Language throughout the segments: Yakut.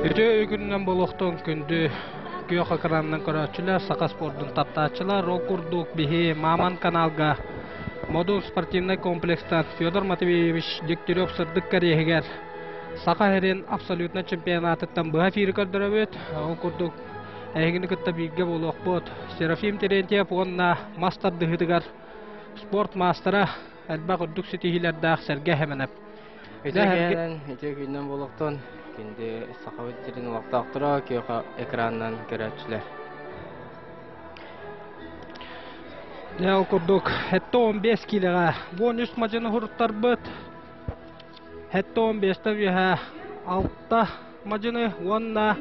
Үтүө күнүнэн буолуохтун күндү күөх экранынан көрөөччүлэр, саха спордун таптааччылар, ол курдук биһи Маман каналга Модун спортивнай комплекстан Федор Матвеевич Дегтярев сырдык кэриэһигэр Саха сирин абсолютно чемпионатыттан быһа эфири көрдөрөбүт. Ол курдук эһигини кытта бииргэ буолуохпут. Серафим Терентьев уонна мас тардыһыытыгар спорт маастара элбэх үрдүк ситиһиилэрдээх Сэргэ Хэмэнэп. Үтүө күнүнэн, үтүө күнүнэн буолуохтун. Күндү Сахабыт сирин олохтоохторо, күөх экранынан көрөөччүлэр. Дьэ, ол курдук, 75 киилэҕэ 13 мадьыны уһуруттарбыт. 75-тэн үөһэ 6 мадьыны уонна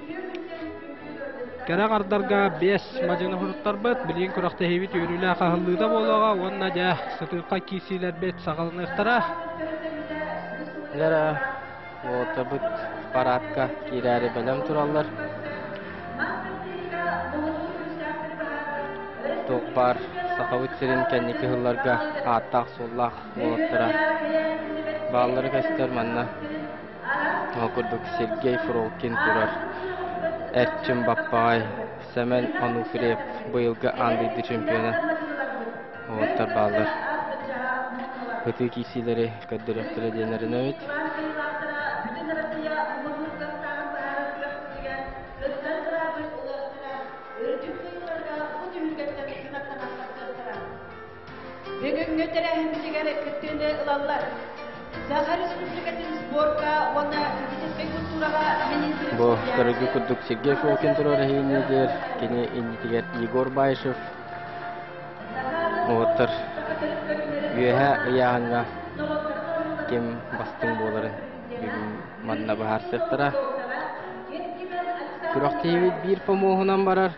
кэрэ аҥардарга 5 мадьыны уһуруттарбыт. Билигин күрэхтэһиибит үөрүүлээх аһыллыыта буолуоҕа уонна дьэ сытыырхай киирсиилэрбит саҕаланыахтара. Лера уолаттарбыт парадка киирээри бэлэм тураллар. Туох баар Сахабыт сирин кэнники сылларга ааттаах-суоллаах уолаттара бааллара көстөр манна. Ол курдук Сергей Фролкин турар Эрчим Баппаҕай, Сэмэн Онуфриев быйылгы аан дойду чемпиона уолаттар бааллар. Ытыы киирсиилэри көрдөрүөхтэрэ диэн эрэнэбит. Бүгүҥҥү тэрээһиммитигэр кыттыыны ылаллар. Саха Республикатын спорка уонна физическэй культураҕа министрин Бу көрөргө курдук Сергей Фокин турар эһиилиигэр кини иннитигэр Егор Баишев уолаттар үөһэ ыйааһыҥҥа ким бастыҥ буоларын бүгүн манна быһаарсыахтара. Күрэхтэһиибит биир помоһунан барар.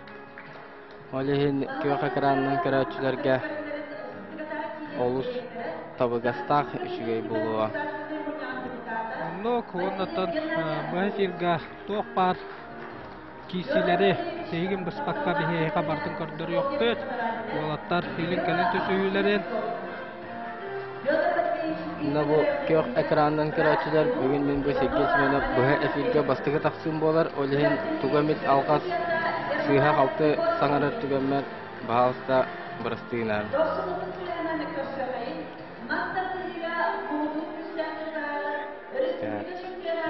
Ол иһин күөх экранынан көрөөччүлэргэ олус табыгастаах үчүгэй буолуо. Оннук уоннаттан быһа эфирга туох баар киирсиилэри тиһигин быспакка биһиэхэ барытын көрдөрүөхпүт. Уолаттар илин-кэлин түсүһүүлэрин Мына бу күөх экранынан көрөөччүлэр бүгүн мин бу Сергей Семенов быһа эфиргэ бастакы тахсыым буолар. Ол иһин тугу эмит алҕас сыыһа-халты саҥарар түгэммэр баһаалыста бырастыы гынаарыҥ.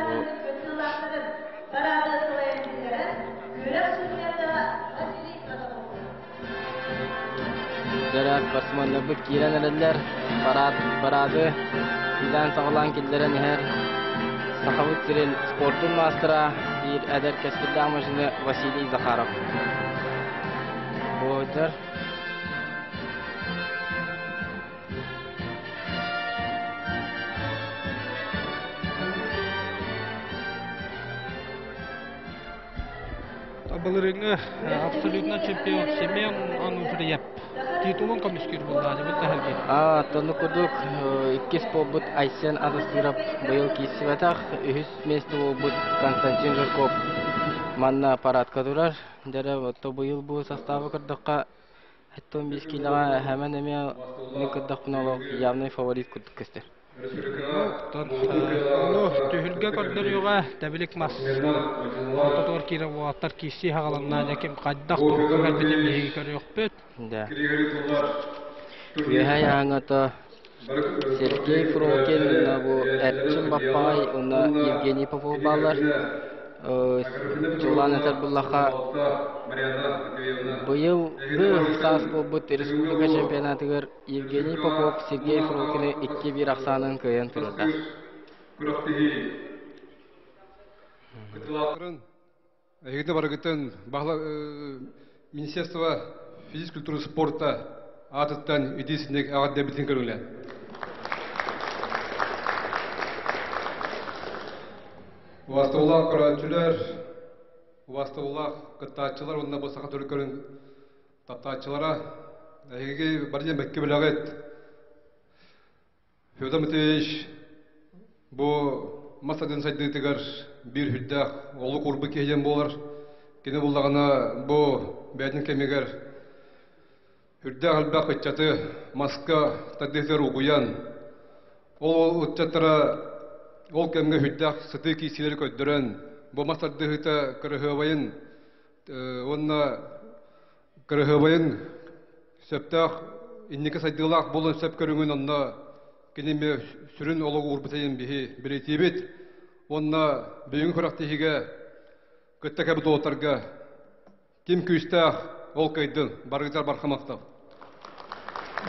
Бу Дьэ, спортсменнарбыт киирэн эрэллэр. Парад, парады иилээн-саҕалаан киллэрэн иһэр Сахабыт сирин спордун маастара, биир эдэр кэскиллээх машина Василий Захаров. Буойдар Былырыыҥҥы абсолютно чемпион Семен Ануфриев титулун көмүскүүр буоллаҕа дьэ тэһэрги. Оттон курдук иккис буолбут Айсен Адастыров быйыл киирсибэтэх, үһүс миэстэ буолбут Константин Жирков манна парадка турар. Дьэ ото быйыл бу составы көрдөххө, 75 киилэҕэ Хэмэн эмиэ мин көрдөхпүнэ олох явный фаворит курдук көстөр. Ону түһүлгэ көрдөрүүгэ тэбилик мас ортотугар киирэн уолаттар киирсии хаҕаланна дьэ ким хайдах турукка кэлбитин биһиги көрүөхпүт. Да. Үөһээ аҥата Сергей Фролкин уонна бу Эрчим Баппаҕай уонна Евгений Попов бааллар. Чулаан этэр буллаха быйылгы саас буолбут республика чемпионатыгар Евгений Попов Сергей Фролкины 2-1 ахсаанын кыайан турарда. Эһигини барыгытын Министерство физкультуры спорта аатыттан итии эҕэрдэбитин көрүлэ. Убастабыллаах көрөөччүлэр, убастабыллаах кыттааччылар уонна бу саха төрүт көрүн Таптааччылара, эһиги бары диэн бэккэ билэҕит. Федор Матвеевич бу мас атын сайдыытыгар биир үрдээх олук уурбут киһи диэн буолар. Кини буллаҕына бу бэйэтин кэмигэр үрдээх элбэх ыччаты маска тардыытыгар угуйан, ол ыччаттара ол кэмҥэ үрдээх сытыы киирсиилэри көрдөрөн, бу мас тардыһыыта кыраһыабайын уонна кыраһыабайын сөптөөх инники сайдыылаах буолуон сөп көрүҥүн онно кини эмиэ сүрүн олоҕу уурбут иһин биһи бэлиэтиибит уонна бүгүҥҥү күрэхтэһиигэ кытта кэлбит уолаттарга ким күүстээх ол кыайдын барыгытар барха махтал.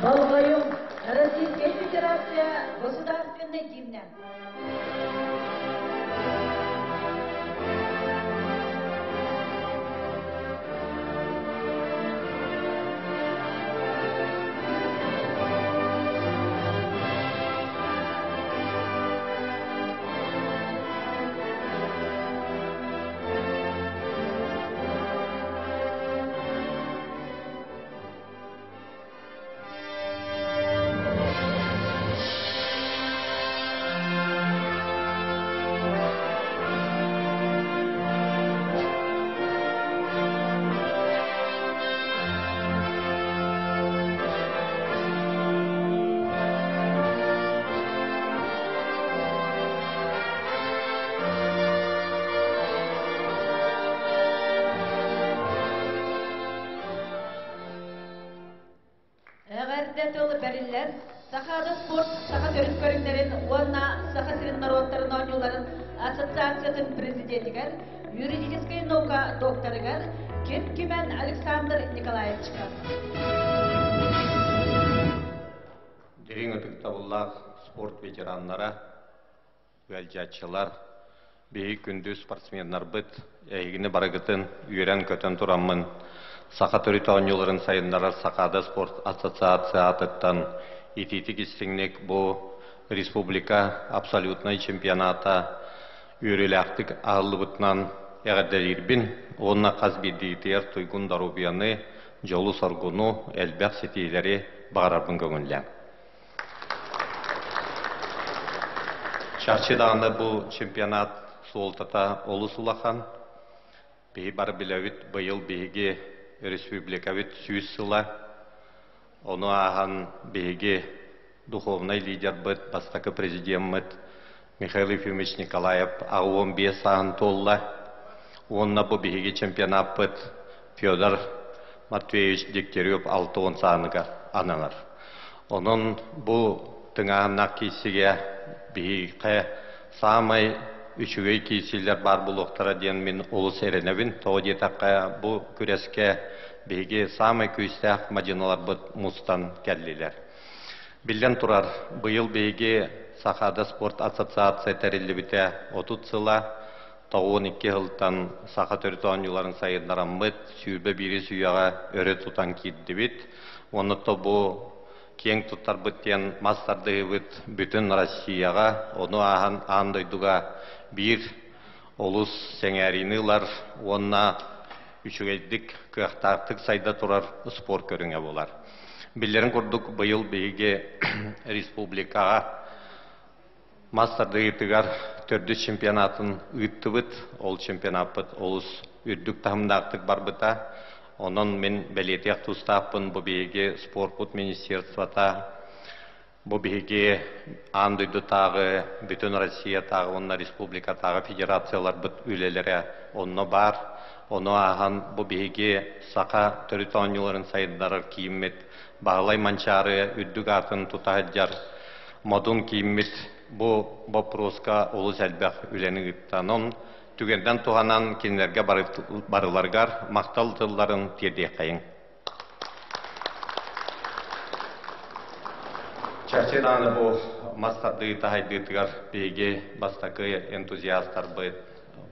Болҕойуҥ! Российскай Федерация государственнай гимнэ. Эҕэрдэ тыл бэриллэр Сахаада спорт саха төрүт көрүҥнэрин уонна Саха сирин норуоттарын оонньууларын ассоциациятын президенигэр, юридическай наука докторыгар Ким Кимэн Александр Николаевичка. Дириҥ ытыктабыллаах спорт ветераннара, ыалдьааччылар, биһиги күндү спортсменнарбыт, эһигини барыгытын үөрэн-көтөн тураммын Саха төрүт оонньууларын сайыннарар Сахаада спорт ассоциация аатыттан итиитик истиҥник бу республика абсолютнай чемпионата үөрүүлээхтик аһыллыбытынан эҕэрдэлиирбин уонна хас биирдиитигэр туйгун доруобуйаны, дьолу-соргуну, элбэх ситиилэри баҕарарбын көҥүллээҥ. Чахчы даҕаны бу чемпионат суолтата олус улахан. Биһи бары билэбит, быйыл биһиги республикабыт 100 сыла. Ону ааһан биһиги духовнай лидербыт, бастакы президеммит Михаил Ефимович Николаев 85 сааһын туолла. Уонна бу биһиги чемпионаппыт Федор Матвеевич Дегтярев 60 сааныгар ананар. Онон бу тыҥааһыннаах киирсигэ биһиэхэ саамай үчүгэй киирсиилэр баар буолуохтара диэн мин олус эрэнэбин. Тоҕо диэтэххэ, бу күрэскэ биһиги саамай күүстээх мадьыналарбыт мустан кэллилэр. Биллэн турар, быйыл биһиги Сахаада спорт ассоциация тэриллибитэ 30 сыла, 92 сылтан саха төрүт оонньууларын сайыннараммыт, 21 үйэҕэ өрө тутан киирдибит. Уонна то бу киэҥ туттарбыт диэн мас тардыһыыбыт бүтүн Россияҕа, ону ааһан аан дойдуга биир олус сэҥээриини ылар уонна үчүгэйдик, кыахтаахтык сайда турар спорт көрүҥэ буолар. Биллэрин курдук, быйыл биһиги республикаҕа мас тардыһыытыгар төрдүс чемпионатын ыыттыбыт. Ол чемпионаппыт олус үрдүк таһымнаахтык барбыта. Онон мин бэлиэтиэх тустаахпын бу биһиги спорпут министерствота Бу биһиги аан дойдутааҕы, бүтүн Россиятааҕы уонна республикатааҕы федерацияларбыт үлэлэрэ онно баар. Ону ааһан бу биһиги саха төрүт оонньууларын сайыннарар кииммит Баһылай Манчаары үрдүк аатын тута сылдьар модун кииммит бу боппуруоска олус элбэх үлэни ыытта. Онон түгэнтэн туһанан кинилэргэ барыларыгар махтал тылларын тиэрдиэххэйиҥ. Чахчы даҕаны бу мас тардыы таһайдыытыгар биһиги бастакы энтузиастарбыт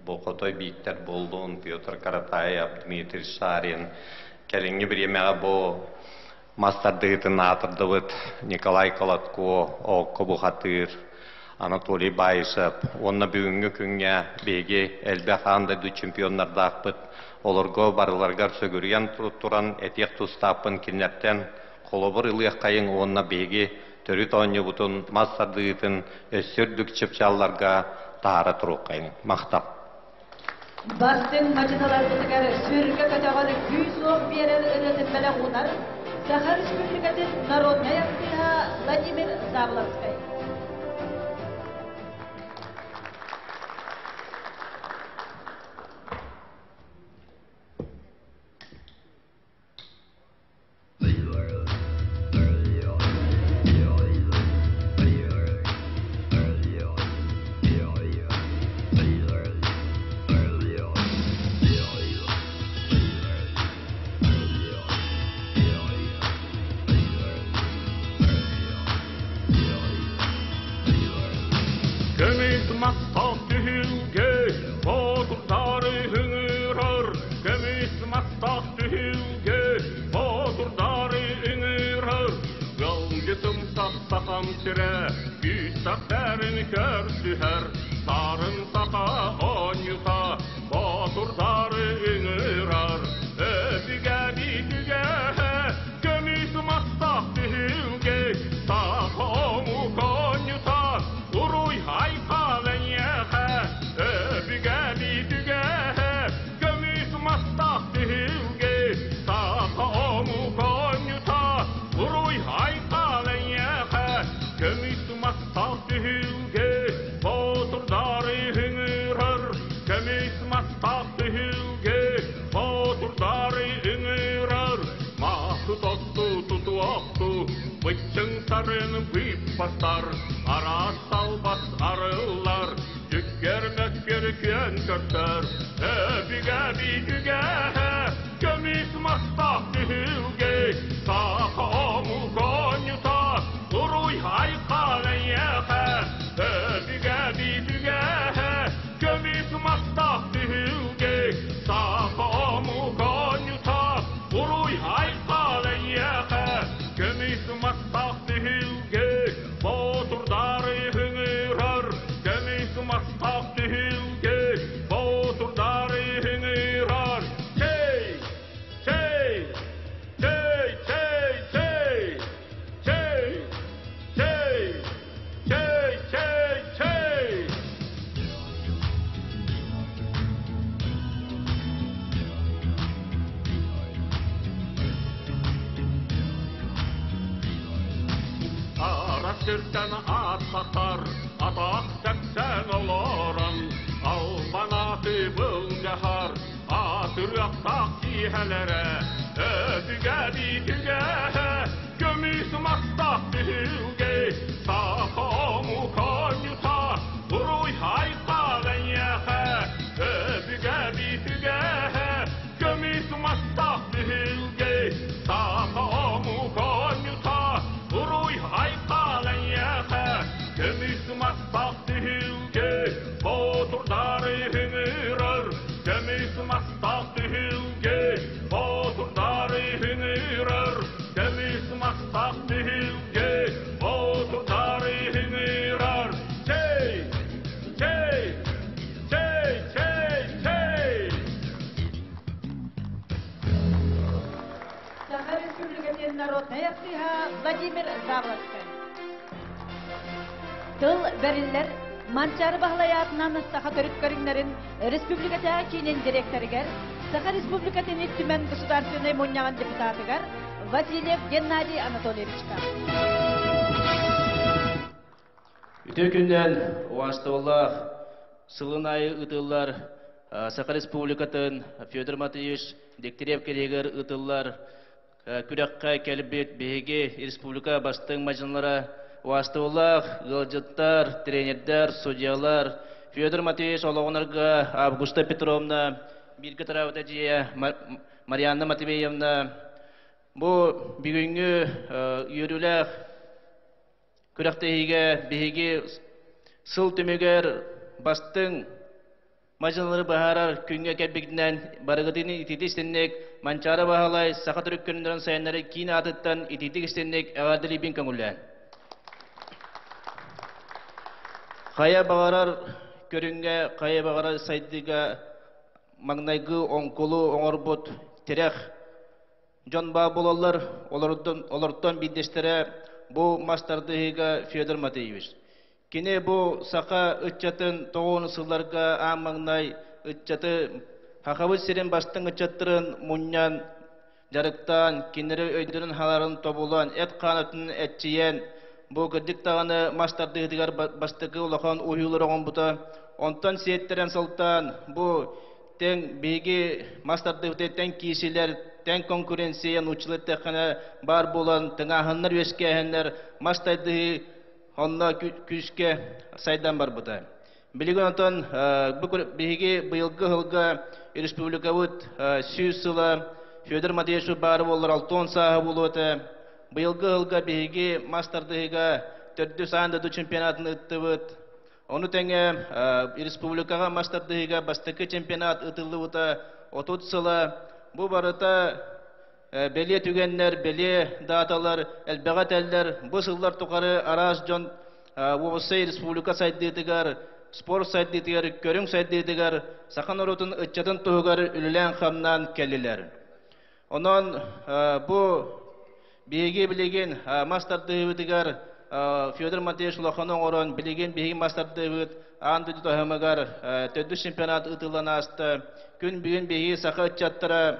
бу Хотой Бииктэр буоллун, Петр Каратаев, Дмитрий Шарин, кэлиҥҥи бириэмэҕэ бу мас тардыытын аатырдыбыт Николай Колотко, Оокко Бухатыыр, Анатолий Баишев уонна бүгүҥҥү күҥҥэ биһиги элбэх аан дойду чемпионнардаахпыт. Олорго барыларыгар сүгүрүйэн туран этиэх тустаахпын кинилэртэн холобур ылыаххайыҥ уонна биһиги төрүт оонньуубутун мас тардыытын өссө үрдүк чыпчаалларга таһаара туруоххайыҥ. Махтал. Бастыҥ мадьыналарбытыгар сүргэ көтөҕөр күүс-уох биэрэр ырыатын бэлэх уунар Саха Республикатын народнай артыыһа Владимир Заболоцкай. мастаах түһүлгэ боотурдары ыҥырар, көмүс мастаах түһүлгэ боотурдары ыҥырар. Ыалдьытымсах сахам сирэ күүстэхтэрин көрсүһэр, саарын саха оонньута боотурдары ыҥырар. Өбүгэни түгэһэ көмүс мастаах түһүлгэ саха омук оонньута уруй айхал эйиэхэ. Өбүгэни түгэһэ көмүс мастаах түһүлгэ саха омук оонньута уруй айхал эйиэхэ. Көмүс мастаах түһүлгэ боотурдары ыҥырар, көмүс мастаах түһүлгэ боотурдары ыҥырар. Маһы тосту тутуохту быччыҥ сарын быыппастар, араас талбас арыллар, дьүккэр мөккөр күөн көрсөр. Өбүгэ бүтүгэһэ көмүс мастаах түһүлгэ саха омук оонньута уруй айхал эйиэхэ. Өбүгэ бүтүгэһэ көмүс мастаах түһүлгэ саха омук оонньута уруй айхал эйиэхэ. Көмүс мастаах түһүлгэ боотурдары ыҥырар, көмүс мастаах түһүлгэ боотурдары ыҥырар. Чэй! Чэй! Чэй! Чэй! Чэй! Чэй! Чэй! Чэй! Чэй! Чэй! Арас сиртэн ааттатар, атах тэпсэн олорон, албан ааты былдьаһар, аатырыахтаах киэһэлэрэ, өбүгэ биитигэһэ, көмүс мастаах түһүлгэ, саха омук оонньута, уруй айхал эйиэхэ, өбүгэ биитигэһэ, көмүс мастаах түһүлгэ, саха омук оонньута, уруй айхал эйиэхэ, көмүс мастаах түһүлгэ, боотурдары ыҥырар, көмүс мастаах түһүлгэ, боотурдары ыҥырар, көмүс мастаах түһүлгэ, боотурдары ыҥырар. Чэй! Чэй! Чэй! Чэй! Чэй! Саха Республикатын народнай артыыһа Владимир Забродскай. Тыл бэриллэр Манчаары Баһылай аатынан саха төрүт көрүҥнэрин республикатааҕы киинин директорыгар, Саха Республикатын Ил Түмэн Государственнай Мунньаҕын депутатыгар Васильев Геннадий Анатольевичка. Үтүө күннэн убаастабыллаах сылын аайы ыытыллар Саха Республикатын Федор Матвеевич Дегтярев кэриэгэр ыытыллар күрэххэ кэлбит биһиги республика бастыҥ мадьынлара, убаастабыллаах ыалдьыттар, тренердэр, судьялар, Федор Матвеевич олоҕунарга Августа Петровна, бииргэ төрөөбүт эдьиийэ Марианна Матвеевна, бу бүгүҥҥү үөрүүлээх күрэхтэһиигэ биһиги сыл түмүгэр бастыҥ мадьыналары быһаарар күҥҥэ кэлбитинэн барыгытын итиитик истинник Манчаары Баһылай саха төрүт көрүҥнэрин сайыннары киин аатыттан итиитик истинник эҕэрдэлиибин көҥүллээн. Хайа баҕарар көрүҥҥэ, хайа баҕарар сайдыыга маҥнайгы оҥкулу оҥорбут тирэх дьон баар буолаллар, олордон, олортон биирдэстэрэ бу мас тардыһыыга Федор Матвеевич. Кини бу саха ыччатын тоҕуон сылларга аан маҥнай ыччаты Сахабыт сирин бастыҥ ыччаттарын мунньан, дьарыктаан, кинилэри өйдөрүн халарын тобулан, эт-хаан өттүн эччийэн, бу кырдьык даҕаны мас тардыһыытыгар бастакы улахан уһуйуулары оҥорбута. Онтон сиэттэрэн сылтаан бу тэҥ биһиги мас тардыһыыта тэҥ киисилэр, тэҥ конкуренция нууччалыы эттэххинэ баар буолан, тыҥааһыннар үөскээһиннэр мас тардыһыы онно күүскэ сайдан барбыта. Билигин онтон бу биһиги быйылгы сылга республикабыт 100 сыла Федор Матвеевич баары буоллар 60 сааһы буолуо этэ. Быйылгы сылга биһиги мас тардыһыыга төрдүс аан дойду чемпионатын ыттыбыт. Ону тэҥэ республикаҕа мас тардыһыыга бастакы чемпионат ыытыллыбыта 30 сыла. Бу барыта бэлиэ түгэннэр, бэлиэ дааталар элбэҕи этэллэр. Бу сыллар тухары араас дьон уопсай республика сайдыытыгар, спорт сайдыытыгар, көрүҥ сайдыытыгар, саха норуотун ыччатын туһугар үлэлээн-хамнаан кэллилэр. Онон бу биһиги билигин мас тардыһыыбытыгар Федор Матвеевич улахан оҥорон, билигин биһиги мас тардыһыыбыт аан дойду таһымыгар төрдүс чемпионат ыытыллан ааста. Күн бүгүн биһиги саха ыччаттара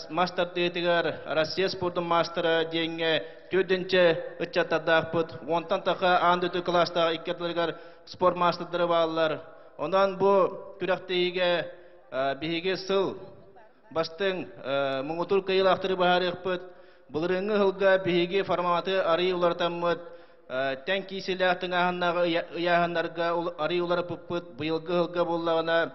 мас тардыытыгар Россия спордун маастара диэҥҥэ төрдүнчэ ыччаттардаахпыт. Уонтан таха аан дойду кылаастаах икки ардыларыгар спорт маастардара бааллар. Онон бу күрэхтэһиигэ биһиги сыл бастыҥ муҥутуур кыайыылаахтары быһаарыахпыт. Былырыыҥҥы сылга биһиги форматы арыый уларытаммыт, тэҥ киисилээх тыҥааһыннааҕы ыйааһыннарга арыый уларыппыппыт. Быйылгы сылга буоллаҕына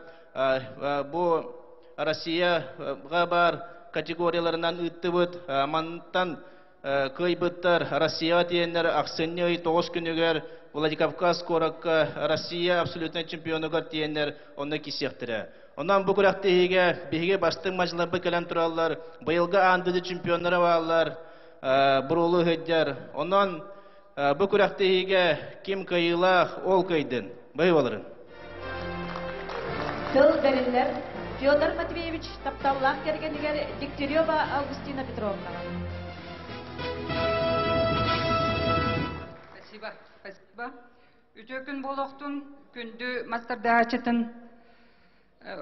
бу Россияҕа баар категорияларынан ыыттыбыт. Мантан кыайбыттар Россияҕа тиийэннэр ахсынньы ый 9 күнүгэр Владикавказ куоракка Россия абсолютнай чемпионугар тиийэннэр онно киирсиэхтэрэ. Онон бу күрэхтэһиигэ биһиги бастыҥ мадьыларбыт кэлэн тураллар, быйылгы аан дойду чемпионнара бааллар, буруолу сылдьар. Онон бу күрэхтэһиигэ ким кыайыылаах, ол кыайдын. Бай боларын. Тыл бэриллэр Федор Матвеевич тапталлаах кэргэнигэр Дегтярева Августина Петровнаҕа. Спасибо. Спасибо. Үтүө күн буолуохтун, күндү мастардаһааччытын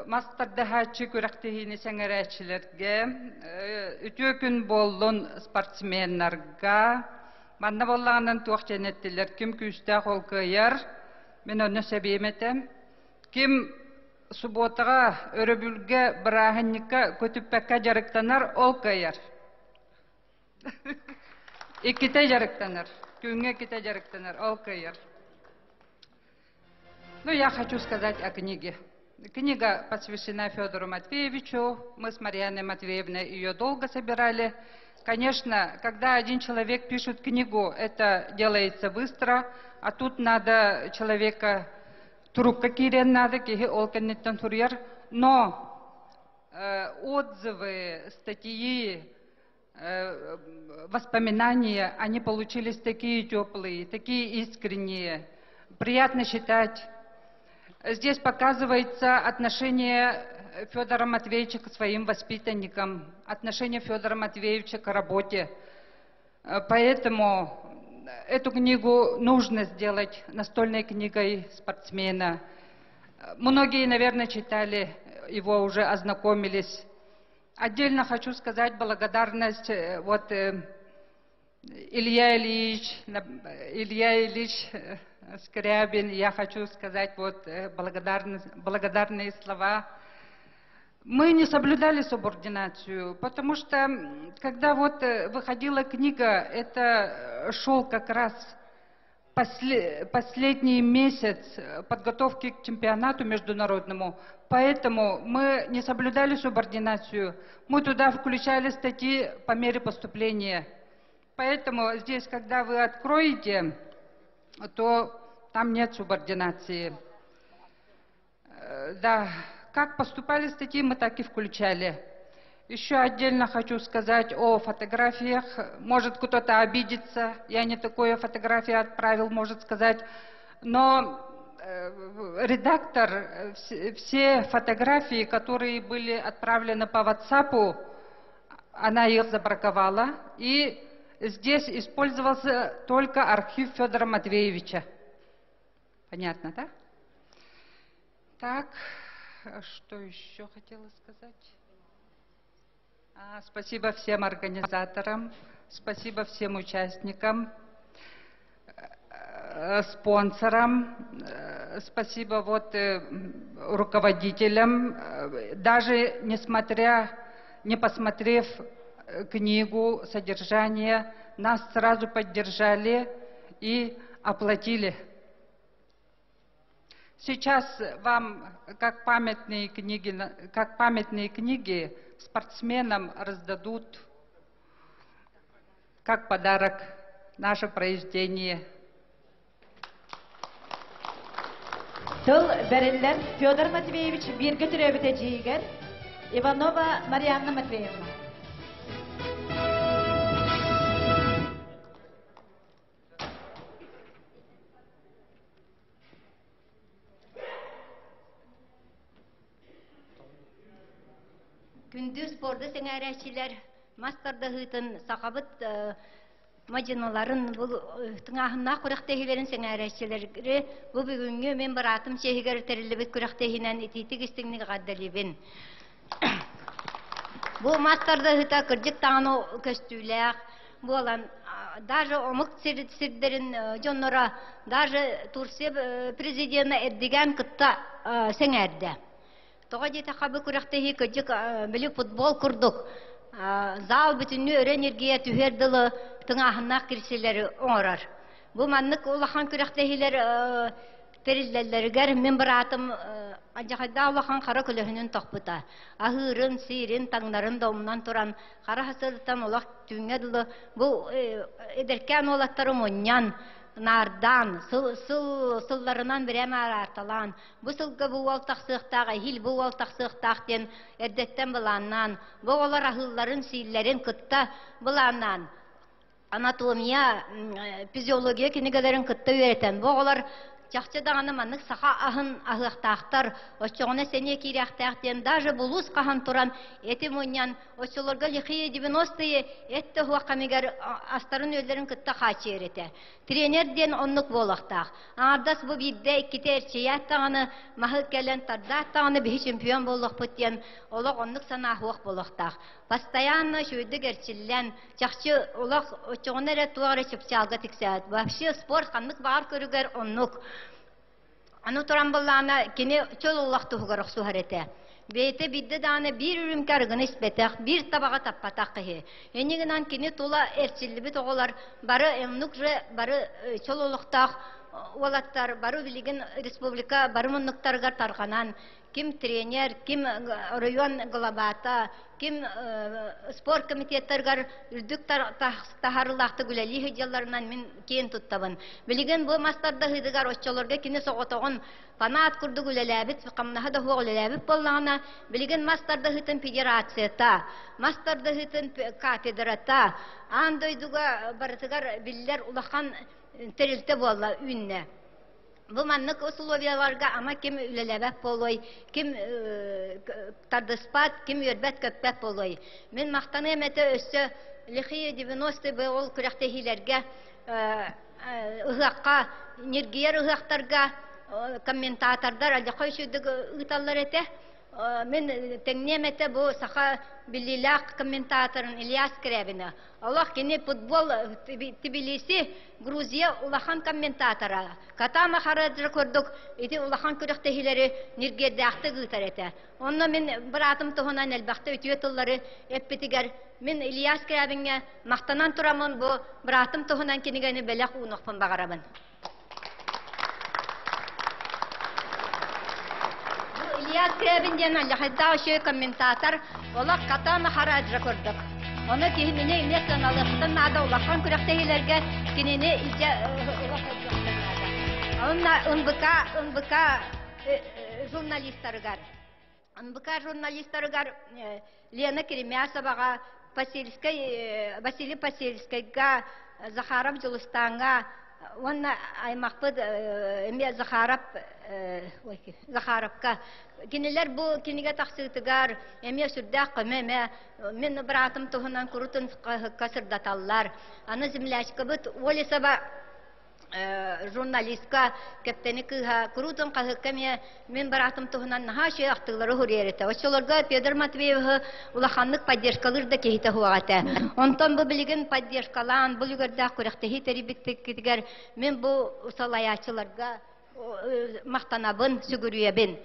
мастардаһааччы күрэхтэһиини сэҥэрээччилэргэ, үтүө күн буоллун спортсменнарга. Манна буоллаҕынан туох диэн эттилэр, ким күүстээх ол кыайар, мин онно сэбиэм этэ. Ким субуотаҕа, өрөбүлгэ, бырааһынньыкка көтүппэккэ дьарыктанар, ол кыайар. Иккитэ дьарыктанар. Күҥҥэ иккитэ дьарыктанар, ол кыайар. Ну, я хочу сказать о книге. Книга посвящена Федору Матвеевичу. Мы с Марьяной Матвеевной ее долго собирали. Конечно, когда один человек пишет книгу, это делается быстро, а тут надо человека турукка киирэн надо, киһи ол кэнниттэн суруйар. Но отзывы, статьи, воспоминания, они получились такие теплые, такие искренние. Приятно читать. Здесь показывается отношение Федора Матвеевича к своим воспитанникам, отношение Федора Матвеевича к работе. Поэтому эту книгу нужно сделать настольной книгой спортсмена. Многие, наверное, читали его, уже ознакомились. Отдельно хочу сказать благодарность вот Илья Ильич, Илья Ильич Скрябин, я хочу сказать вот благодарные слова. Мы не соблюдали субординацию, потому что когда вот выходила книга, это шел как раз последний месяц подготовки к чемпионату международному, поэтому мы не соблюдали субординацию. Мы туда включали статьи по мере поступления. Поэтому здесь, когда вы откроете, то там нет субординации. Да, как поступали статьи, мы так и включали. Еще отдельно хочу сказать о фотографиях. Может, кто-то обидится, я не такую фотографию отправил, может сказать. Но редактор все фотографии, которые были отправлены по WhatsApp, она их забраковала. И здесь использовался только архив Федора Матвеевича. Понятно, да? Так, что еще хотела сказать? Спасибо всем организаторам, спасибо всем участникам, спонсорам, спасибо вот руководителям. Даже несмотря, не посмотрев книгу, содержание, нас сразу поддержали и оплатили. Сейчас вам, как памятные книги, спортсменам раздадут как подарок наше произведение. Тыл бэриллэр Федор Матвеевич бииргэ төрөөбүт эдьиийигэр Иванова Марианна Матвеевна. Күндү спорду сэҥээрээччилэр, мас тардыһыытын сахабыт мадьыналарын бу тыҥааһыннаах күрэхтэһиилэрин сэҥээрээччилэри бу бүгүҥҥү мин быраатым чиэһигэр тэриллибит күрэхтэһиинэн итиитик истиҥник эҕэрдэлиибин. Бу мас тардыһыыта кырдьык даҕаны көстүүлээх буолан даже омук сирдэрин дьонноро даже Турция президена Эрдиган кытта сэҥээрдэ. Тоҕо диэтэххэ бу күрэхтэһии кырдьык били футбол курдук зал бүтүннүү өрө ньиргийэ түһүөр дылы тыҥааһыннаах кирсилэри оҥорор. Бу маннык улахан күрэхтэһиилэр тэриллэллэригэр мин быраатым алдьархайдаах улахан хара көлөһүнүн тохпута. Аһыырын, сиирин, таҥнарын да умнан туран, хара хасырыттан олох түүҥҥэ дылы бу эдэркээн уолаттары мунньан, наардаан, сыл, сыл сылларынан бирэм араарталаан, бу сылга бу уол тахсыахтаах, эһиил бу уол тахсыахтаах диэн эрдэттэн былааннаан, бу оҕолор аһыылларын, сииллэрин кытта былааннаан, анатомия, физиология кинигэлэрин кытта үөрэтэн, бу оҕолор чахчы даҕаны маннык саха аһын аһыахтаахтар, оччоҕуна сэниэ киириэхтээх диэн даже булуус хаһан туран эти мунньан, оччолорго лихие 90-е эт да суох кэмигэр астарын-үөллэрин кытта хааччыйар этэ. Тренер диэн оннук буолуохтаах. Аҥардас бу биирдэ иккитэ эрчийээт даҕаны, маһы кэлэн тардаат даҕаны биһи чемпион буолуохпут диэн олох оннук санаа суох буолуохтаах. Постоянно үчүгэйдик эрчиллэн, чахчы олох оччоҕуна эрэ туох эрэ чыпчаалга тиксээт. Вообще спорт ханнык баҕар көрүгэр оннук. Аны туран быллаана кини чөл олох туһугар охсуһар этэ. Бэйэтэ биирдэ даҕаны биир үрүмкэ арыгыны испэтэх, биир табаҕы таппатах киһи. Инньэ гынан кини тула эрчиллибит оҕолор бары оннук же бары чөл олохтоох уолаттар бары билигин республика бары муннуктарыгар тарҕанан ким тренер, ким оройуон главата, ким спорт комитеттарыгар үрдүк таһаарыылаахтык үлэлии сылдьалларынан мин киэн туттабын. Билигин бу мас тардыһыытыгар оччолорго кини соҕотоҕун фанат курдук үлэлээбит, хамнаһа да суох үлэлээбит буоллаҕына, билигин мас тардыһыытын федерацията, мас тардыһыытын кафедрата аан дойдуга барытыгар биллэр улахан тэрилтэ буолла үүннэ. Бу маннык условияларга ама ким үлэлээбэт буолуой, ким тардыспат, ким үөрбэт-көппөт буолуой. Мин махтаныам этэ өссө лихие 90-е ол күрэхтэһиилэргэ ыһыахха, ньиргийэр ыһыахтарга комментатордар алдьархай үчүгэйдик ыыталлар этэ. Мин тэҥниэм этэ бу саха биллиилээх комментаторын Илья Скрябина. Олох кини футбол Тбилиси Грузия улахан комментатора Ката Махараджа курдук ити улахан күрэхтэһиилэри ньиргиэрдээхтик ыытар этэ. Онно мин быраатым туһунан элбэхтэ үтүө тыллары эппитигэр мин Илья Скрябиҥҥэ махтанан тураммын бу быраатым туһунан кинигэни бэлэх уунуохпун баҕарабын. Илья Скрябин диэн алдьархайдаах үчүгэй комментатор олох Ката Махараджа курдук. Ону киһи мини эмиэ сыаналыахпытын наада улахан күрэхтэһиилэргэ кинини илдьэ сылдьыахтан наада. Онно НБК НБК журналистарыгар НБК журналистарыгар Лена Керемясоваҕа, Посельскай, Василий Посельскайга, Захаров Дьулустааҥҥа уонна аймахпыт эмиэ Захаров Захаровка. Кинилэр бу кинигэ тахсыытыгар эмиэ сүрдээх көмө эмэ мин быраатым туһунан курутун хаһыкка сырдаталлар. Аны землячкабыт Олесова журналистка Кэптэни кыыһа куруутун хаһыакка эмиэ мин бараатым туһунан наһаа үчүгэй ахтыылары суруйар этэ. Оччолорго Федор Матвеевиһы улаханнык поддержкалыыр да киһитэ суох этэ. Онтон бу билигин поддержкалаан, бу үлүгэрдээх күрэхтэһии тэрийбиттэргитигэр мин бу салайааччыларга махтанабын, сүгүрүйэбин.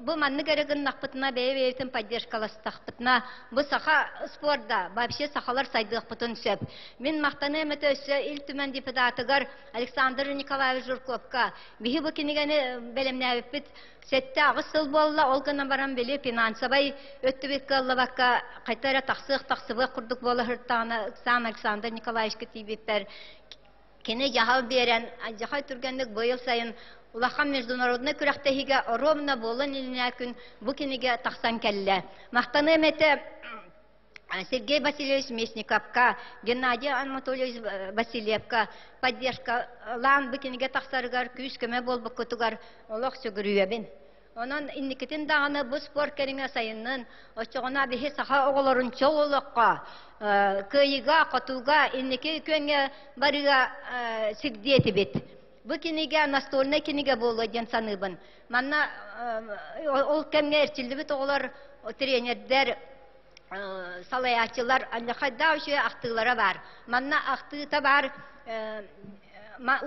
Бу маннык эрэ гыннахпытына, бэйэ-бэйэбитин поддержкаластахпытына, бу саха спорда, вообще сахалар сайдыахпытын сөп. Мин махтаныам этэ өссө Ил Түмэн депутатыгар Александр Николаевич Жирковка. Биһи бу кинигэни бэлэмнээбиппит 7-8 сыл буолла, ол гынан баран били финансовай өттүбүт кыаллыбакка хайта эрэ тахсыах-тахсыбыах курдук буола сырыттаҕына ыксаан Александр Николаевичка тиийбиппэр кини дьаһал биэрэн, алдьархай түргэнник быйыл сайын Улахан международнай күрэхтэһиигэ ровно буолан илинээ күн бу кинигэ тахсан кэллэ. Махтаныам этэ Сергей Васильевич Местниковка, Геннадий Анатольевич Васильевка поддержкалаан бу кинигэ тахсарыгар күүс-көмө буолбуккутугар олох сүгүрүйэбин. Онон инникитин даҕаны бу спорт кэриҥэ сайыннын, оччоҕуна биһи саха оҕолорун чол олоххо, кыайыыга, хотууга, инники күөҥҥэ барыыга сирдиэ этибит. Бу кинигэ настольнай кинигэ буолуо диэн саныыбын. Манна ол кэмҥэ эрчиллибит оҕолор, тренердэр, салайааччылар хайдах үчүгэй ахтыылара баар. Манна ахтыыта баар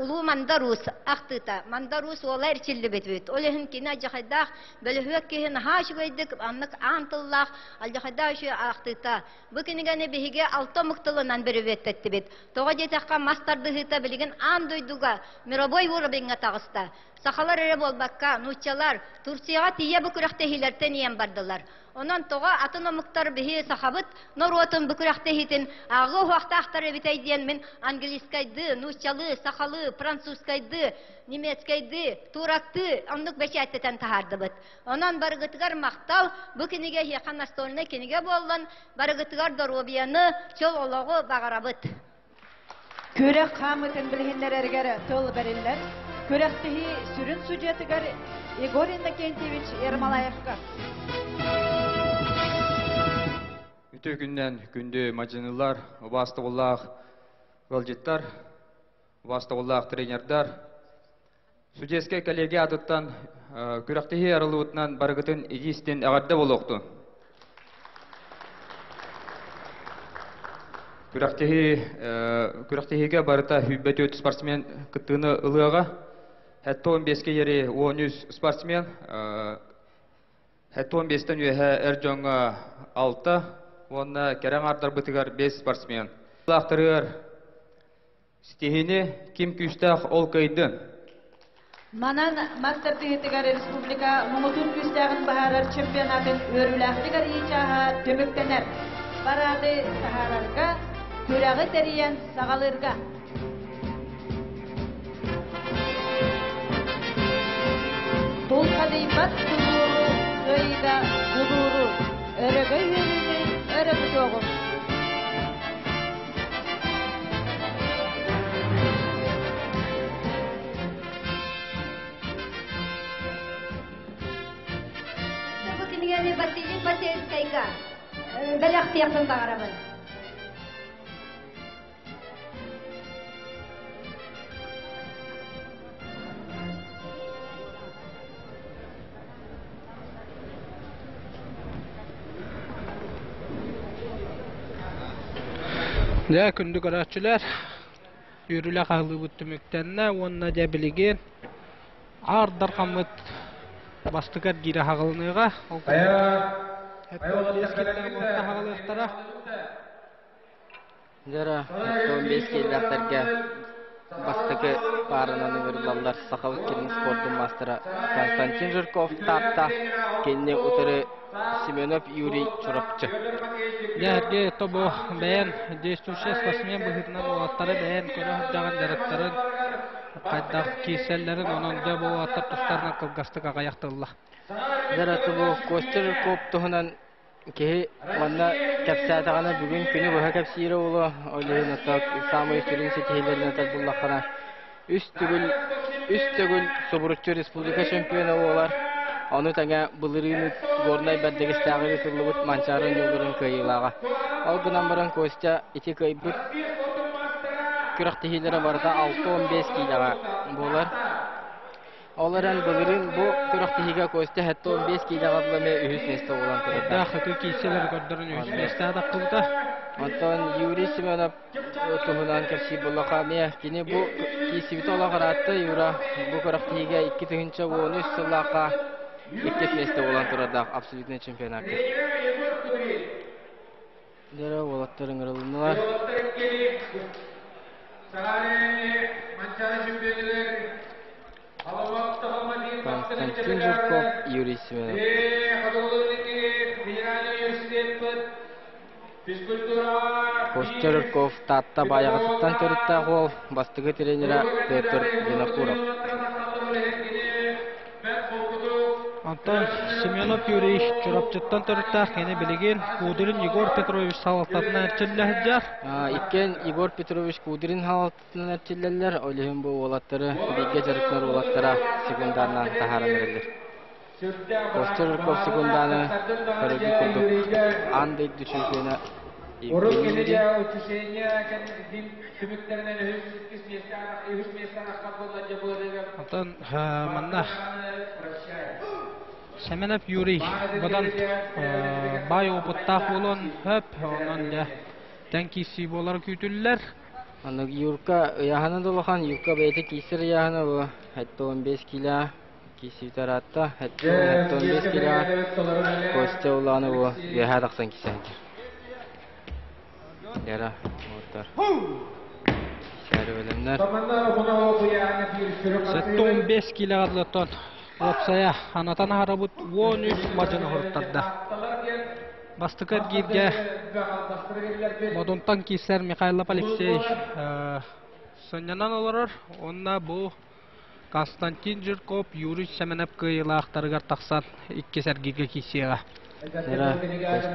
Улуу Мандар Уус ахтыыта. Мандар Уус уола эрчиллибит. Ол иһин кини алдьархайдаах бөлөһүөк киһи наһаа үчүгэйдик аннык аан тыллаах алдьархайдаах үчүгэй ахтыыта. Бу кинигэни биһиги алта омук тылынан бөрүбүөттэттибит. Тоҕо диэтэххэ мас тардыһыыта билигин аан дойдуга мировой уровеньҥа таҕыста. Сахалар эрэ буолбакка, нууччалар Турцияҕа тиийэ бу күрэхтэһиилэртэн ийэн бардылар. Онон тоҕо атын омуктар биһи сахабыт норуотун бу күрэхтэһиитин ааҕыа уһуохтаахтар эбитэй диэн мин английскайдыы, нууччалыы, сахалыы, французскайдыы, немецкайдыы, турактыы оннук бэчээттэтэн таһаардыбыт. Онон барыгытыгар махтал, бу кинигэ эһиэхэ настольнай кинигэ буоллун, барыгытыгар доруобуйаны, чөл олоҕу баҕарабыт. Күрэх хаамыытын билиһиннэрэригэр тыл бэриллэр. Күрэхтэһии сүрүн судьуйатыгар Егор Иннокентьевич Ермолаевка. Үтүө күннэн күндү мадьынылар, убаастабыллаах ыалдьыттар, убаастабыллаах тренердар, Судейскай коллегия аатыттан күрэхтэһии арыллыбытынан барыгытын илиистин эҕэрдэ буолуохтун. Күрэхтэһии күрэхтэһиигэ барыта 104 спортсмен кыттыыны ылыаҕа. 75-ке ери 13 спортсмен, 75-тэн үөһэ эр дьоҥҥо 6 уонна кэрэ аҥаардарбытыгар 5 спортсмен. Лаахтарыгар Ситиһиини ким күүстээх ол кыайдын. Манан мас тардыһыытыгар республика муҥутуур күүстээҕин быһаарар чемпионатын үөрүүлээхтик арыйыы чааһа түмүктэнэр. Параады таһаарарга, күрэҕи тэрийэн саҕалыырга. Тулхадыйбат тулууру, кыайыыга дьулууру, өрөгөй үөрүүнү өрө тутуоҕуҥ! Бу кинигэни Василий Посельскайга бэлэхтиэхпин баҕарабын. Дьэ, күндү көрөөччүлэр, үөрүүлээх аһылыыбыт түмүктэннэ уонна дьэ билигин Аар Дархаммыт бастакы эргиирэ аһаҕалыныаҕа. Ол курдук Дьара, 15 киэллээхтэргэ бастакы пааранан ыҥырыллаллар Сахабыт сирин спордун маастара Константин Жирков Таатта, кинини утары Семенов Юрий Чурапчы. Дьэ, эргэ тобу бэйэн действующай спортсмен быһыытынан уолаттары бэйэн көрө сылдьаҕын дьарыктарын хайдах киирсэллэрин, онон дьэ бу уолаттар тустарынан кылгастык аҕыйах тылла. Дьара, тобу Костя Жирков туһунан Киһи манна кэпсээтэҕинэ бүгүн күнү быһа кэпсиирэ буолуо, ол иһин ото саамай сүрүн ситиһиилэринэн этэр буллаххына үс төгүл үс төгүл субуруччу республика чемпиона буолар. Ону тэҥэ былырыын Горнай Бэрдэгистээҕэр ыытыллыбыт Манчаары оонньууларын кыайыылааҕа. Ол гынан баран Костя ити кыайбыт күрэхтэһиилэрэ барыта 65 киилэҕэ буолар. Ол эрэн былырыын бу күрэхтэһиигэ Костя 75 киилэҕэ эмиэ үһүс миэстэ буолан турардаах. Ытыы киирсэлэри көрдөрөн үһүс миэстэ тахсыбыта. Онтон Юрий Семенов туһунан кэпсиир буоллахха эмиэ кини бу киирсибитэ олох ыраатта Юра бу күрэхтэһиигэ 2013 сыллаахха иккис миэстэ буолан турардаах абсолютнай чемпионакка. Дьэ уолаттар ыҥырылыннылар. Константин Жирков, Юрий Семенов. Костя Жирков Таатта Баайаҕатыттан төрүттээх уол, бастакы тренерэ Петр Винокуров. Онтон Семенов Юрий Чурапчыттан төрүттээх кини билигин Кудрин Егор Петрович салалтатынан эрчиллэ сылдьар. Иккиэн Егор Петрович Кудрин салалтатынан эрчиллэллэр. Ол иһин бу уолаттары бииргэ дьарыктанар уолаттара секундарынан таһааран эрэллэр. Костя Жирков секунданы көрөргүт курдук аан дойду чемпиона Урут Евгений кинигэ Юрий. утешение түмүктэринэн үһүс иккис миэстэ үһүс миэстэ ахпат буолла дьабыарыгар Онтон манна Семенов Юрий бадан баай опыттаах буолуон сөп, онон дьэ тэҥ киирсии буолара күүтүллэр. Аны Юрка ыйааһына да улахан, Юрка бэйэтэ киирсэр ыйааһына бу 75 кило киирсибитэ ыраатта. 75 кило Костя улааны бу үөһээ тахсан киирсэн сылдьар. Яра, уоттар. Киирсээри бэлэмнэр. 75 килоҕа дылы уопсайа анатан аһарабыт 13 мадьыны хоруттарда. Бастакы эргииргэ Модунтан киирсэр Михайлов Алексей сынньанан олорор уонна бу Константин Жирков, Юрий Семенов кыайыылаахтарыгар тахсан иккис эргииргэ киирсиэҕэ. Ира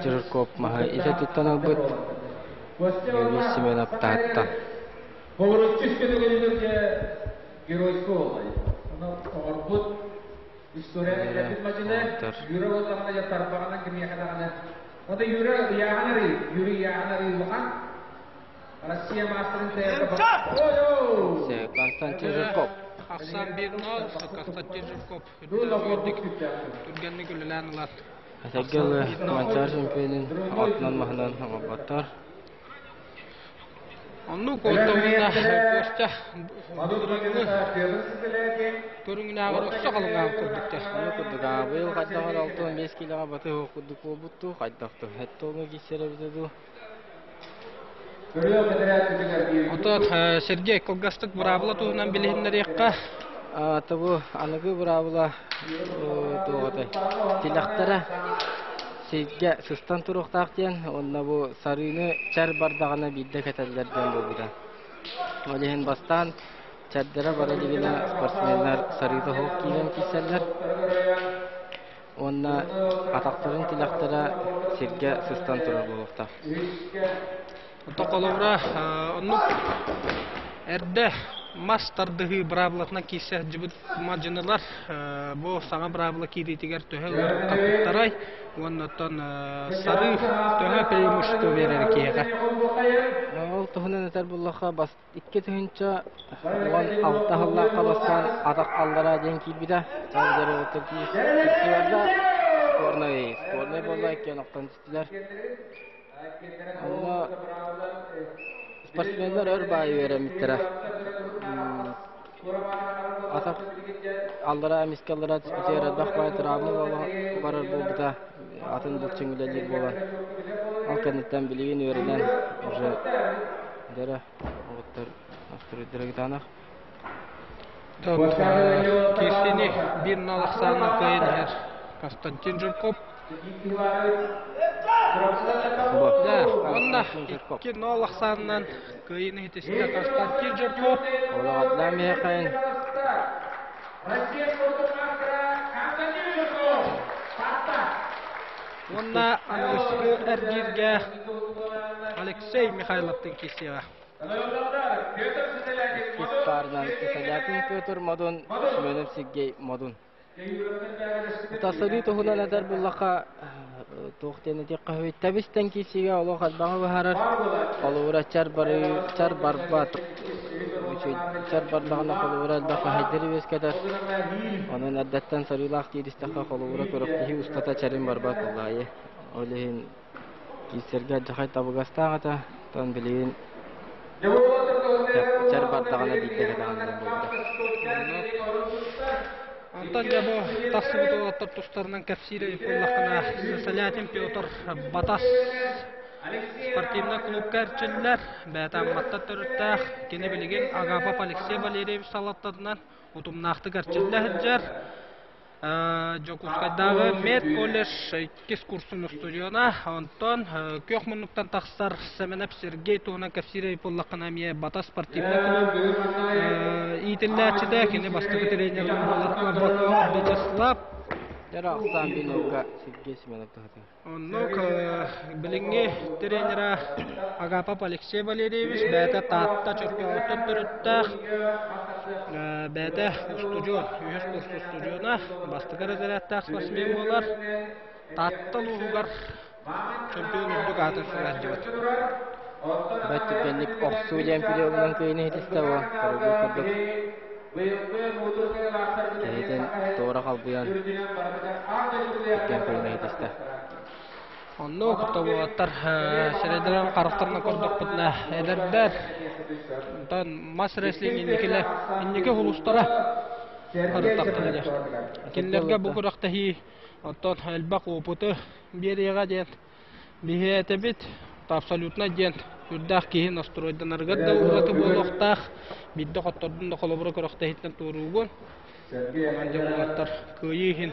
Жирков маһы итэ туттан ылбыт Юрий Семенов таһыттан. Геройскай олай. Оны оҥорбут история киллэрбит мадьыны Юра буоллаҕына дьэ тарбаҕынан кимиэхэ даҕаны. Ота Юра ыйааҕын арый, Юрий ыйааҕын арый улахан. Россия маастарын тэйэргэ Константин Жирков. Ахсан 1-0 Константин Жирков үрдүк түргэнник үлэлээн ылар. Сэргэ Манчаары чемпионун отунан маһынан оҥорботтор. Оннук оттомуна Костя былырыыҥҥы көрүҥүнээҕэр өссө халыҥаан курдук Ону курдук быйыл хайдаҕар 65 килоҕа баты курдук буолбуттуу хайдах ту һэттэ киирсэр эбитэ дуу. Отон Сергей кылгастык быраабыла туһунан билиһиннэриэххэ. Табу аныгы быраабыла туоҕатай тилэхтэрэ сиргэ сыстан туруохтаах диэн уонна бу сарыыны чэр бардаҕына биирдэ кэтэллэр диэн буолбута. Ол иһин бастаан чэрдэрэ бара илигинэ спортсменнар сарыыта суох киирэн киирсэллэр уонна атахтарын тилэхтэрэ сиргэ сыстан турар буолуохтаах. Онтон холобура оннук эрдэ мас тардыһыы быраабылатынан киирсэ сылдьыбыт мадьынылар бу саҥа быраабыла киириитигэр төһө ыарырҕаппыттарай уонна оттон сарыы төһө преимущество биэрэр киһиэхэ? Ол туһунан этэр буоллахха, бас 2016 сыллаахха бастаан атах аллараа диэн киирбитэ. Ол дьарыгыттан киирсибэрдэ спорнай, спорнай буолла иккиэн охтон түстүлэр. Онно спортсменнар өр баайы үөрэммиттэрэ. Атах аллараа эмискэ аллараа түспүтүгэр элбэх баайы травма барар буолбута. Атын булчуҥ үлэлиир буолан. Ол кэнниттэн билигин үөрэнэн уже дөрө оҕуттар настройдара кытаанах. Киирсиини биир нал ахсаанынан кыайан иһэр Константин Жирков. Да, уонна 2-0 ахсаанынан кыайыыны ситистэ Константин Жирков. Олоҕотлаа миэхэ Уонна аныгыскы эргииргэ Алексей Михайловтыын киирсиэҕэ. Иккис Сысолятин Петр Модун, Семенов Сергей Модун. Тасырыы туһунан этэр буллахха туох диэн этиэххэ үһүй тэбис-тэҥ киирсиигэ олох элбэҕи быһаарар. Холобура чар барыы чар барбат үчүгэй чар бардаҕына холобура элбэх мэһэйдэри үөскэтэр. Онон эрдэттэн сарыылаах кииристэххэ холобура күрэхтэһии устата чэрин барбат буоллаайы. Ол иһин киирсэргэ алдьархай табыгастаах этэ. Оттон билигин чэр бардаҕына биирдэ кэтэҕин диэн буолбута. Онтон дьэ бу тахсыбыт уолаттар тустарынан кэпсиир эбит буоллаххына, Солятин Петр Батас спортивнай клубка эрчиллэр, бэйэтэ Амматтан төрүттээх, кини билигин Агапов Алексей Валерьевич салалтатынан утумнаахтык эрчиллэ сылдьар. Дьокуускайдааҕы мед-колледж иккис курсун устудьуона, онтон күөх муннуктан тахсар Сэмэнэп Сергей туһунан кэпсиир эбит буоллаххына эмиэ Бата спортивнай клуб иитиллээччитэ, кини бастакы тренер буолар Абаков Вячеслав. Дьэ, ахсаан бинолга Сергей Семенов туһатыгар. Оннук билиҥҥи тренера Агапов Алексей Валерьевич бэйэтэ Таатта Чөркөөҕүттэн төрүттээх, бэйэтэ устудьуон, үһүс курс устудьуона, бастакы разрядтаах спортсмен буолар. Таатта улууһугар чемпион үрдүк аатын сүрэхтибит. Бэрт түргэнник охсуу диэн приемунан кыайыны иһитистэ бу. Көрүгү курдук Киһитин туора халбыйан иккиэн кыайыны иһитистэ. Оннук тобуоттар сирэйдэрин харахтарынан көрдөхпүтүнэ эдэрдэр онтон мас рестлинг инникилэ инники улуустара харыттахтара кинилэргэ бу күрэхтэһии оттон элбэх опыты биэриэҕэ диэн Биһи этэбит, абсолютно диэн үрдээх киһи настройданарыгар да ураты буолуохтаах. Биирдэ хоттордун да холобура көрөхтөһүттэн туоруугун. Онон дьэ уолаттар кыайыы иһин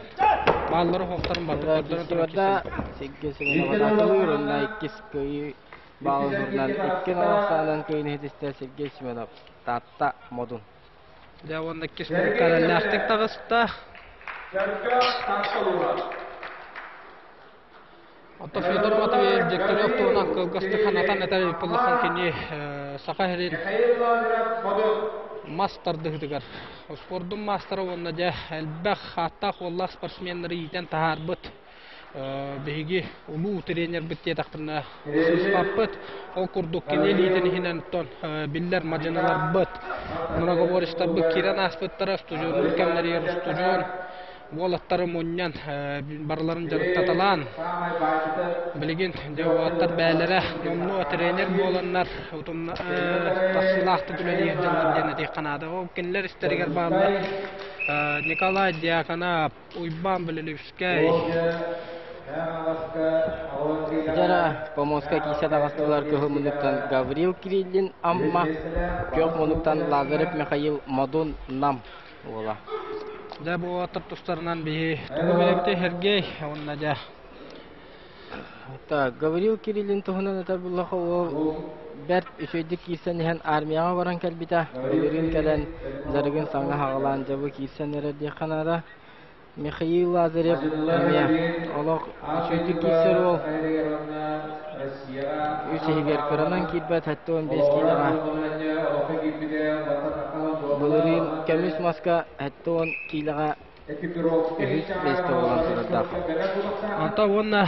бааллары хоохторун барытын көрдөрөн туран Киирсибэтэ Сергей Семенов атаакалыыр уонна иккис кыайыы баалын урунан икки нолох саанан кыайыыны иһитистэ Сергей Семенов Таатта Модун. Дьэ уонна иккис кубокка эрэллээхтик таҕыста. Оттон Федор Матвеев Дегтярев туһунан кылгастык санатан этэр эбит буоллаххына кини Саха сирин мас тардыһыытыгар спордун маастара уонна дьэ элбэх ааттаах-уоллаах спортсменнары иитэн таһаарбыт биһиги улуу тренербит диэтэхпинэ сыыспаппыт. Ол курдук кини илиитин иһинэн оттон биллэр мадьыналарбыт, многоборецтарбыт киирэн ааспыттара, устудьуоннуур кэмнэригэр устудьуон Уолаттары мунньан, барыларын дьарыктаталаан, билигин дьэ уолаттар бэйэлэрэ номнуо тренер буоланнар утумна тахсыылаахтык үлэлиир дьоннор диэн этиэххэ наада. Ол кинилэр истэригэр бааллар Николай Дьяконов, Уйбаан Белолюбскай. Дьара Поморскай киисэ таҕыстылар кыһыл муннуктан Гаврил Кириллин Амма, күөх муннуктан Лазарев Михаил Модун Нам уола. Дьэ бу уолаттар тустарынан биһи тугу билэбитий Сергей уонна дьэ Так, Гаврил Кириллин туһунан этэр буллаха уол бэрт үчүгэйдик киирсэн иһэн армияҕа баран кэлбитэ. Былырыын кэлэн дьарыгын саҥа хаҕалаан дьэ бу киирсэн эрэр диэххэ наада. Михаил Лазарев эмиэ олох үчүгэйдик киирсэр уол. Үс иһигэр кыранан киирбэт 75 киилэҕэ. Былырыын көмүс маска 70 киилэҕэ үһүс миэстэ буолан турардаах. Онтон уонна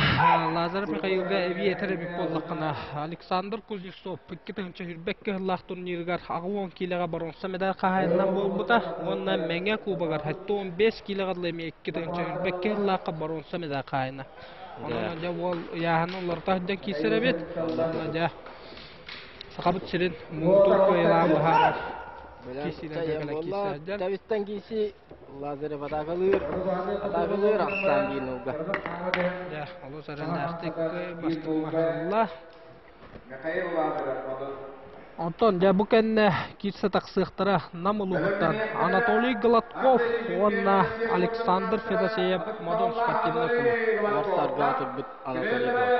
Лазарев Михаилга эбии этэр эбит буоллаххына, Александр Кузнецов 2022 сыллаах турнирыгар 80 киилэҕэ боруонса медаль хаһаайынынан буолбута уонна Мэҥэ Кубогар 75 киилэҕэ дылы эмиэ 2022 сыллаахха боруонса медаль хаһаайына. Онон дьэ уол ыйааһын уларыта сылдьан киирсэр эбит. Онно дьэ Сахабыт сирин муҥутуур кыайыылааҕын быһаарар киирсиилэргэ кэлэн киирсэ сылдьар. Тэбистэн киирсии Лазарев атаакалыыр, атаакалыыр ахсаан биир нолга. Дьэ, олус эрэллээхтик бастыҥ маһылла. Онтон дьэ бу кэннэ киирсэ тахсыахтара Нам улууһуттан Анатолий Гладков уонна Александр Федосеев Модун спортивнай клуб. Марсарга турбут Анатолий Гладков.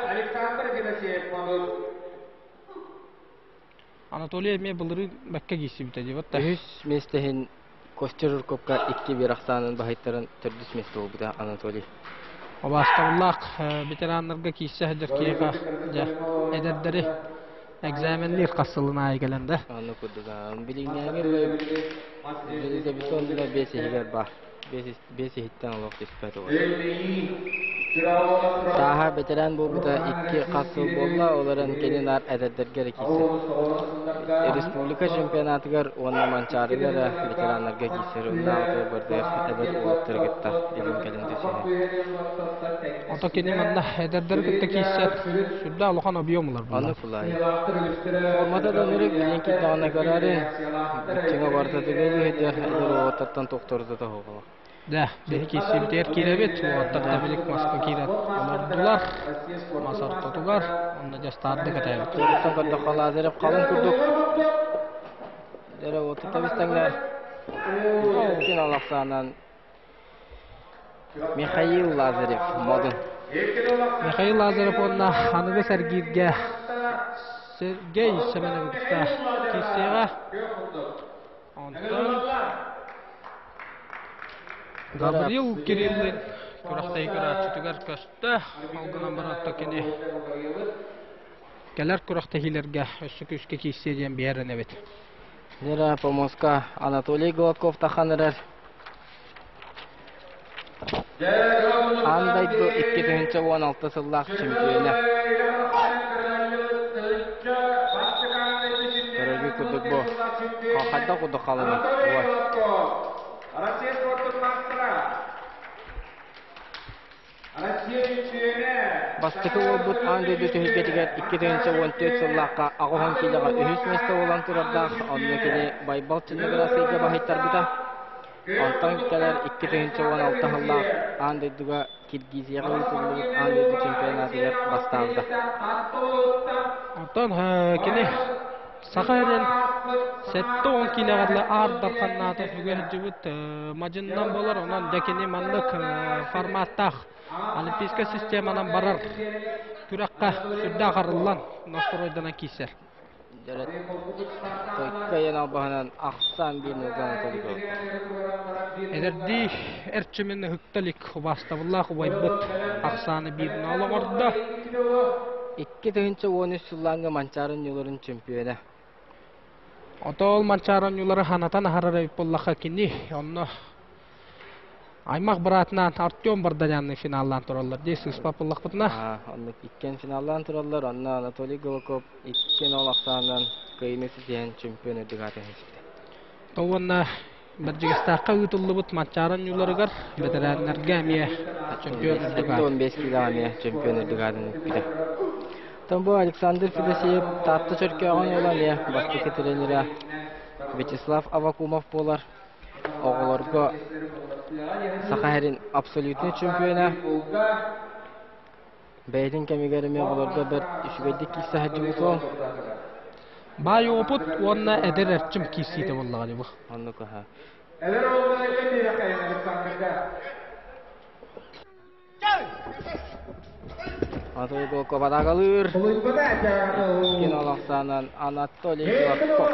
Анатолий эмиэ былырыын бэккэ киирсибитэ дии вот Үһүс миэстэ иһин Костя Жирковка икки биир ахсаанын баһыйтаран төрдүс миэстэ буолбута Анатолий. Убаастабыллаах ветераннарга киирсэ сылдьар киһиэхэ дьэ эдэрдэри экзаменныыр хас сылын аайы кэлэн да. Аны курдук билиҥҥээҥи железобетон да биэс иһигэр баар. Биэс иһиттэн олох түспэт уол. Сааһа бэтэрээн буолбута икки хас сыл буолла, ол эрэн кини наар эдэрдэргэ эрэ киирсэр. Республика чемпионатыгар уонна Манчаарыга эрэ ветераннарга киирсэр уоннааҕыта барытыгар эдэр уолаттары кытта илин-кэлин түсүһэр. Ото кини манна эдэрдэри кытта киирсэр сүрдээх улахан объем ылар Аны флай. Формата да ынырык билин киирдэҕинэ көрөөрүн, быччыҥа барыта тыгылыы сылдьар эдэр уолаттартан тохторута тоһоҕоло. Да, биһи киирсибитигэр киирэбит, уолаттар тэбилик маска киирэн олордулар, мас ортотугар, онно дьэ старды кэтэбит. Туруттан көрдөххө Лазарев халыҥ курдук эрэ уоту тэбис тэҥнэр. Финал ахсаанан. Михаил Лазарев, Модун. Михаил Лазарев уонна аныгы сэргииргэ Сергей Семеновы кытта киирсиэҕэ. Онтон Гаврил Кириллин күрэхтэһии көрөөччүтүгэр көстө. Ол гынан баран кини кэлэр күрэхтэһиилэргэ өссө күүскэ киирсиэ диэн биэрэн эбит. Нера помоска Анатолий Гладков тахан эрэр. Аан дойду 2016 сыллаах чемпиона. Көрөргү курдук бу. Хайдах курдук халыҥый? Россия спортун мастера. Бастакы уолбут аан дойду түһүлгэтигэр 2014 сыллаахха аҕыс киилэҕэ үһүс миэстэ буолан турардаах, онно кини Байбал Чиннаграсыйга баһыйтарбыта. Онтон кэлэр 2016 сыллаах аан дойдуга Киргизияҕа ыытыллыбыт аан дойду чемпионатыгар бастаабыта. Онтон кини Саха эрэн 70 киилэҕэ дылы Аар Дарханнаата үгэ сылдьыбыт мадьынынан буолар. Онон дьэ кини маннык форматтаах олимпийскай системанан барар күрэххэ сүрдээх арыллан настройданан киирсэр. Тойкайын албаһынан ахсаан биир нолга Анатолий Эдэрдии эрчимин ыһыкта илик убаастабыллаах убайбыт ахсааны биир нол оҥордо. 2013 сыллааҥҥа Манчаары оонньууларын чөмпүйүөнэ. Ото ол Манчаары оонньуулары ханатан аһарар эбит буоллахха кини онно аймах быраатынаан Артем Барданянны финаллаан тураллар дии сыыспат буоллахпытына. Оннук иккиэн финаллаан тураллар. Онно Анатолий Голоков икки нол ахсаанынан кыайыыны ситиһэн чемпион үрдүк аатын иһиспитэ. Уонна Бэрдьигэстээххэ ыытыллыбыт Манчаары оонньууларыгар бэтэрээннэргэ эмиэ чемпион үрдүк аат. 75 килоҕа эмиэ чемпион үрдүк аатын ылбыта. Оттон бу Александр Федосеев Таатта Чөркөөҕүн уола эмиэ бастакы тренерэ Вячеслав Авакумов буолар. Оҕолорго Саха сирин абсолютнай чемпиона. Бэйэтин кэмигэр эмиэ оҕолорго бэрт үчүгэйдик киирсэ сылдьыбыт уол. Баай опыт уонна эдэр эрчим киирсиитэ буоллаҕа дии бу. Оннук аһа. Эдэр уолга биэрэхэ Александрга. Анатолий Голков атаакалыыр. Кино ахсаанан Анатолий Гладков.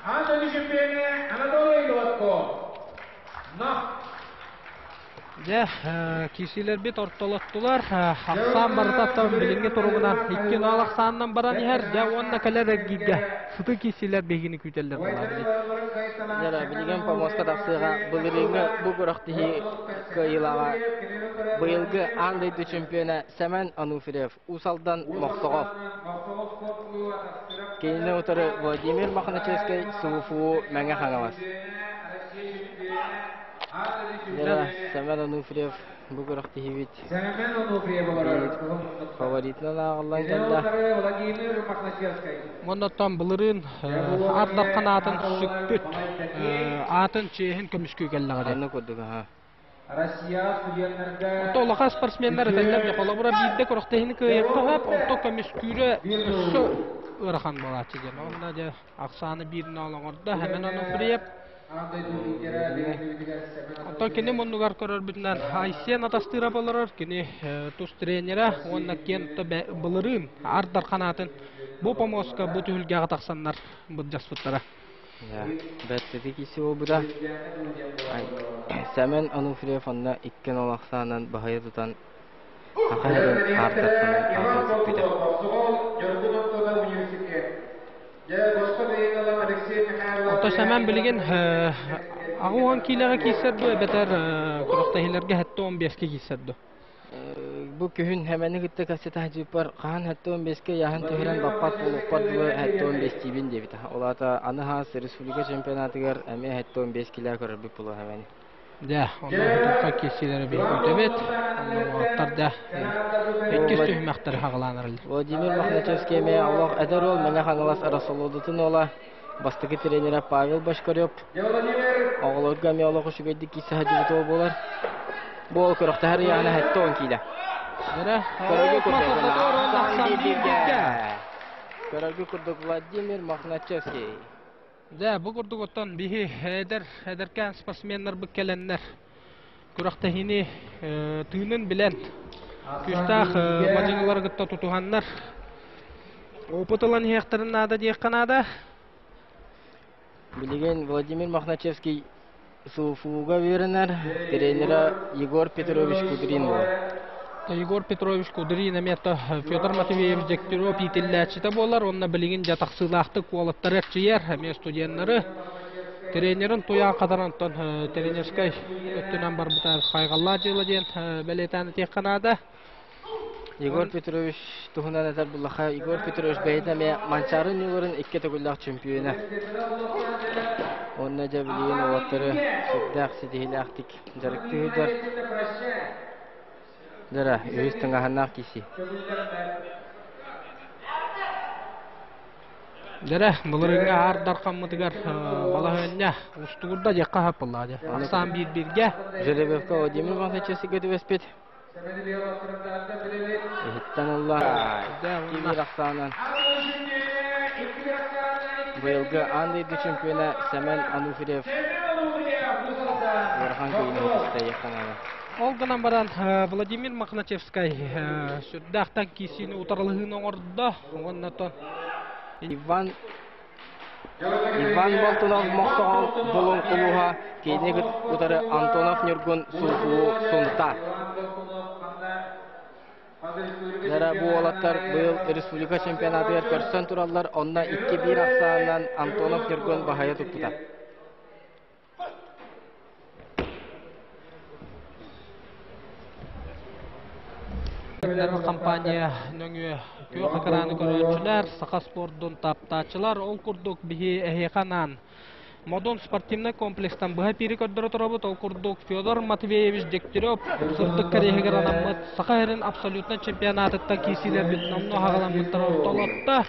Анатолий чемпионе Анатолий Гладков. На! Дьэ, киирсиилэрбит ортолоттулар. Ахсаан барыта билиҥҥи туругунан 2-0 ахсаанынан баран иһэр. Дьэ, уонна кэлэр эргииргэ сытыы киирсиилэр биһигини күүтэллэр буолар. Дьэ, билигин помоска тахсыаҕа былырыыҥҥы бу күрэхтэһии кыайыылааҕа быйылгы аан дойду чемпиона Сэмэн Ануфриев, Уус Алдан Мохсоҕол. Кинини утары Владимир Мохначевскай, СВФУ Мэҥэ Хаҥалас. Дьэ, Сэмэн Ануфриев бу күрэхтэһиибит Сэмэн Ануфриев олорор. фаворитынан ааҕыллан кэллэ. Владимир Мохначевскай. Оннуттан былырыын Аар Дархан аатын сүкпүт, аатын чиэһин көмүскүү кэллэҕэ дии. Оннук курдук аха. Россия студеннарга Онто улахан спортсменнар этэллэр дьэ холобура биирдэ күрэхтэһиини кыайыахха сөп, онто көмүскүүрэ өссө ыарахан буолааччы диэн. Онно дьэ ахсааны биир нол оҥордо Сэмэн Онуфриев. Оттон кини муннугар көрөрбүтүнэн Айсен Атастыров олорор, кини тус тренерэ уонна киэн былырыын Аар Дархан аатын бу помоска бу түһүлгэҕэ тахсаннар былдьаспыттара. Бэрт сытыы киирсии буолбута. Сэмэн Онуфриев онно икки нол ахсаанынан баһыйа тутан Саха сирин Аар Дарханын аатын сүкпүтэ. Оттон Сэмэн билигин 80 киилэҕэ киирсэр дуо эбэтэр күрэхтэһиилэргэ 75-кэ киирсэр дуо? Бу күһүн Сэмэни кытта кэпсэтэ сылдьыппар хаһан 75-кэ ыйааһын түһэрэн баппат буолуохпар дылы 75-тиибин диэбитэ. Ол аата аны хаас республика чемпионатыгар эмиэ 75 килэ көрөрбүт буолуо Сэмэни. Дьэ, онно хотуттан киирсиилэри биһиги Онно уолаттар дьэ иккис түһүмэхтэри хаҕылаан эрэллэр. Владимир Мохначевский эмиэ олох эдэр уол Мэҥэ Хаҥалас Расолодутун уола, бастакы тренерэ Павел Башкарев. Оҕолорго эмиэ олох үчүгэйдик киирсэ сылдьыбыт уол буолар. Бу уол күрэхтэһэр ыйааһына 70 киилэ. Көрөргө курдук Көрөргө курдук Владимир Мохначевский. Дьэ, бу курдук оттон биһи эдэр эдэркээн спортсменнарбыт кэлэннэр күрэхтэһиини тыынын билэн күүстээх мадьыҥылары кытта тутуһаннар опыт ылан иһиэхтэрин наада диэххэ наада. Билигин Владимир Мохначевский СУФУга үөрэнэр, тренера Егор Петрович Кудрин буолар. Егор Петрович Кудрин эмиэ Федор Матвеевич Дегтярев иитиллээччитэ буолар уонна билигин дьэ тахсыылаахтык уолаттары эрчийэр, эмиэ студеннары тренерин туйаан хатаран онтон тренерскэй өттүнэн барбыта хайҕаллаах дьыала диэн бэлиэтээн этиэххэ наада. Егор Петрович туһунан этэр буллаха, Егор Петрович бэйэтэ эмиэ Манчаары ньууларын икки төгүллээх чөмпүйүөнэ. Уонна дьэ билигин уолаттары сүрдээх ситиһиилээхтик дьарыктыы сылдьар. Дьара, үһүс тыҥаһыннаах киси. Дьэрэ, былырыыҥҥы аар дархаммытыгар балаһыанньа устугурда диэххэ хаппыллаа дьэ. Ахсаан биир-бииргэ. Жеребьевка Владимир Иванович түбэспит. Иһиттэн ылла. Киир ахсаанан. Быйылгы аан дойду чемпиона Сэмэн Ануфриев ыарахан кыйыны ытыста Ол гынан баран Владимир Мохначевскай сүрдээхтэн киирсиини утарылаһыыны оҥордо уонна Иван Иван Болтунов Мохсоҕол Булуҥ улууһа киини утары Антонов Ньургун Суукуу Сунта. Дара бу уолаттар быйыл республика чемпионатыгар көрсөн тураллар, онно 2-1 ахсаанынан Антонов Ньургун баһыйа туппута. Компания нөҥүө күөх экраны көрөөччүлэр, саха спордун таптааччылар, ол курдук биһи эһиэхэ анаан Модун спортивнай комплекстан быһа пири көрдөрө турабыт. Ол курдук Федор Матвеевич Дегтярев сырдык кэриэһигэр анаммыт Саха сирин абсолютнай чемпионатыттан киирсиилэрбит номнуо хаҕаламмыттара ортолотто.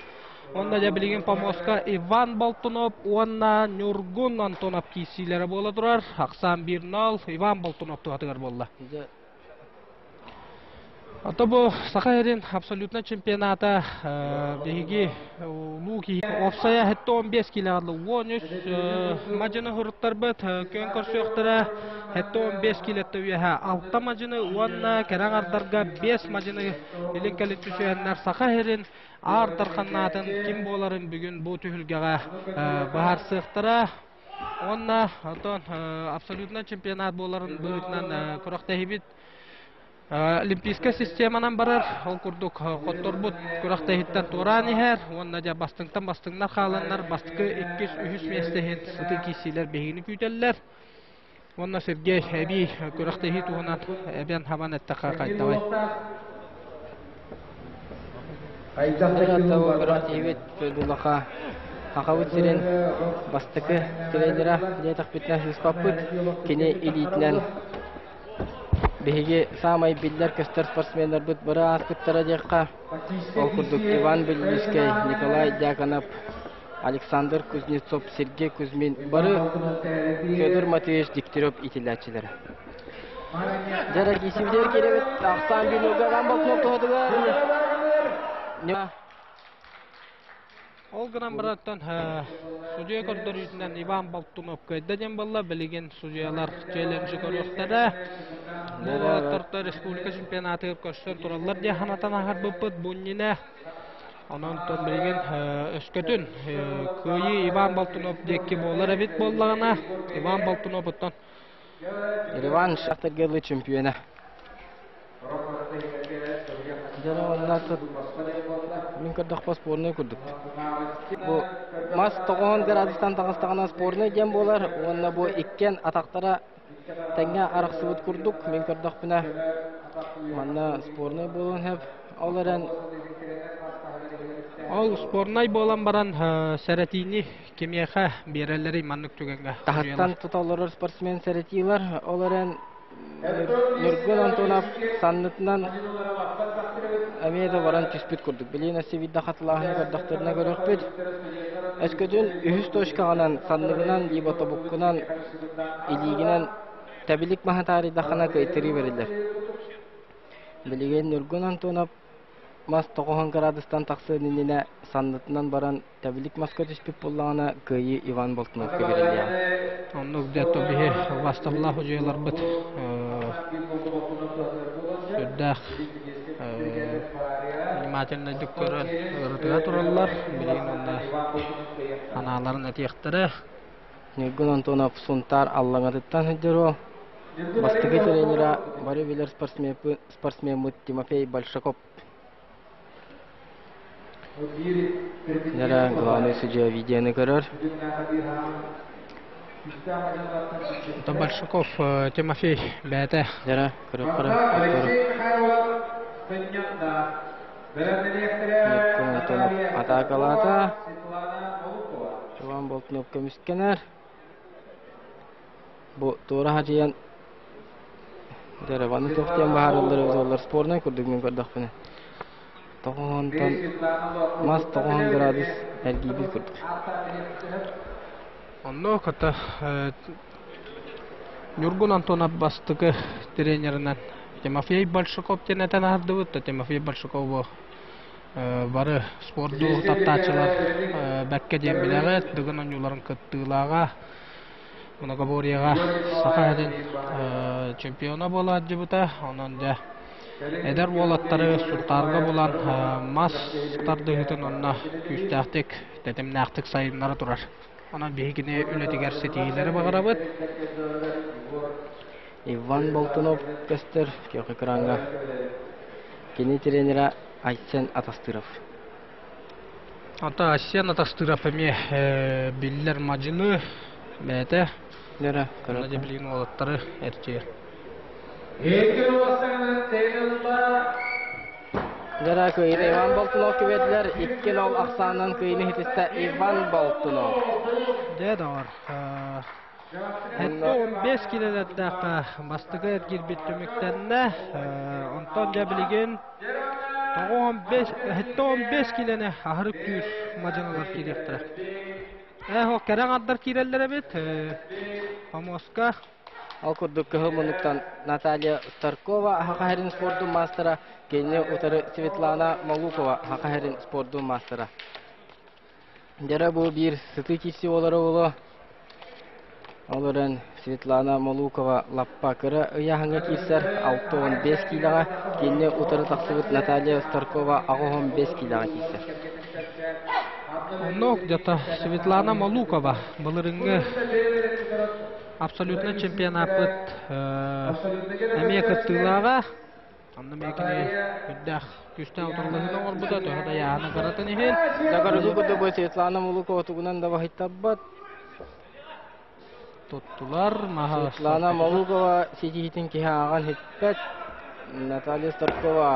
Онно дьэ билигин помостка Иван Болтунов уонна Ньургун Антонов киирсиилэрэ буола турар. Ахсаан 1-0 Иван Болтунов туһатыгар буолла. Ото бу Саха сирин абсолютно чемпионата биһиги улуу киһи уопсайа 75 килоҕа 13 мадьыны хуруттарбыт күөн көрсүөхтэрэ 75 килоттан үөһэ 6 мадьыны уонна кэрэ аҥардарга 5 мадьыны илин кэлин түсүһэннэр Саха сирин Аар Дарханнаатын ким буоларын бүгүн бу түһүлгэҕэ быһаарсыахтара. Уонна оттон абсолютно чемпионат буоларын быһыытынан күрэхтэһиибит Олимпийскай системанан барар. Ол курдук хотторбут күрэхтэһииттэн туораан иһэр уонна дьэ бастыҥтан бастыҥнар хааланнар бастакы, иккис, үһүс миэстэ иһин сытыы киирсиилэр биһигини күүтэллэр. Уонна Сергей эбии күрэхтэһии туһунан эбэн хабан эттэххэ хайдаҕый? Күрэхтэһиибит Федулаха Сахабыт сирин бастакы тренера диэтэхпитинэ сыыспаппыт. Кини илиитинэн биһиги саамай биллэр-көстөр спортсменнарбыт бары ааспыттара диэххэ. Ол курдук Иван Белинскэй, Николай Дьяконов, Александр Кузнецов, Сергей Кузьмин бары Федор Матвеевич Дегтярев иитиллээччилэрэ. Дьара киисибитигэр киирэбит ахсаан биир Рамбал туһатыгар Ол гынан баран судьуйа көрдөрүүтүнэн Иван Болтунов кыайда диэн буолла. Билигин судьуйалар челленджи көрүөхтэрэ. Бу уолаттарта республика чемпионатыгар көрсөн тураллар диэн санатан аһарбыппыт. Бу иннинэ Онон билигин өскөтүн кыайыы Иван Болтунов диэки буолар эбит буоллаҕына, Иван Болтунов оттон Реванш Ахтаргелы чемпиона. Дьоно онно мин көрдөхпө спорный курдук. Бу мас тоҕоһон градустан таҕыстаҕына спорный диэн буолар уонна бу иккиэн атахтара тэҥҥэ арахсыбыт курдук мин көрдөхпүнэ манна спорный буолуон сөп ол эрэн ол спорнай буолан баран сэрэтиини кимиэхэ биэрэллэрий маннык түгэҥҥэ таһыттан тута олорор спортсмен сэрэтиилэр ол эрэн Ньургун Антонов саннытынан эмиэ да баран түспүт курдук. Билигин өссө биирдэ хатылааһыны көрдөхтөрүнэ көрүөхпүт. Өскөтүн үһүс точкаҕынан санныгынан либо тобуккунан илиигинэн тэбилик маһы таарыйдаххына кыайтарыы бэриллэр. Билигин Ньургун Антонов мас тоҕуһун градустан тахсыан иннинэ саннытынан баран тэбилик маска түспүт буоллаҕына, кыайыы Иван Болтуновка бэриллиэҕэ. Оннук дьэ биһи убастабылаах удьуйаларбыт сүрдээх внимательнайдык көрөн ырытыга тураллар. Билигин онно санааларын этиэхтэрэ. Ньургун Антонов Сунтаар Аллаҥатыттан сылдьар уол. Бастакы тренера бары билэр спортсмеммыт Тимофей Большаков. Нера главный судья видеоны көрөр. Это Большаков Тимофей бэйэтэ. Нера көрөр көрөр. Ньургун Антонов атаакалаата. Иван Болтунов көмүскэнэр. Бу туора хадьыйан Дереваны туох диэн баһаараллар эбит спорнай курдук мин көрдөхпүнэ. Тоҕоһонтон мас тоҕоһон градус эргийбит курдук. Онно ката Ньургун Антонов бастакы тренеринэн Тимофей Большаков диэн этэн аһардыбыт да Тимофей Большакову бары спорду таптааччылар бэркэ диэн билэҕит. Дыгын оонньууларын кыттыылааҕа многоборьеҕа Саха сирин чемпиона буола сылдьыбыта. Онон дьэ эдэр уолаттары Сунтаарга булан мас тардыһыытын онно күүстээхтик, тэтимнээхтик сайыннара турар. Онон биһигини үлэтигэр ситиһиилэри баҕарабыт. Иван Болтунов көстөр күөх экраҥҥа. Кини тренера Айсен Атастыров. Ата Айсен Атастыров эмиэ биллэр мадьыны бэйэтэ. Нөрө, Онно дьэ билигин уолаттары эрчийэр. Дьара кыайыыны Иван Болтунов күбэдилэр 2-0 ахсаанынан кыайыыны ситистэ Иван Болтунов. Дьэ доҕор, 75 килэлэрдээх бастакы эргирбит түмүктэннэ. Онтон дьэ билигин 95 килэни аһары күүс мадьыналар киириэхтэрэ. Ээ, кэрэ аҥардар киирэллэр эбит. Помоска. Ол курдук кыһыл муннуктан Наталья Старкова Саха спордун маастара, кини утары Светлана Малукова Саха спордун маастара. Дьэрэ бу биир сытыы киирсии буолара буолуо. Ол эрэн Светлана Малукова лаппа кыра ыйааһыҥҥа киирсэр 65 киилэҕэ, кини утары тахсыбыт Наталья Старкова 85 киилэҕэ киирсэр. Онно где-то Светлана Малукова былырыҥҥы абсолютно чемпионаппыт эмиэ кыттыылааҕа. Онно эмиэ кини үрдээх күүстээх утарылаһыыны оҥорбута, төһө да ыйааһына кыратын иһин. Дагарыгы курдук Светлана Малукова тугунан да баһыйтарбат. Туттулар. Маһа Светлана Малукова ситиһиитин киһи ааҕан сиппэт. Наталья Старкова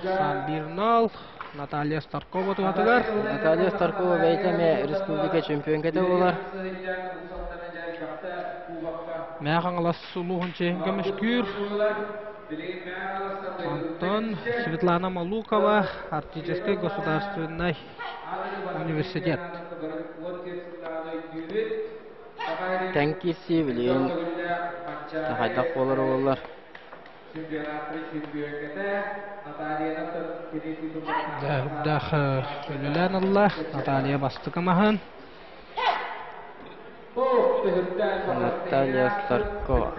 Сан Наталья Старкова туһатыгар. Наталья Старкова бэйэтэ эмиэ республика чемпионката буолар. Мэҥэ Хаҥалас улууһун чиэһин көмүскүүр. Онтон Светлана Малукова Арктическай государственнай университет. Тэҥ киирсии билигин хайдах буолар буоллар. Дах үлэлээн ылла Наталья бастакы маһын. Наталья Старкова.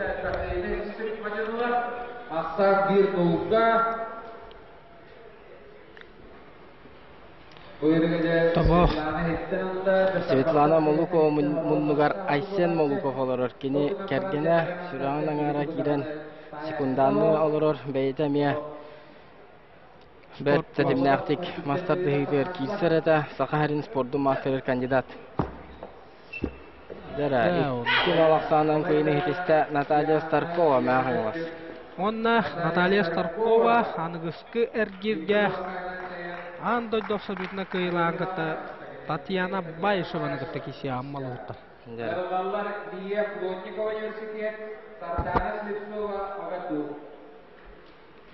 Тобох. Светлана Молукова муннугар Айсен Молуков олорор. Кини кэргэнэ сүрэҕин аҥаара киирэн секундаанныы олорор. Бэйэтэ эмиэ бэрт тэтимнээхтик мас тардыһыытыгар киирсэр этэ. Саха сирин спордун маастарыгар кандидат. Дьэ, икки бал ахсаанынан кыайыыны иһитистэ Наталья Старкова Мэҥэ Хаҥалас. Уонна Наталья Старкова аныгыскы эргииргэ аан дойду абсолютно кыайыылааҕын кытта Татьяна Баишеваны кытта киирсиэ Аммалыһыттан.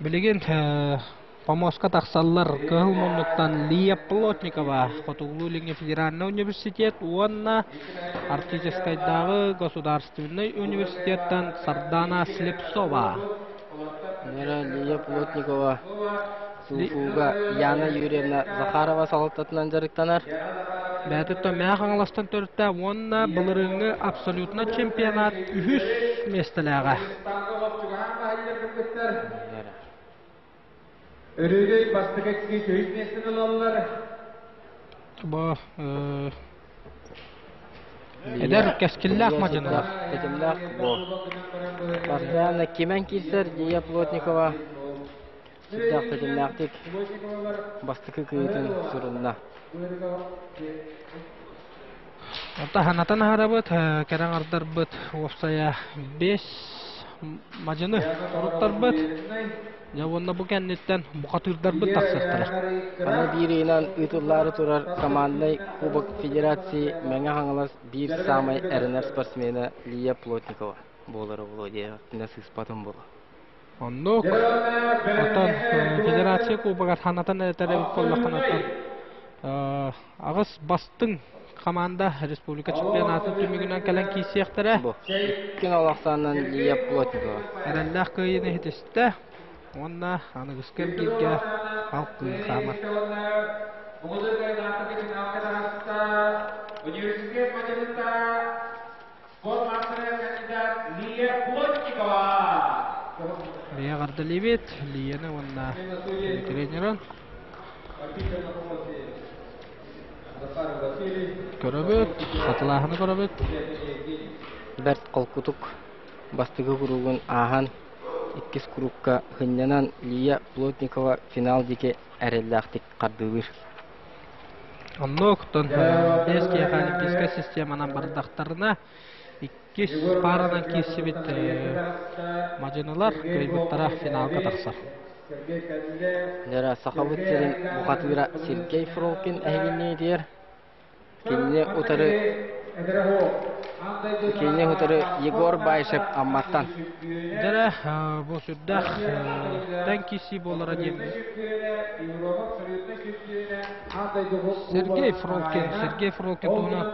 Билигин помостка тахсаллар Кыһыл муннуктан Лия Плотникова Хотугулуу-Илиҥҥи федеральнай университет уонна Арктическайдааҕы государственнай университеттан Сардана Слепцова. Лия Плотникова. Суфуга Яна Юрьевна Захарова салалтатынан дьарыктанар. Бэйэтиттэн Мэҥэ Хаҥаластан төрүттээх уонна былырыыҥҥы абсолютно чемпионат үһүс миэстэлээҕэ. Өрүүнүй бастакы үһүс миэстэни ылаллар. Бу эдэр кэскиллээх мадьынылар. Тэтимнээх бу. Постоянно кимэн киирсэр Лия Плотникова сүрдээх тэтимнээхтик бастакы кыытын сурунна. Таһанатан аһарабыт, кэрэ аҥардарбыт уопсайа 5 мадьыны суруттарбыт. Дьэ уонна бу кэнниттэн бухатыырдарбыт тахсыахтара. Аны биир ыйынан ыытыллаары турар команднай Кубок Федерации Мэҥэ Хаҥалас биир саамай эрэнэр спортсмена Лия Плотникова буолара буолуо диэхпинэ сыыспатым буолуо. Оннук. Оттон Федерация Кубогар ханатан этэр эбит буоллаххына, аҕыс бастыҥ команда республика чемпионатын түмүгүнэн кэлэн киирсиэхтэрэ. Бу икки ахсаанынан Лия Плотникова. Эрэллээх кыайыыны иһитистэ уонна аныгыскы эргииргэ халкыы хаамар. Университет мадьыныта спорт маастара кандидат Лия Плотникова. Лия эҕэрдэлиибит Лияны уонна тренерын. Көрөбүт, хатылааһыны көрөбүт. Бэрт холкутук бастакы куругун ааһан, иккис курукка сынньанан Лия Плотникова финал диэки эрэллээхтик хардыылыыр. Оннук, оттон биэс киһиэхэ олимпийскай системанан бардахтарына, иккис пааранан киирсибит мадьынылар кыайбыттара финалга тахсар. Дьэ, Сахабыт сирин бухатыыра Сергей Фролкин эһигинниитигэр Кинини утары Кинини утары Егор Баишев Амматтан. Дьэ, бу сүрдээх тэҥ киирсии буолара диэн Сергей Фролкин. Сергей Фролкин туһунан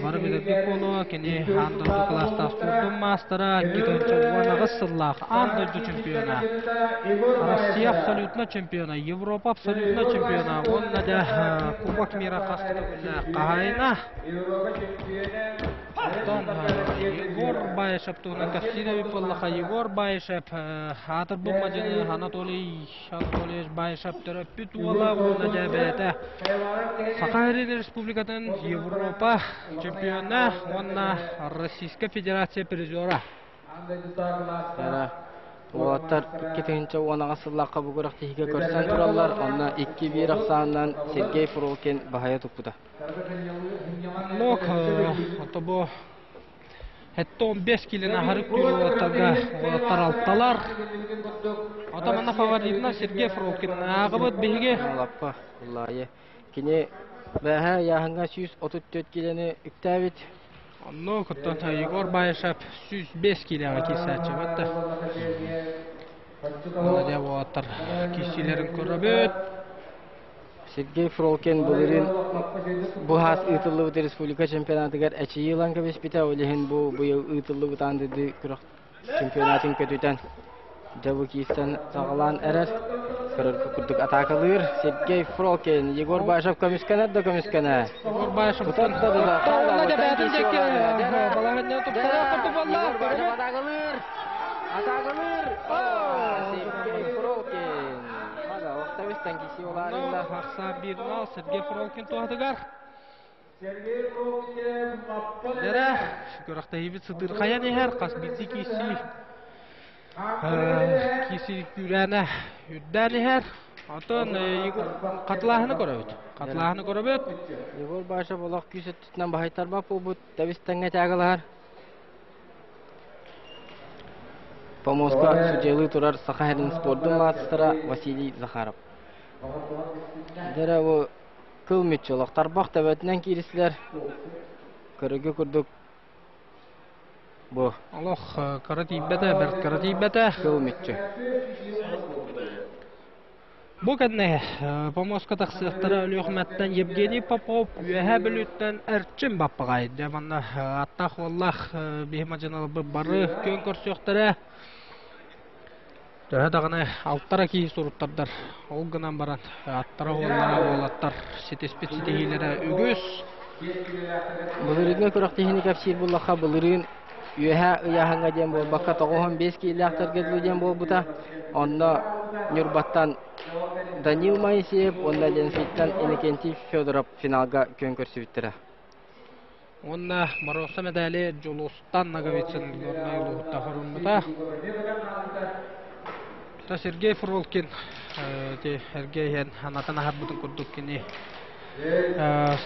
бары билэрбит буолуо. Кини аан дойду кылаастаах спордун маастара, 2018 сыллаах аан дойду чемпиона, Россия абсолютно чемпиона, Европа абсолютно чемпиона уонна да Кубок мира хас төгүллээх хаһаайына. Оттон Егор Баишев туһунан кэпсиир эбит буоллахха, Егор Баишев аатырбыт мадьыны Анатолий Анатольевич Баишев төрөппүт уола уонна дьэ бэйэтэ Саха Сирин Республикатын Европа чемпиона уонна Российскай Федерация призера. Уолаттар 2018 сыллаахха бу күрэхтэһиигэ көрсөн тураллар, онно 2-1 ахсаанынан Сергей Фролкин баһыйа туппута. Оннук, ото бу 75 килини аһарык түүр уолаттарга уолаттар алталар. Ото манна фаворитынан Сергей Фролкин ааҕыбыт биһиги. Лаппа, Лайы. Кини бэһэ ыйааһыҥҥа 134 килени үктээбит. Оннук, оттон Егор Баишев 105 киилэҕэ киирсээччи да. Уонна дьэ уолаттар киирсиилэрин көрөбүт. Сергей Фролкин былырыын бу хаас ыытыллыбыт республика чемпионатыгар эчийии ылан кэбиспитэ, ол иһин бу быйыл ыытыллыбыт аан дойду күрэх чемпионатын көтүтэн дьэ бу киирсэн саҕалаан эрэр. Көрөргө курдук атаакалыыр Сергей Фролкин. Егор Башев көмүскэнэр да көмүскэнэ. Егор Башев Тутар да тутар. Уонна дьэ бэйэтин диэки балаһанньа тупсарыах курдук буолла. Егор Башев атаакалыыр. Атаакалыыр. Сергей Фролкин. Охтавистан киси олаарында. Ахса 1-0 Сергей Фролкин туһатыгар. Дэрэ, күрэхтэһиибит сытыырхайан иһэр, хас биирдии киирсии киирсии күүрээнэ үрдээн иһэр. Оттон хатылааһыны көрөбүт. Хатылааһыны көрөбүт. Егор Башев олох күүс өттүтүнэн баһыйтарбат буолбут, тэбис-тэҥҥэ таагалаһар. Помостка судьялыы турар Саха сирин спордун маастара Василий Захаров. Дьэ бу кыл мүччү олох тарбах төбөтүнэн кииристилэр. Көрүгү курдук бу. Олох кыра тиийбэтэ, бэрт кыра тиийбэтэ. Кыл мүччү. Бу кэннэ помостка тахсыахтара Өлүөхүмэттэн Евгений Попов, Үөһээ Бүлүүттэн Эрчим Баппаҕай. Дьэ манна аттаах уоллаах биһи мадьыналарбыт бары күөн көрсүөхтэрэ. Төһө даҕаны алтара киһи суруттардар, ол гынан баран аттара уоллара уолаттар ситиспит ситиһиилэрэ үгүс. Былырыыҥҥы күрэхтэһиини кэпсиир буоллахха, былырыын үөһээ ыйааһыҥҥа диэн буолбакка, 95 киилээхтэргэ дылы диэн буолбута. Онно Ньурбаттан Данил Моисеев уонна Ленскийтэн Иннокентий Федоров финалга күөн көрсүбүттэрэ. Уонна боруоста мэдээли Дьулустан Ноговицын Горнай улууһуттан хоруммута. Та Сергей Фролкин ити эргэ иһэн анатан аһарбытын курдук кини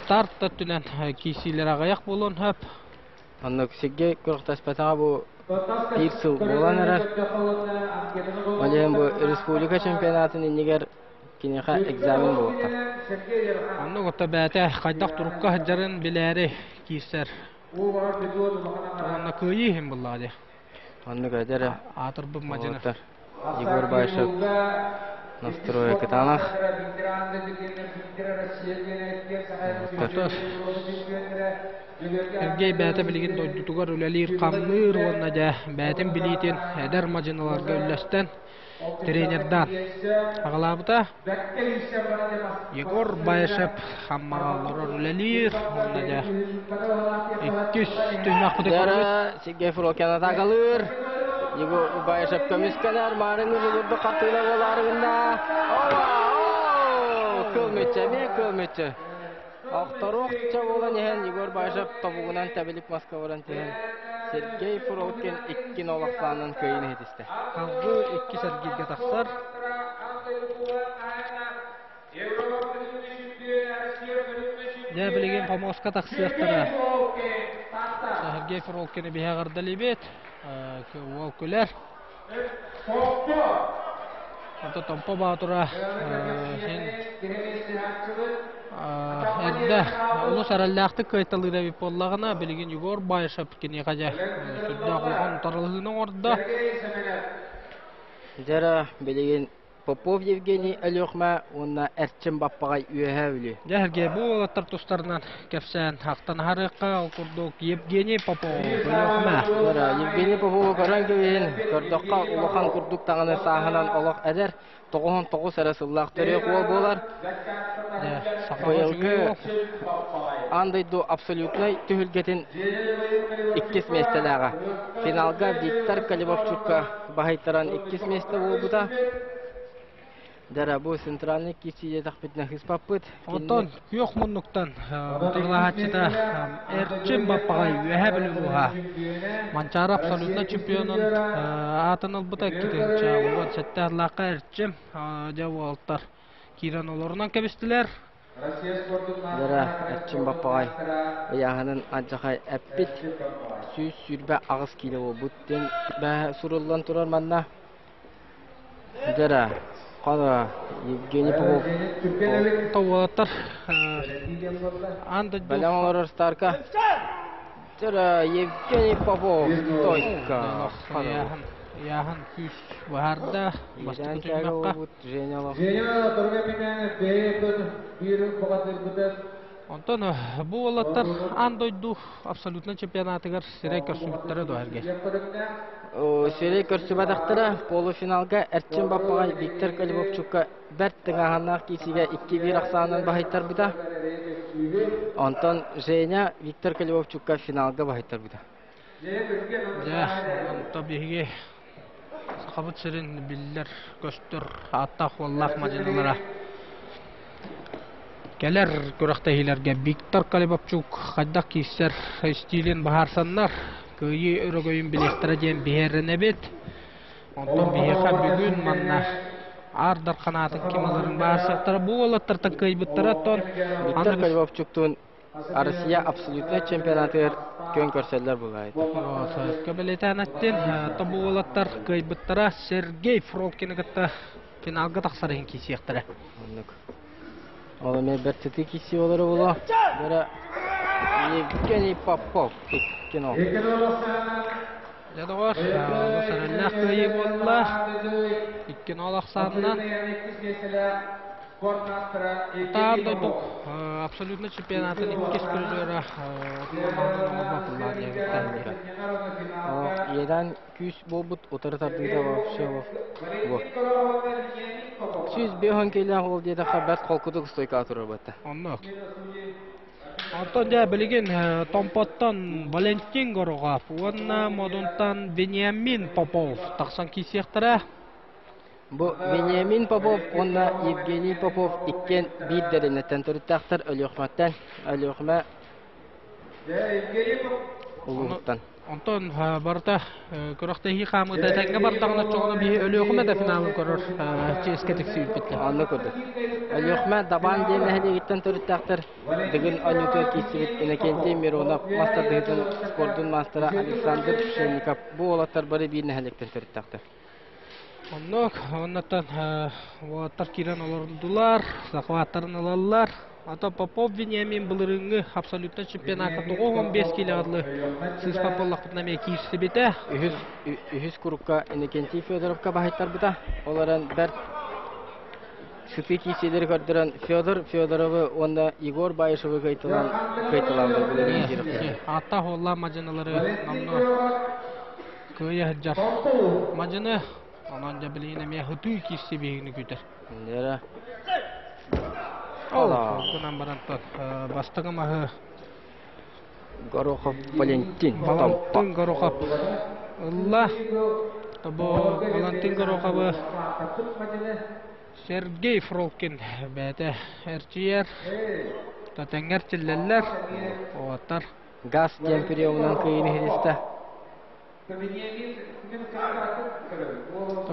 старт өттүнэн киирсиилэр аҕыйах буолуон сөп. Оннук Сергей күрэхтэспэтэҕэ бу биир сыл буолан эрэр. Ол иһин бу республика чемпионатын иннигэр киниэхэ экзамен буолуохтаах. Оннук отто бэйэтэ хайдах турукка сылдьарын билээри киирсэр. Уонна кыайыы иһин буллаҕа дии. Оннук эдэр Аатырбыт мадьыны. Егор Баишев настройа кытаанах. Сергей бэйэтэ билигин дойдутугар үлэлиир-хамныыр уонна дьэ бэйэтин билиитин эдэр мадьыналарга үллэстэн тренердаан аҕалаабыта. Егор Баишев Аммаҕа олорор үлэлиир уонна дьэ иккис түһүмэхпитин көрөбүт. Сергей Фролкин атаакалыыр. Егор Баишев көмүскэнэр. Маарыҥ ылырбыт хартыына буолаарыгында. Кыл мүччэ, эмиэ кыл мүччэ. Охторуохча буолан иһэн Егор Баишев тобугунан тэбилик маска баран түһэн Сергей Фролкин 2-0 ахсаанынан кыайыыны иһитистэ. Салгыы иккис эргииргэ тахсар. Дьэ билигин помоска тахсыахтара. Сергей Фролкины биһи эҕэрдэлиибит. Уол күлэр. Онто Томпо Боотура син эрдэ олус эрэллээхтик кыайталыыр эбит буоллаҕына, билигин Егор Баишев киниэхэ дьэ сүрдээх улахан утарылаһыыны оҥордо. Дьэ билигин Попов Евгений Өлүөхүмэ уонна Эрчим Баппаҕай Үөһээ Бүлүү. Дьэ, Сергей, бу уолаттар тустарынан кэпсээн ахтан аһарыахха, ол курдук Евгений Попов Өлүөхүмэ. Евгений Попову көрөн кэбиһин, көрдөххө улахан курдук даҕаны сааһынан олох эдэр, 99 эрэ сыллаах төрүөх уол буолар. Быйылгы аан дойду абсолютнай түһүлгэтин иккис миэстэлээҕэ. Финалга Виктор Калибовчукка баһыйтаран иккис миэстэ буолбута. Дара бу центральный киирсии диэтэхпитинэ хыспаппыт. Оттон күөх муннуктан утарылаһааччыта Эрчим Баппаҕай Үөһээ Бүлүү улууһа Манчаары абсолютно чемпионун аатын ылбыта 217 сыллаахха Эрчим дьэ уолаттар киирэн олорунан кэбистилэр. Дара Эрчим Баппаҕай ыйааһынын алдьархай эппит 128 киилэ буолбут диэн бэһэ суруллан турар манна. Дара Хана Евгений Попов Уолаттар аан дойду Бэлэм олорор Старка. Дара Евгений Попов стойка. Ыйааһын күүс быһаарда. Бастакы түһүмэххэ. Онтон бу уолаттар аан дойду абсолютно чемпионатыгар сирэй көрсүбүттэрэ дуо эргэ? Сирэй көрсүбэтэхтэрэ. Полуфиналга Эрчим Баппаҕай Виктор Колебовчукка бэрт тыҥааһыннаах киирсиигэ 2-1 ахсаанынан баһыйтарбыта. Онтон Женя Виктор Колебовчукка финалга баһыйтарбыта. Дьэ, онто биһиги Сахабыт сирин биллэр-көстөр ааттаах-уоллаах мадьыналара кэлэр күрэхтэһиилэргэ Виктор Колебовчук хайдах киирсэр стилин быһаарсаннар, кыайыы өрөгөйүн билиэхтэрэ диэн биһирэнэбит. Онтон биһиэхэ бүгүн манна Аар Дархан аатын ким ыларын быһаарсыахтара. Бу уолаттартан кыайбыттара оттон Виктор Колебовчуктуун Россия абсолютнай чемпионатыгар күөн көрсөллөр буолаайт. Сөпкө бэлиэтээн эттин. Тобу уолаттар кыайбыттара Сергей Фролкины кытта финалга тахсар иһин киирсиэхтэрэ. Оннук. Ол эмиэ бэрт сытыы киирсии буолара буолуо. Бара Евгений Попов кино. Дьэ доҕор, олус эрэллээх кыайыы буолла. 2-0 ахсаанынан. Таан дойду абсолютно чемпионатын иккис призера оҥорбоппуллаа диэбиттэр. Иэдээн күүс буолбут утары тардыыта вообще бу. 105 киилээх уол диэтэххэ бэрт холкутук стойкаҕа турар буолта. Оннук. Онтон дьэ билигин Томпоттон Валентин Горохов уонна Модунтан Вениамин Попов тахсан киирсиэхтэрэ. Бу Вениамин Попов уонна Евгений Попов иккиэн биир дэриэбинэттэн төрүттээхтэр Өлүөхүмэттэн Өлүөхүмэ улууһуттан. Онтон барыта күрэхтэһии хаамыыта этэҥҥэ бардаҕына оччоҕуна биһи Өлүөхүмэ да финалын көрөр чиэскэ тиксибиппит. Оннук курдук. Өлүөхүмэ Дабаан диэн нэһилиэгиттэн төрүттээхтэр Дыгын оонньуутугар киирсибит Иннокентий Миронов мас тардыһыытын спордун маастара Александр Пшенников бу уолаттар бары биир нэһилиэктэн төрүттээхтэр. Оннук, оннуттан уолаттар киирэн олордулар, захваттарын ылаллар. Ата Попов Вениамин былырыыҥҥы абсолютно чемпионакка 95 киилэҕэ дылы сыыспат буоллахпытына эмиэ киирсибитэ. Үһүс, үһүс курукка Иннокентий Федоровка баһыйтарбыта. Ол эрэн бэрт сытыы киирсиилэри көрдөрөн Федор Федоровы уонна Егор Баишевы кыайталаан кыайталаан былырыын киириэхтэрэ. Ааттаах уоллаах мадьыналары номнуо Кыайа сылдьар мадьыны, онон дьэ билигин эмиэ ытыы киирсии биһигини күүтэр. Дьэрэ. Ол гынан баран бастакы маһы Горохов Валентин. Валентин Горохов ылла. Бу Валентин Гороховы Сергей Фролкин бэйэтэ эрчийэр. Тэҥҥэ эрчиллэллэр. Уолаттар Газ диэн приемунан кыайыыны иһитистэ.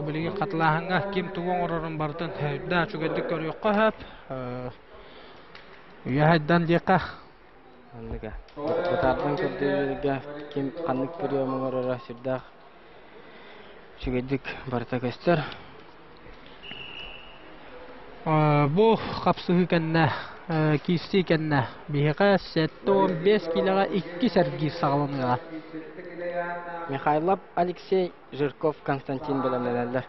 Билигин хатылааһыҥҥа ким тугу оҥорорун барытын өйдөөн үчүгэйдик көрүөххэ сөп. Үйэ хайдан диэххэ. Оннуга. Бытаардан көрдөрүүгэ ким ханнык прием оҥороро сүрдээх үчүгэйдик барыта көстөр. Бу хапсыһыы кэннэ, киирсии кэннэ биһиэхэ 75 киилэҕэ иккис эргиир саҕаланыаҕа. Михайлов Алексей, Жирков Константин бэлэмнэнэллэр.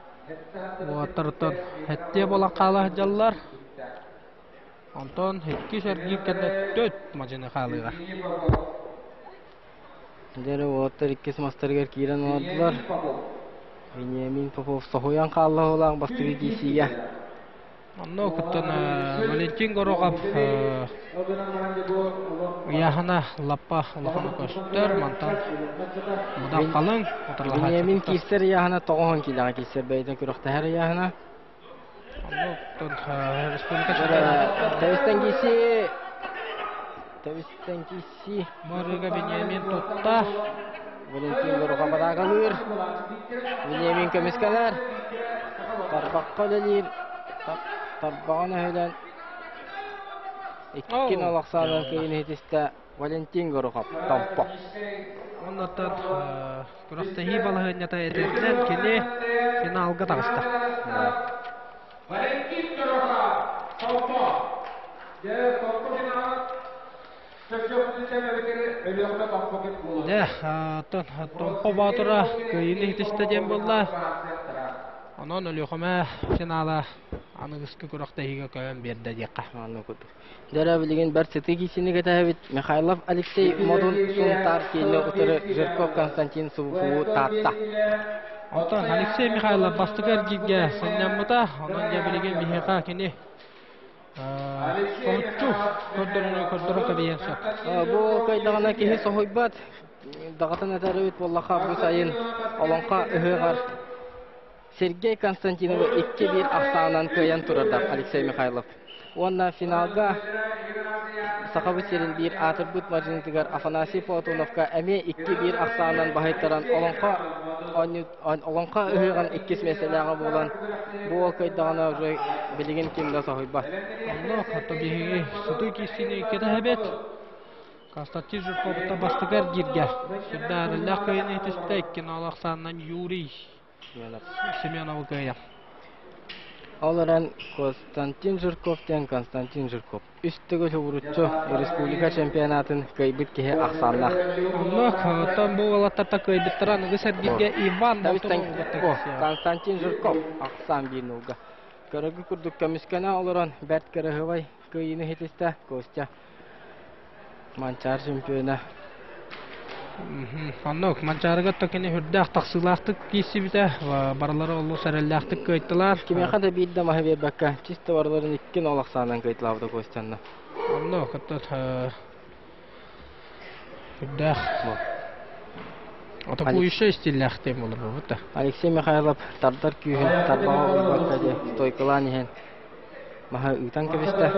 Уолаттарыттан сэттиэ буолан хаала сылдьаллар. Онтон иккис эргиир кэннэ төрт мадьыны хаалыаҕа. Дьэ уолаттар иккис мастарыгар киирэн олордулар. Вениамин Попов соһуйан хаалла оһолоох бастакы киирсиигэ. Онно кыттан Валентин Горохов ыйааһына лаппа улахана көстөр. Мантан быдан халыҥ Вениамин киирсэр ыйааһына тоҕуһун киилэҕэ киирсэр бэйэтин күрэхтэһэр ыйааһына. Онно республика Тэбистэн киирсии Тэбистэн киирсии Барыга Вениамин тутта. Валентин Горохов атаакалыыр. Вениамин көмүскэлэр. Тарбахха үлэлиир. Тарбаҕын өһүлэн икки нол ахсаанынан кыайын иһитистэ Валентин Горохов Томпо. Оннуттан күрэхтэһии балаһыанньата этэринэн кини финалга таҕыста. Валентин Горохов Томпо. Дьэ, Томпо финала Дьэ, оттон Томпо Боотура кыайыыны иһитистэ диэн буолла. Онон Өлүөхүмэ финала аныгыскы күрэхтэһиигэ көһөн биэрдэ диэххэ. Оннук курдук. Дьэ, билигин бэрт сытыы киирсиини кэтэһэбит. Михайлов Алексей Модун Сунтаар киинэ утары Жирков Константин Субуфуу Таатта. Онтон Алексей Михайлов бастакы эргииргэ сынньаммыта. Онон дьэ билигин биһиэхэ кини Соһуччу көрдөрөнү көрдөрө кэбиһиэн сөп. Бу кыайдаҕына киһи соһуйбат. Даҕатан этэр эбит буоллахха бу сайын Олоҥхо ыһыаҕар Сергей Константиновы 2-1 ахсаанынан кыайан турардар Алексей Михайлов. Уонна финалга Сахабыт сирин биир аатырбыт мадьынытыгар Афанасий Платоновка эмиэ 2-1 ахсаанынан баһыйтаран Олоҥхо Олоҥхо ыһыаҕын иккис миэстэлээҕэ буолан, бу уол кыайдаҕына уже билигин ким да соһуйбат. Онно хата биһиги сытыы киирсиини кэтэһэбит. Константин Жирковта бастакы эргииргэ сүрдээх кыайыыны иһитиспитэ икки нол ахсаанынан Юрий Семеновы кыайар. Ол эрэн Константин Жирков диэн Константин Жирков. Үс төгүл уһугуруччу республика чемпионатын кыайбыт киһи ахсааннаах. Оннук, оттон бу уолаттарта кыайбыттара аныгы сэргииргэ Иван Болтунов Константин Жирков ахсаан биир нулга. Көрөргө курдук көмүскэнэ олорон бэрт кыраһыабай кыайыыны ситистэ Костя. Манчаары чемпиона. Оннук Манчаарыга кини үрдээх тахсыылаахтык киирсибитэ, барылары олус эрэллээхтик кыайтылар. Кимиэхэ да биир да маһы биэрбэккэ, чисто барыларын 2-0 ахсаанынан кыайтылаабыта Костянна. Оннук, оттон үрдээх Атакующая стиллээх тем буолар да. Алексей Михайлов тардар күүһүн тарбаҕа уйбакка диэн стойкалаан иһэн маһы ыытан кэбистэ.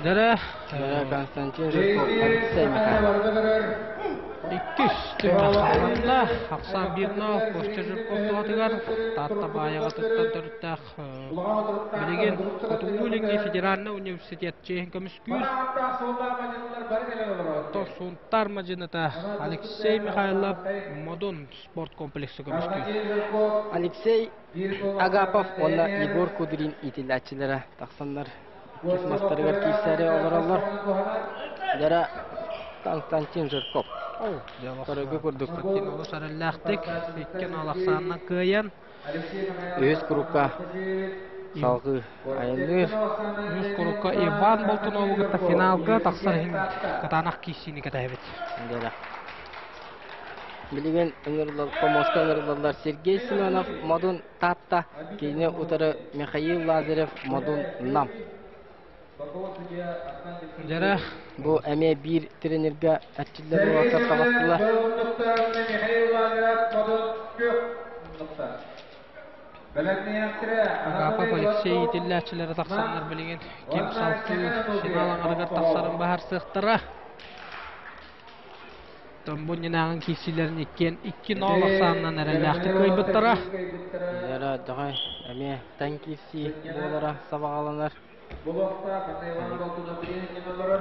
Дэрэ Константин Жирков, Алексей Михайлов. Иккис түһүмэх Ахсаан Бирнов, Костя Жирков туһатыгар Таатта Баайаҕатыттан төрүттээх Билигин Хотугу-Илиҥҥи федеральнай университет чиэһин көмүскүүр Сунтаар мадьыныта Алексей Михайлов Модун спорт комплексы көмүскүүр. Алексей Агапов уонна Егор Кудрин иитиллээччилэрэ тахсаннар иккис мастарыгар киирсээри олороллор. Дьара Константин Жирков. Көрөргө курдук. Константин олус эрэллээхтик икки нол ахсаанынан кыайан Үһүс курукка салгыы айанныыр. Үһүс курукка Иван Болтунову кытта финалга тахсар иһин кытаанах киирсиини кэтэһэбит. Дьэ. Билигин ыҥырыллар, помоска ыҥырыллаллар Сергей Семенов, Модун Таатта, кини утары Михаил Лазарев, Модун Нам. Дьэрэ. Бу эмиэ биир тренергэ эрчиллэр уолаттар таҕыстылар. Агапов Алексей иитиллээччилэрэ тахсаннар билигин ким салгыы финал аҥарыгар тахсарын баһарсыахтара. Томбуннинааҕын киирсиилэрин иккиэн 2-0 ахсаанынан эрэллээхтик кыайбыттара. Дьэрэ, дьоҕой эмиэ тэҥ киирсии буолара сабаҕаланар.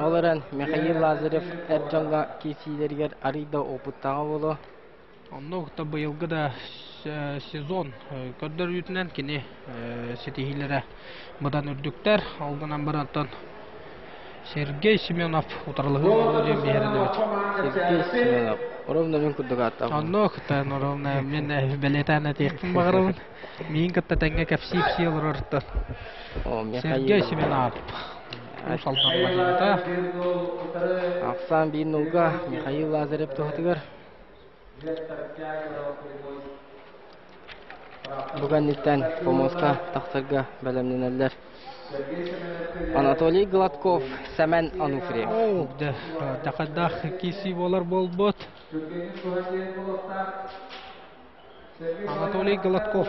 Ол эрэн Михаил Лазарев эр дьоҥҥо киирсиилэригэр арыый да опыттааҕа буолуо. Оннук да быйылгы да сезон көрдөрүүтүнэн кини ситиһиилэрэ быдан үрдүктэр. Ол гынан баран Сергей Семенов утарылаһыы буолуо диэн биһирэнэбит. Сергей Семенов ровно мин курдук ааттаах. Оннук, ровно мин бэлиэтээн этиэхпин баҕарабын. Миин кытта тэҥҥэ кэпсии-ипсии олорортон. Сергей Семенов Уус Алдан баһылыга. Ахсаан биир нулга Михаил Лазарев туһатыгар. Бу кэнниттэн помоска тахсарга бэлэмнэнэллэр. Анатолий Гладков, Сэмэн Ануфриев. Дакайдаах киирсии буолар буолбут. Анатолий Гладков.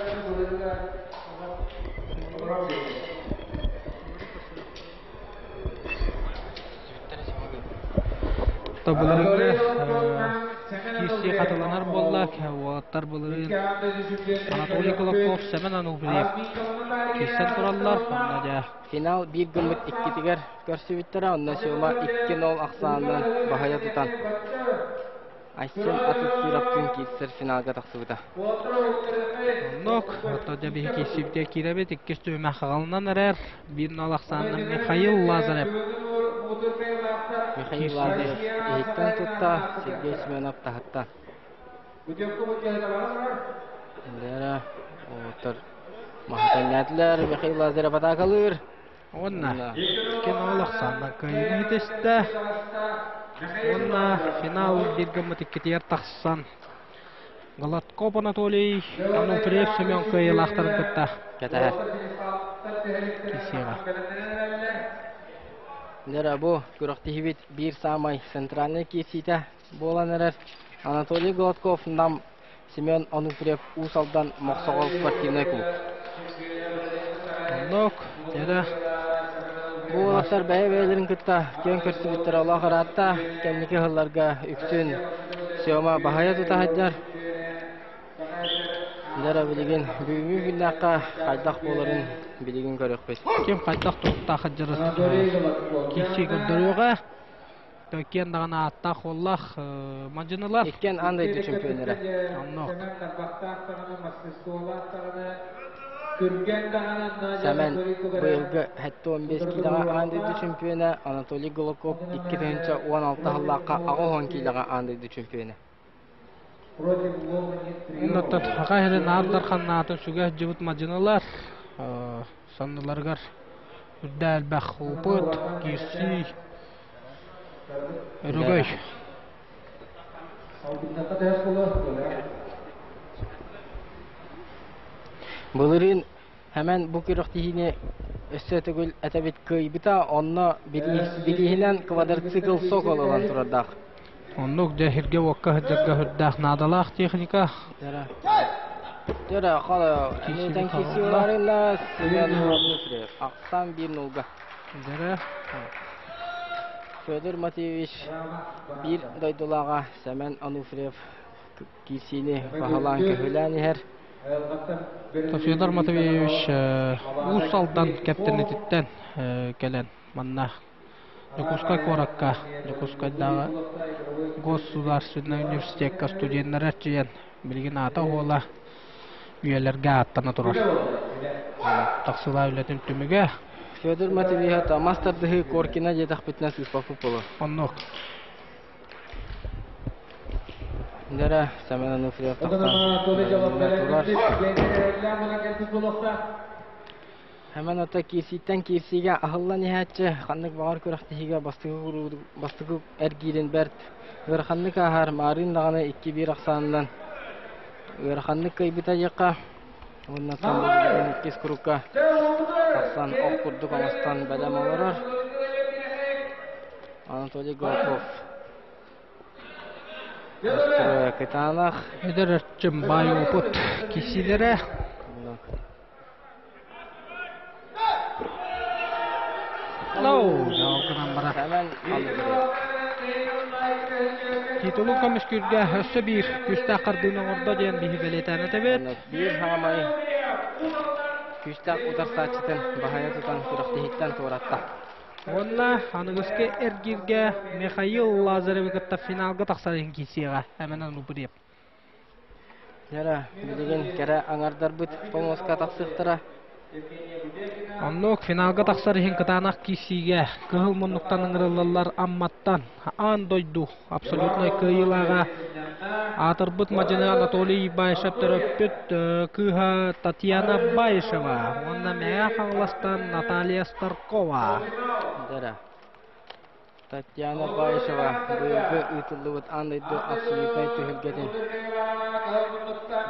Былырыыҥҥы киирсии хатыланар буолла. Уолаттар былырыын Анатолий Гладков, Семен Ануфриев киирсэн тураллар. Онно дьэ Финал биир гыммыт иккитигэр көрсүбүттэрэ, онно Сёма 2-0 ахсаанынан баһыйа тутан Айсен Атыттыыраптыын киирсэр финалга тахсыбыта. Оннук, ото дьэ биһи киирсибитигэр киирэбит, иккис түһүмэх аҕалынан эрэр, биир нол ахсаанынан Михаил Лазарев. Михаил Лазарев иһиттэн тутта, Сергей Семенов таһытта. Лера, оҕоттор маһытанньаатылар, Михаил Лазарев атаакалыыр. Уонна кино ахсаанынан кыайыыны ситистэ. Уонна финал биир гыммыт иккитигэр тахсан Гладков Анатолий, Ануфриев Семен кыайыылаахтарын кытта кэтэһэр. Кисиэҕэ. Лера, бу күрэхтэһиибит биир саамай центральнай киирсиитэ буолан эрэр. Анатолий Гладков Нам Семен Онуфриев Уус Алдан Мохсоҕол спортивнай клуб. Оннук, дьэ Бу уолаттар бэйэ-бэйэлэрин кытта күөн көрсүбүттэрэ олох ыраатта. Кэнники сылларга үксүн Сема баһыйа тута сылдьар. Дьэ билигин бүгүҥҥү күннээххэ хайдах буоларын билигин көрүөхпүт. Ким хайдах туруктаах сылдьарын киирсии көрдөрүөҕэ. Иккиэн даҕаны ааттаах уоллаах мадьынылар. Иккиэн аан дойду чемпионнара. Оннук. Сэмэн быйылгы 75 киилэҕэ аан дойду чемпиона, Анатолий Голоков 2016 сыллаахха 80 киилэҕэ аан дойду чемпиона. Оннуттан Саха сирин Аар Дархан аатын сүгэ сылдьыбыт мадьынылар санныларыгар үрдэ элбэх опыт, киирсии, өрөгөй. Былырыын Хэмэн бу күрэхтэһиини өссө төгүл этэбит кыайбыта, онно бирииһинэн квадроцикл Сокол ылан турардаах. Оннук дьэ сиргэ-уокка сылдьарга сүрдээх наадалаах техника. Дьэ, хала, эмиэтэн киирсииларына Семен Онуфриев, ахсан биир нулга. Дьэ, Федор Матвеевич биир дойдулааҕа Семен Онуфриев киирсиини баһылаан-көһүлээн иһэр. Федор Матвеевич Уус Алдан кэптэнититтэн кэлэн манна Дьокуускай куоракка Дьокуускайдааҕы государственнай университекка студеннары эрчийэн билигин аата уола үйэлэргэ ааттана турар. Тахсыылаах үлэтин түмүгэ. Федор Матвеевич мас тардыһыы Коркина диэтэхпитинэ сыыспаппыт буолуо. Оннук. Дьэрэ, Семен Ануфриев тахсан турар. Хэмэн ото киирсииттэн киирсиигэ аһыллан иһээччи, ханнык баҕар күрэхтэһиигэ бастакы эргиирин бэрт ыараханнык ааһар, маарыын даҕаны 2-1 ахсаанынан ыараханнык кыайбыта диэххэ, уонна иккис курукка тахсан ох курдук оҥостон бэлэм олорор. Анатолий Голков Кытаанах Эдэр эрчим баай опыт кисилэрэ Титулу көмүскүүргэ өссө биир күүстээх хардыыны оҥордо диэн биһи бэлиэтээн этэбит. Биир хаамай күүстээх утарсааччытын баһайа тутан күрэхтэһииттэн туоратта. Уонна аныгыскы эргииргэ Михаил Лазаревы кытта финалга тахсар иһин киирсиэҕэ Эмэн Упырев. Дьэ, билигин кэрэ аҥардарбыт помоска тахсыахтара. Оннук финалга тахсар иһин кытаанах киирсиигэ кыһыл муннуктан ыҥырыллаллар Амматтан аан дойду абсолютнай кыайыылааҕа аатырбыт мадьыны Анатолий Баишев төрөппүт кыыһа Татьяна Баишева уонна Мэҥэ Хаҥаластан Наталья Старкова. Дьэ, Татьяна Баишева быйылгы ыытыллыбыт аан дойду абсолютнай түһүлгэтин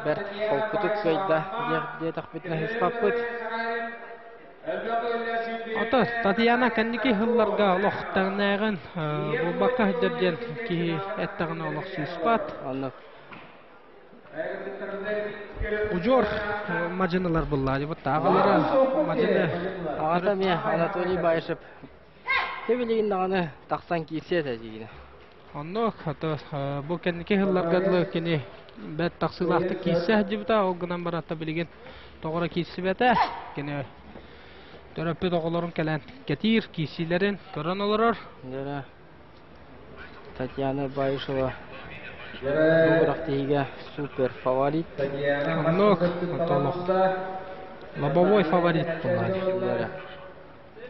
бэрт холкутук кыайда диэтэхпитинэ ыспаппыт. Ото Татьяна кэнники сылларга олох тэҥнээҕин булбакка сылдьар диэн киһи эттэҕинэ олох сыыспат. Оннук. Удьуор мадьынылар буллаа дебут аҕалара мадьыны. Аҕата эмиэ Анатолий Баишев Дьэ билигин даҕаны тахсан киирсиэ этэ дьигинэ. Оннук, ото бу кэнники сылларга дылы кини бэрт тахсыылаахтык киирсэ сылдьыбыта, ол гынан баран билигин тоҕо эрэ киирсибэтэ. Кини төрөппүт оҕолорун кэлэн кэтиир, киирсиилэрин көрөн олорор. Дьэ, Татьяна Баишева бу күрэхтэһиигэ супер фаворит. Оннук, ото олох лобовой фаворит буолла.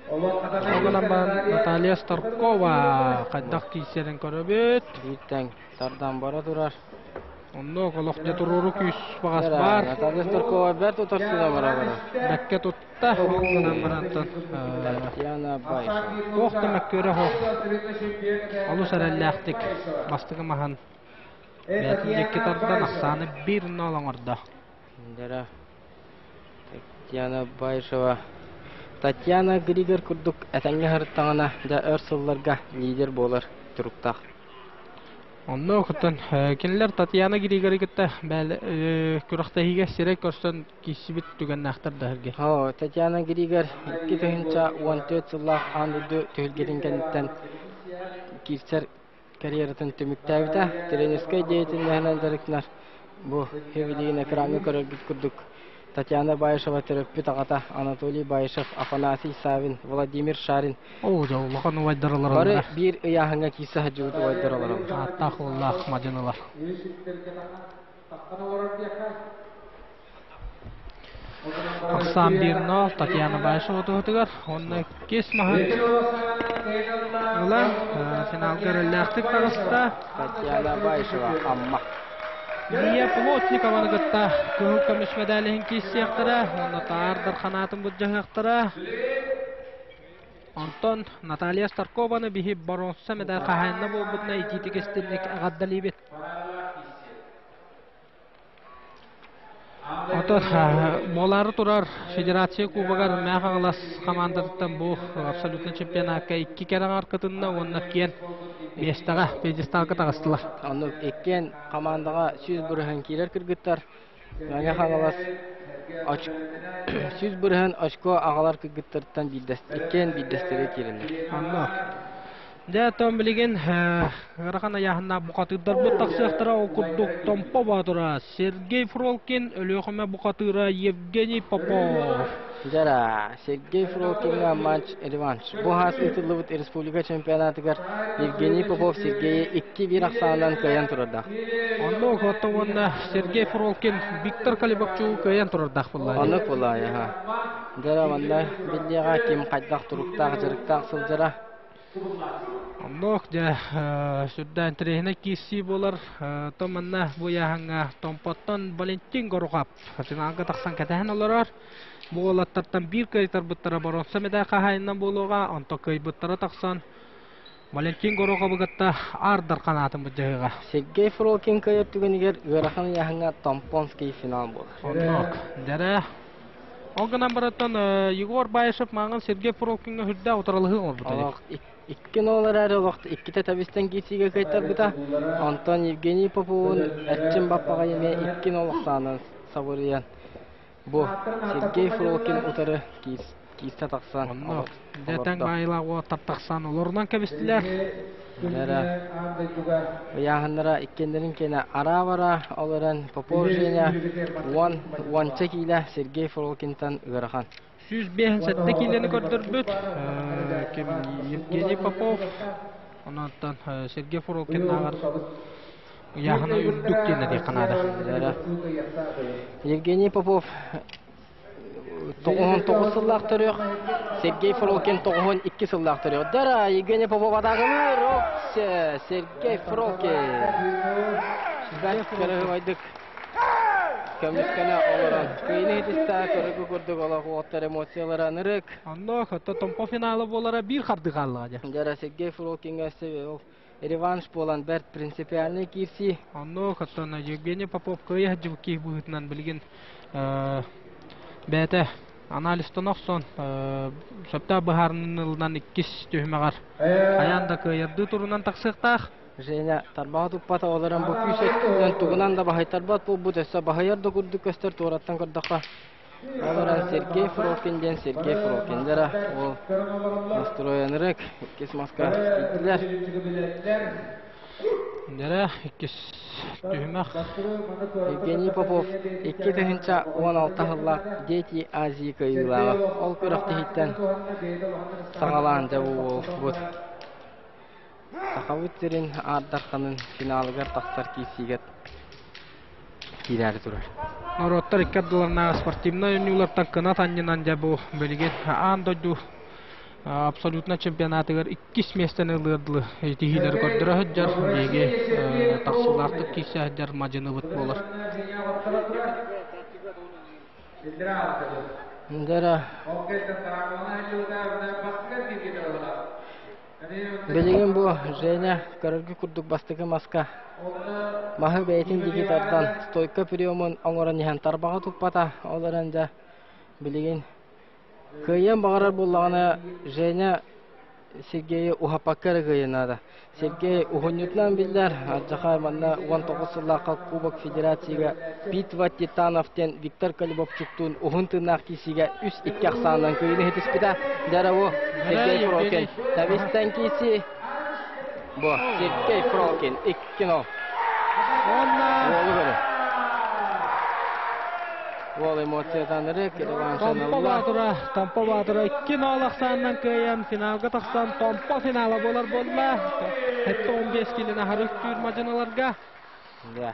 Ол гынан баран Наталья Старкова хайдах киирсэрин көрөбүт. Биир тэҥ тардан бара турар. Оннук олох дьэ туруору күүс баҕас баар. Наталья Старкова бэрт утарсыыга бара бара. Бэккэ тутта. Ол гынан барантан Татьяна Баишева. Туох да мөккүөрэ суох. Олус эрэллээхтик бастакы маһын бэйэтин диэки тардан ахсааны 1-0 оҥордо. Татьяна Баишева Татьяна Григорь курдук этэҥҥэ сырыттаҕына дьэ өр сылларга лидер буолар туруктаах. Онно оттон кинилэр Татьяна Григорьы кытта күрэхтэһиигэ сирэй көрсөн киирсибит түгэннээхтэр да сэргэ. Оо, Татьяна Григорь 2014 сыллаах аан дойду түһүлгэтин кэнниттэн киирсэр карьератын түмүктээбитэ. Тренерскэй деятельноһынан дьарыктанар. Бу билигин экраҥҥа көрөргүт курдук Татьяна Баишева төрөппүт аҕата Анатолий Баишев, Афанасий Савин, Владимир Шарин Оо, дьэ, улахан убайдар бары биир ыйааһыҥҥа киирсэ сылдьыбыт убайдар олороллор. Ааттаах уоллаах мадьынылар. Ахсаан 1-0 Татьяна Баишева туһутугар. Онно иккис маһын ылан финалга эрэллээхтик таҕыста. Татьяна Баишева, Амма. Лия Плотникованы кытта кыһыл көмүс мэдээлиһин киирсиэхтэрэ, уонна таардар ханаатын былдьаһыахтара. Онтон Наталья Старкованы биһи боруонса мэдээль хаһаайына буолбутуна итиитик истинник эҕэрдэлиибит. Отон буолаары турар Федерация Кубогар Мээх Аҥалас хамаандатыттан бу абсолютно чемпионакка икки кэрэҕэр кытынна уонна киэн миэстэҕэ пьедесталга таҕыстылар. Оннук иккиэн хамаандаҕа 100% киирэр кыргыттар. Мэҥэ Хаҥалас 100% очко аҕалар кыргыттартан иккиэн биирдэстэрэ киирэллэр. Онно Дьэ, оттон билигин ыарахан айааһыннаах бухатыырдарбыт тахсыахтара. Ол курдук Томпо Боотура Сергей Фролкин, Өлүөхүмэ бухатыыра Евгений Попов. Дьара, Сергей Фролкиҥҥа матч реванш. Бу хаас ыытыллыбыт республика чемпионатыгар Евгений Попов Сергейи 2-1 ахсаанынан кыайан турардаах. Оннук оттон уонна Сергей Фролкин Виктор Калибовчугу кыайан турардаах буолла. Оннук буолла, аха. Дьара, манна биллиэҕэ ким хайдах туруктаах, дьарыктаах сылдьара. Оннук дьэ сүрдээх интэриэһинэй киирсии буолар. То манна бу ыйааһыҥҥа Томпоттон Валентин Горохов финалга тахсан кэтэһэн олорор. Бу уолаттартан биир кыайтарбыттара боруонса мэдээ хаһаайынынан буолуоҕа, онтон кыайбыттара тахсан Валентин Гороховы кытта аардар ханаатын былдьаһыаҕа. Сергей Фролкин кыайар түгэнигэр ыарахан ыйааһыҥҥа Томпонский финал буолар. Оннук. Дьэрэ Ол гынан баран Егор Баишев мааҕын Сергей Фролкиҥҥа үрдээх утарылаһыы оҥорбута. Олох икки нол эрээри олох иккитэ тэбистэн киирсиигэ кыайтарбыта. Онтон Евгений Поповун Эрчим Баппаҕай эмиэ икки нол ахсаанын сабырыйан бу Сергей Фролкин утары киирсэ тахсан Онно дьэ тэҥ баайылаах уолаттар тахсан олорунан кэбистилэр. Эрэ ыйааһыннара иккиэннэрин киэнэ араа-бара, ол эрэн Попов Женя уон уонча киилэ Сергей Фролкинтан ыарахан. 157 киилэни көрдөрбүт ким Евгений Попов, онон Сергей Фролкиннааҕар ыйааһына үрдүк диэн этиэххэ наада. Евгений Попов 99 сыллаах төрүөх, Сергей Фролкин 92 сыллаах төрүөх. Дара, Евгений Попов атаакалыыр, Сергей Фролкин. Бэрт кырыһыбайдык көмүскэнэ олорон. Кыйыны хитистää көрүгү курдук олох уоттар эмоциялара ынырык. Онно хатта Томпо финала буолара биир харды хааллаҕа дьэ. Дара Сергей Фролкинга реванш буолан бэрт принципиальный киирсии. Онно хаттан Евгений Попов кыайа сылдьыбыт киһи быһыытынан билигин бэйэтэ анализтан охсон сөптөөх быһаарыныыны ылынан иккис түһүмэҕэр хайаан да кыайардыы турунан тахсыахтаах. Женя тарбаҕа туппата олорон бу күүс өттүнэн тугунан да баһыйтарбат буолбут өссө баһыйар да курдук көстөр туораттан көрдөххө. Ол эрэн Сергей Фролкин диэн Сергей Фролкин дьара ол настроенырык иккис маска киирдилэр. Дьэрэ иккис түһүмэх. Евгений Попов 2016 сыллаах Дети Азии кыайыылааҕа. Ол күрэхтэһииттэн саҕалаан дьэ буолбут. Сахабыт сирин Аар Дарханын финалыгар тахсар киирсиигэ киирээри турар. Норуоттар икки ардыларынааҕы спортивнай оонньуулартан кынат анньынан дьэ бу билигин аан дойду абсолютно чемпионатыгар иккис миэстэни ылыар дылы итиһиилэри көрдөрө сылдьар биһиги тахсыылаахтык киирсэ сылдьар мадьыныбыт буолар. Дьэ Билигин бу Женя көрөргө курдук бастакы маска маһы бэйэтин диэки тардан стойка приемун оҥорон иһэн тарбаҕа туппата. Ол эрэн дьэ билигин кыайыан баҕарар буоллаҕына Женя Сергейи уһаппакка эрэ кыайыан наада. Сергей уһунньутунан биллэр, алдьархай манна 19 сыллаахха Кубок Федерацияга Битва Титанов диэн Виктор Колебовчуктуун уһун тыыннаах киирсиигэ 3-2 ахсаанынан кыайыыны ситиспитэ. Дьэ бу Сергей Фролкин тэбистэн киирсии. Бу Сергей Фролкин 2-0. Уонна Уолу көрө. Уол эмоциятан ырык, Томпо Баатыра, Томпо Баатыра 2-0 ахсаанынан кыайан финалга тахсан Томпо финала буолар буолла. 15 килини аһары үктүүр мадьыналарга. Да.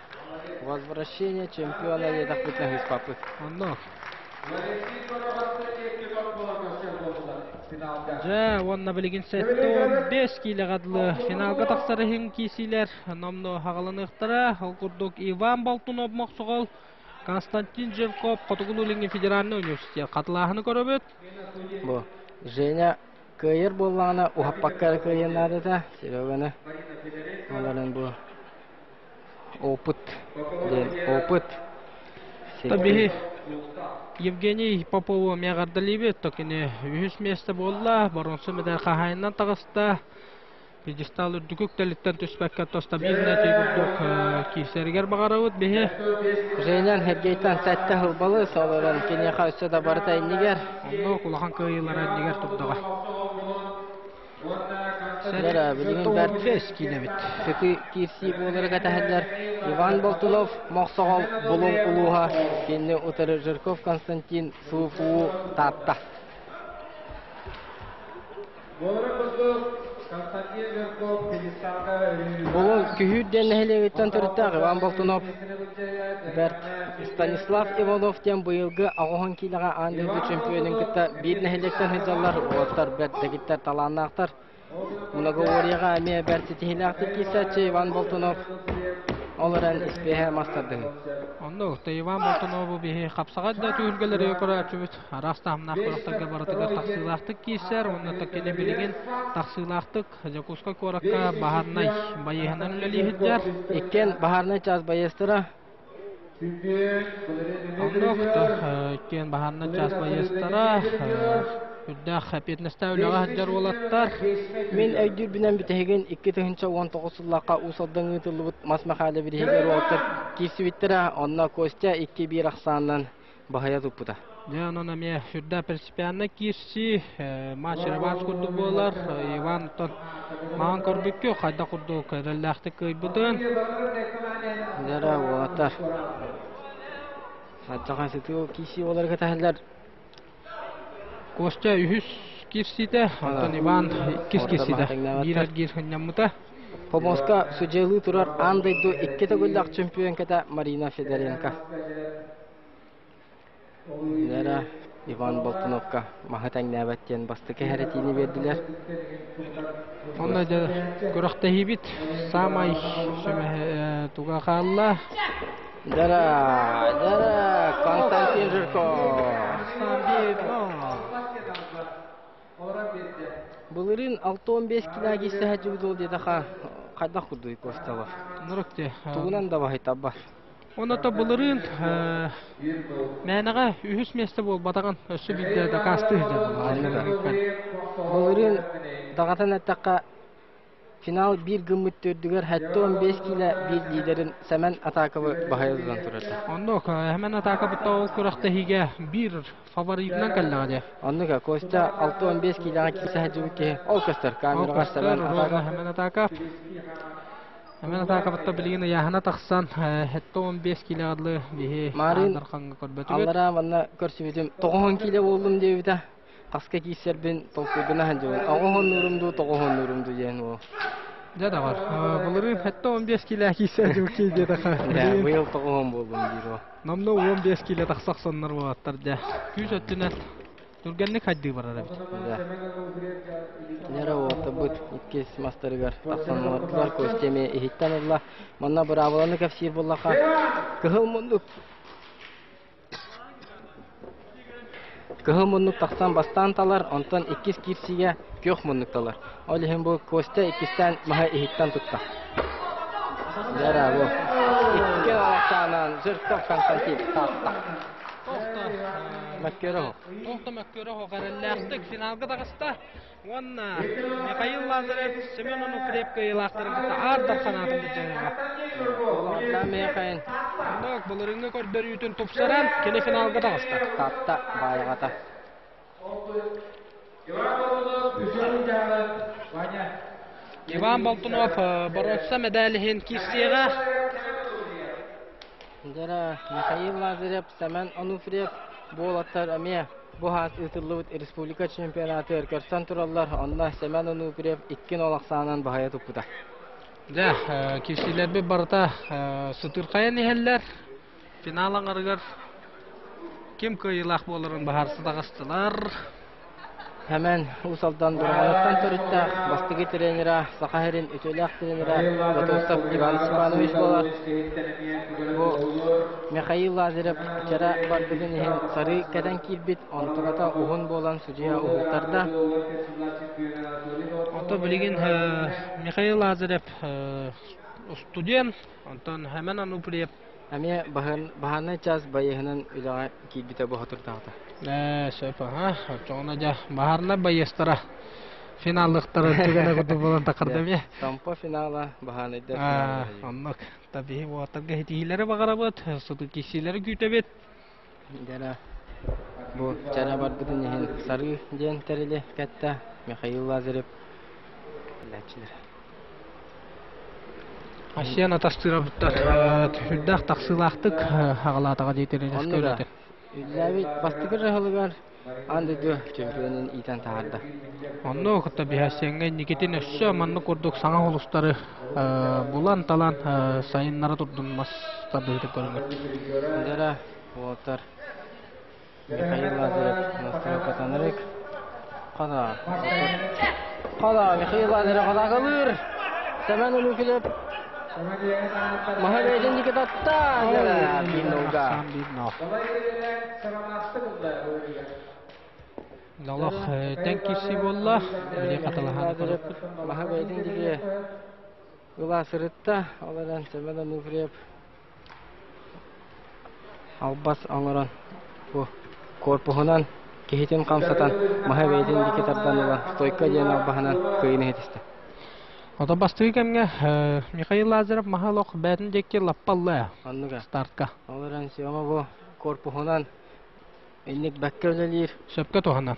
Возвращение чемпиона диэтэхпитинэ ыспаппыт. Онно. Дьэ, уонна билигин 75 киилэҕэ дылы финалга тахсар иһин киисиилэр номнуо хаҕаланыахтара. Ол курдук Иван Болтунов Мохсоҕол, Константин Жирков Хотугулуу-Илиҥҥи федеральнай университет хатылааһыны көрөбүт. Бу Женя кыайар буоллаҕына уһаппакка эрэ кыайыан наадата. Сереганы олорон бу опыт диэн опыт. Биһи Евгений Попову эҕэрдэлиибит. То кини үһүс миэстэ буолла. Боронсу медаль хаһаайынынан таҕыста. Пьедестал үрдүк үктэлиттэн түспэккэ то стабильный ити курдук киирсэригэр баҕарабыт биһи. Женян Сергейтан сэттэ хылбалы солорон киниэхэ өссө да барыта иннигэр. Оннук улахан кыайыылара иннигэр турдаҕа. Лера, билигин бэрт 5 киинэбит. Сытыы киирсии буолары кэтэһэллэр. Иван Болтунов, Мохсоҕол, Булуҥ улууһа, кинини утары Жирков Константин СУФУ Таатта. Булуҥ Күһүүр диэн нэһилиэгиттэн төрүттээх Иван Болтунов бэрт Станислав Иванов диэн быйылгы аҕыһын киилэҕэ аан дойду чемпионун кытта биир нэһилиэктэн сылдьаллар. Уолаттар бэрт дэгиттэр талааннаахтар. Многоворьеҕа эмиэ бэрт ситиһиилээхтик киирсээччи Иван Болтунов ол эрэн испиэһэ мас тардыһыы. Онно Иван Болтунову биһи хапсаҕай да түһүлгэлэри көрөөччүбүт араас таһымнаах күрэхтэргэ барытыгар тахсыылаахтык киирсэр уонна кини билигин тахсыылаахтык Дьокуускай куоракка баһаарынай байыаһынан үлэлии сылдьар. Иккиэн баһаарынай чаас байыастара. Оннук иккиэн баһаарынай чаас байыастара үрдээх эппиэтинэстээх үлэҕэ сылдьар уолаттар. Мин өйдүүрбүнэн бүтэһигин 2019 сыллаахха Уус Алдан ыытыллыбыт Мас Мэхээлэ бирииһигэр уолаттар киирсибиттэрэ. Онно Костя 2-1 ахсаанынан баһыйа туппута. Дьэ, онон эмиэ сүрдээх принципиально киирсии, матч реванш курдук буолар. Иван оттон маҕан көрбүккү хайдах курдук эрэллээхтик кыайбытын. Дьэ, уолаттар. Саччахан сытыы киирсии буоларга кэтэһэллэр. Костя үһүс киирсиитэ, оттон Иван иккис киирсиитэ. Биир эргиир сынньаммыта. Помоска судьялыы турар аан дойду икки төгүллээх чемпионката Марина Федоренко. Лера Иван Болтуновка маһы тэҥнээбэт диэн бастакы хэрэтиини биэрдилэр. Онно дьэ күрэхтэһиибит саамай сүмэһэ туга хаалла. Дара, дара, Константин Жирков. Былырыын 65 кило киирсэ сылдьыбыт диэтэхэ хайдах курдук Косталов? Нурукте. Тугунан да баһыйтарбат. Оното былырыын мээнэҕэ үһүс миэстэ буолбатаҕын өссө биирдэ дакаастыы сылдьар. Былырыын даҕатан эттэххэ, финал биир гыммыт төрдүгэр 75 киилэ биир лидерин Сэмэн Атаковы баһыйа тутан турар. Оннук, Сэмэн Атаковытта ол күрэхтэһиигэ биир фаворитынан кэллэҕэ дии. Оннук, Костя 65 киилэҕэ киирсэ сылдьыбыт киһи ол көстөр камераҕа Сэмэн Атаков. Сэмэн Атаков. Мен атаакабытта билигин ыйааһына тахсан 75 киилэҕэ дылы биһи Марын Дархаҥҥа көрбөтүбүт. Аллараа манна көрсүбүтүм тоҕуһун киилэ буоллум диэбитэ. Хаска киирсэрбин толкуйдана сылдьабын. Оҕоһоннуурум дуу, тоҕоһоннуурум дуу диэн уол. Дьэ да бар. Былырыын 75 киилэ киирсэр дьыл диэтэхэ. Дьэ, быйыл тоҕуһун буоллум диир уол. Номно 15 киилэ тахса охсоннор буолаттар дьэ. Күүс өттүнэн Түргэнник хайдыы барар эбит. Лера уотабыт иккис мастарыгар тахсан олордулар. Костя эмиэ иһиттэн ылла. Манна быраабыланы кэпсиир буоллахха, кыһыл муннук Кыһыл муннук тахсан бастаан талар, онтон иккис киирсиигэ күөх муннук талар. Ол иһин бу Костя иккистээн маһы иһиттэн тутта. Лера бу икки алахсаанан Жирков Константин таатта. Мөккүөрэ оһох. Туох да мөккүөрэ оһох эрэллээхтик финалга таҕыста. Уонна Михаил Лазарев Семен Онуфриев кыайыылаахтарын кытта Аар Дархан аатын былдьаһыаҕа. Олоҕуттан Михаил. Оннук былырыыҥҥы көрдөрүүтүн тупсаран кини финалга таҕыста. Таатта баайаҕата. Иван Болтунов боруоса медаль иһин киирсиэҕэ. Дьэ, Михаил Лазарев, Семен Онуфриев буолаттар эмиэ бу хаас ыытыллыбыт республика чемпионатыгар көрсөн тураллар. Онно Семен Онуфриев 2-0 ахсаанынан баһыйа туппута. Дьэ, киирсиилэрбит барыта сытыырхайан иһэллэр. Финал аҥарыгар. Ким кыайыылаах буоларын быһаарса таҕыстылар. Хэмэн Уус Алдан Дорҕоонуттан төрүттээх бастакы тренера, Саха сирин үтүөлээх тренера Готовцев Иван Степанович буолар. Бу Михаил Лазарев чара барбытын иһин сарыы кэтэн киирбит, онтуката уһун буолан судьуйа уһултарда. Онто билигин Михаил Лазарев студент, онтон Хэмэн Ануприев Эмиэ баһаарынай чаас байыаһынан үлэҕэ киирбитэ боһотурдаата. Ээ, сөп аха. Оччоҕуна дьэ баһаарынай байыастара финаллыктара түгэнэ курдук буолан тахарда эмиэ. Томпо финала, баһаарынайдар финаллара. Оннук. Табиһи уолаттарга ситиһиилэри баҕарабыт, сытыы киирсиилэри күүтэбит. Дьэ бу чара барбытын иһин сарыы диэн тэрили кэттэ Михаил Лазарев. Билээччилэр. Асиан атастыырабыттар сүрдээх тахсыылаахтык аҕалаатаҕа диэтэр Оннуга үллээбит бастакы рыһылыгар аан дойду чемпионун иитэн таһаарда. Онно кытта биһээссиэҥҥэ инникитин өссө маннык курдук саҥа холустары булан-талан сайыннара турдун мас тардыһыытын көрүҥэр. Дьара уолаттар Михаил Лазарев настройка Танарык. Хана. Хана Михаил Лазарев ханагалыыр. Семен Улуфилев Маһа Никитатта Биннолга. Олох тэн киирсии буолла. Били хатылаһан көрөппүт. Маһа бэйдин диги ыла сырытта. Ол эрэн Семен Ануфриев Албас оҥорон бу корпуһунан киһитин хамсатан маһы бэйэтин диэки тардан ылан стойка диэн албаһынан кыайыыны ситистэ. Ото бастакы кэмҥэ Михаил Лазарев маһы олох бэйэтин диэки лаппалла Оннуга. стартка. Ол эрэн Сема бу корпуһунан инник бэккэ үлэлиир. Сөпкө туһанан.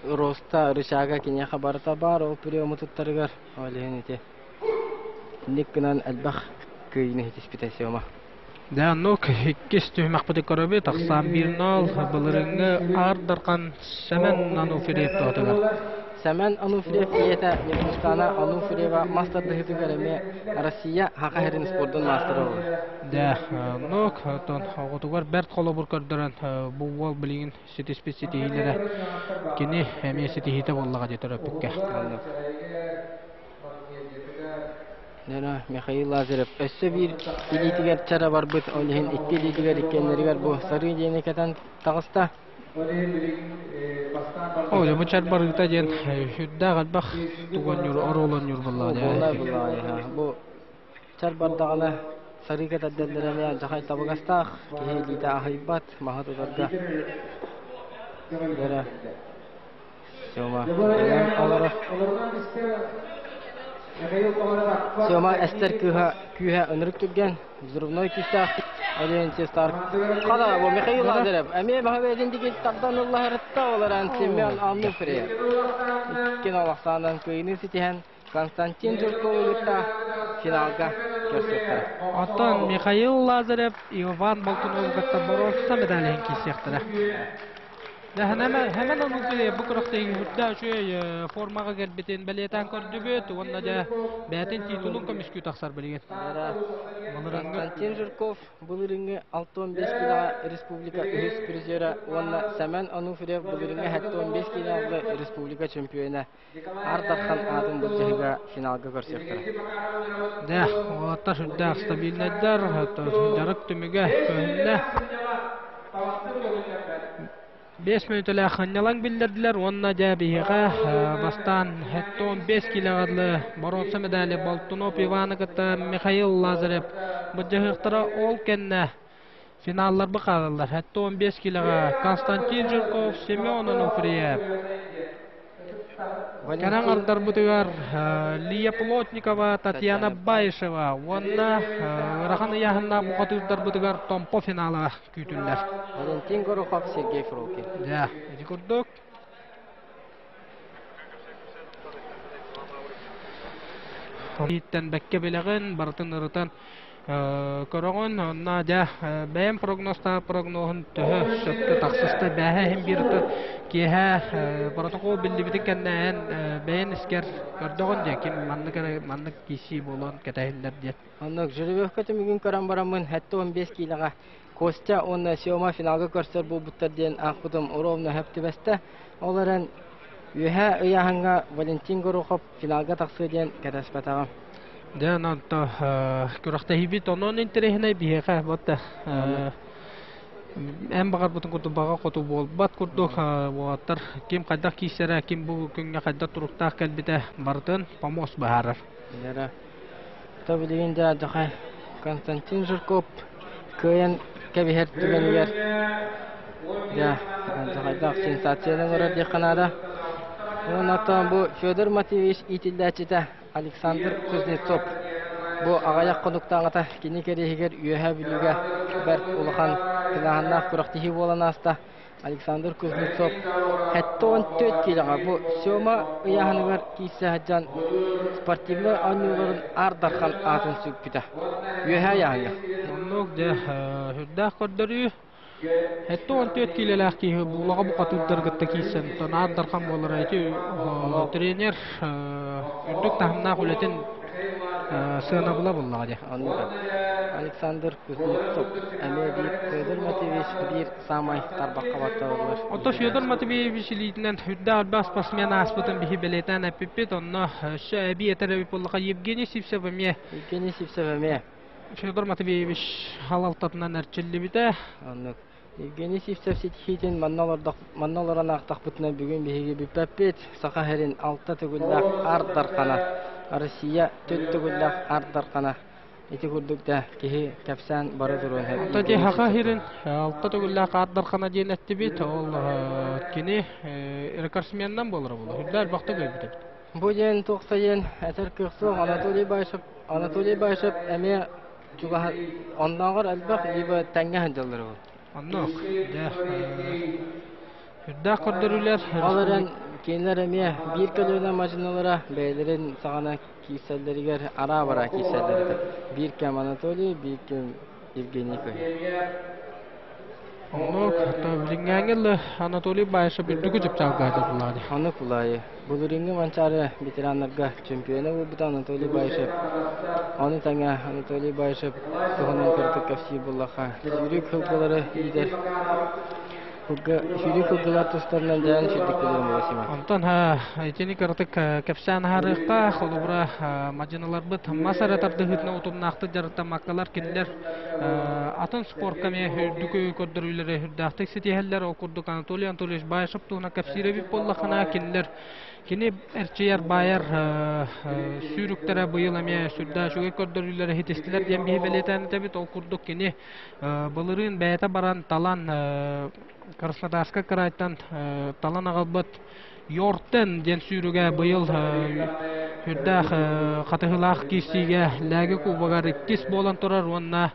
Роста рычага киниэхэ барыта баар, ол приему туттарыгар ол иһин ити инник гынан элбэх кыайыыны ситиспитэ Сема. Дьэ, оннук иккис түһүмэхпитин көрөбүт. Ахсаан 1-0 былырыыҥҥы Аар Дархан Сэмэн Ануфриев туһатыгар. Сэмэн Ануфриев ийэтэ Ньургустаана Ануфриева мас тардыһыытыгар эмиэ Россия Саха сирин спордун маастара буолар. Дьэ, оннук. Оттон оҕотугар бэрт холобур көрдөрөн бу уол билигин ситиспит ситиһиилэрэ кини эмиэ ситиһиитэ буоллаҕа дии төрөппүккэ. Нена Михаил Лазарев өссө биир илиитигэр чара барбыт, ол иһин икки илиитигэр иккиэннэригэр бу сарыы диэни кэтэн таҕыста. О, бу чар барыыта диэн сүрдээх элбэх тугонньур оруолонньур буоллаҕа дии. Бу чар бардаҕына сарыы кэтэрдэллэрэ эмиэ алдьархай табыгастаах, киһи илиитэ аһыйбат, маһы тутарга Дөрө Сёма олорор. Сёма эстэр кыыһа күүһэ ынырык түргэн, взрывной күүстээх Оленти Старк. Хана бу Михаил Лазарев эмиэ баһа бэйэтин тардан ыллаһарытта олорон Семен Ануфриев. Иккин олохсаанан кыайыыны ситиһэн Константин Жиркову кытта финалга көрсүөхтэрэ. Оттон Михаил Лазарев Иван Болтунову кытта боруонса медалиһын киирсиэхтэрэ. Хэмэн онугу бу күрэхтэһии үрдэ үчүгэй формаҕа кэлбитин бэлиэтээн көрдүбүт уонна дьэ бэйэтин титулун көмүскүү тахсар билигин. Константин Жирков былырыыҥҥы 65 киилэҕэ республика үһүс призера уонна Сэмэн Ануфриев былырыыҥҥы 75 киилэҕэ республика чемпиона Аар Дархан аатын былдьаһыыга финалга көрсүөхтэрэ. Дьэ, уолаттар сүрдээх стабильнайдар, дьарык түмүгэ көһүннэ. 5 мүнүүтэлээх ханньалаҥ биллэрдилэр уонна дьэ биһиэхэ бастаан 75 киилэҕэ дылы боруонса медали Болтунов Иваны кытта Михаил Лазарев былдьаһыахтара ол кэннэ финалларбы хаалаллар. 75 киилэҕэ Константин Жирков, Семен Онуфриев. Кэнэн ардарбытыгар Лия Плотникова, Татьяна Баишева уонна ыарахан ыйааһыннаах бухатыырдарбытыгар Томпо финала күүтүллэр. Валентин Горохов, Сергей Фролкин. Дьэ, ити курдук. Ииттэн бэккэ билэҕин, барытын ырытан көрөҕүн. Онно дьэ бэйэм прогнозтаах прогноһун төһө сөпкө тахсыста бээһэ иһин биир киэһэ протокол биллибитин кэннэ эн бэйэн искэр көрдөҕүн дьэ ким маннык эрэ маннык киирсии буолуон кэтэһиллэр диэн. Оннук жеребьевка түмүгүн көрөн бараммын 75 киилэҕэ. Костя уонна Сема финалга көрсөр буолбуттар диэн аахпытым ровно сөп түбэстэ. Ол эрэн үөһэ ыйааһыҥҥа Валентин Горохов финалга тахсыа диэн кэтэспэтэҕим. Дьэ, онон күрэхтэһиибит онон интэриэһинэй биһиэхэ вот эн баҕарбытын курдук баҕа хоту буолбат курдук уолаттар ким хайдах киирсэрэ, ким бу күҥҥэ хайдах туруктаах кэлбитэ барытын помост быһаарар. Дьэ, то билигин дьэ дьахай Константин Жирков кыайан кэбиһэр түгэнигэр дьэ дьахайдаах сенсацияны оҥорор диэххэ наада. Уонна оттон бу Федор Матвеевич иитиллээччитэ Александр Кузнецов бу аҕыйах хонуктааҕыта кини кэриэһигэр Үөһээ Бүлүүгэ бэрт улахан тыҥааһыннаах күрэхтэһии буолан ааста. Александр Кузнецов 74 киилэҕэ бу Сема ыйааһыныгар киирсэ сылдьан спортивнай оонньууларын Аар Дархан аатын сүкпүтэ. Үөһээ ыйааһыҥҥа. Оннук дьэ сүрдээх көрдөрүү. 74 киилэлээх киһи буулаҕа бухатыырдары кытта киирсэн Аар Дархан буолара ити тренер үрдүк таһымнаах үлэтин сыанабыла буоллаҕа дии. Оннук. Александр Кузнецов эмиэ биир Федор Матвеевич биир саамай тарбахха батталлар. Оттон Федор Матвеевич илиитинэн үрдээх элбэх спортсмен ааспытын биһи бэлиэтээн эппиппит. Онно өссө эбии этэр эбит буоллаха Евгений Сивцев эмиэ Евгений Сивцев эмиэ Федор Матвеевич халалтатынан эрчиллибитэ. Оннук. Евгений Сивцев ситиһиитин манна олордох манна олорон аахтахпытына бүгүн биһиги бүппэппит. Саха сирин алта төгүллээх Аар Дархана, Россия төрт төгүллээх Аар Дархана Ити курдук да киһи кэпсээн бара туруон сөп. Онто ити Саха сирин алта төгүллээх Аар Дархана диэн эттибит. Ол кини рекордсменынан буолара буолуо. Үрдэ элбэхтик өйбүт эбит. Бу диэн туохса диэн этэр кыах суох Анатолий Баишев Анатолий Баишев эмиэ чугаһа оннооҕор элбэх либо тэҥҥэ сылдьаллар ол. Оннук. Дьэ, үрдээх көрдөрүүлэр. Ол эрэн кинилэр эмиэ биир көлүөнэ машиналара бэйэлэрин саҕана киирсэллэригэр араа-бараа киирсэллэр этэ. Биир кэм Анатолий, биир кэм Евгений Көһүн. Оннук, билиҥҥээҥҥи Анатолий Баишев үрдүкү чыпчаалга сылдьыллаҕа дии. Оннук Кулаайы. Былырыыҥҥы Манчаары ветераннарга чемпиона буолбута Анатолий Баишев. Ону тэҥэ Анатолий Баишев туһунан кырдьык кэпсиир буоллахха, сүүрүк сылгылары иитэр Сүүрүү кылгылар тустарынан дьаан сирдик билэрим Васима. Онтон итини кыратык кэпсээн аһарыахха, холобура мадьыналарбыт мас эрэ тардыһыытынан утумнаахтык дьарыктаммаккалар кинилэр атын спорка эмиэ үрдүк көрдөрүүлэри үрдээхтик ситиһэллэр. Ол курдук Анатолий Анатольевич Баишев туһунан кэпсиир эбит буоллаххына, кинилэр Кини эрчийэр баайар сүүрүктэрэ быйыл эмиэ сүрдээх үчүгэй көрдөрүүлэри ситистилэр диэн биһи бэлиэтээн этэбит. Ол курдук кини былырыын бэйэтэ баран талан Краснодарскай кыраайтан талан аҕалбыт Йортен диэн сүүрүгэ быйыл сүрдээх хатыһыылаах киирсиигэ Лээги кубогар иккис буолан турар уонна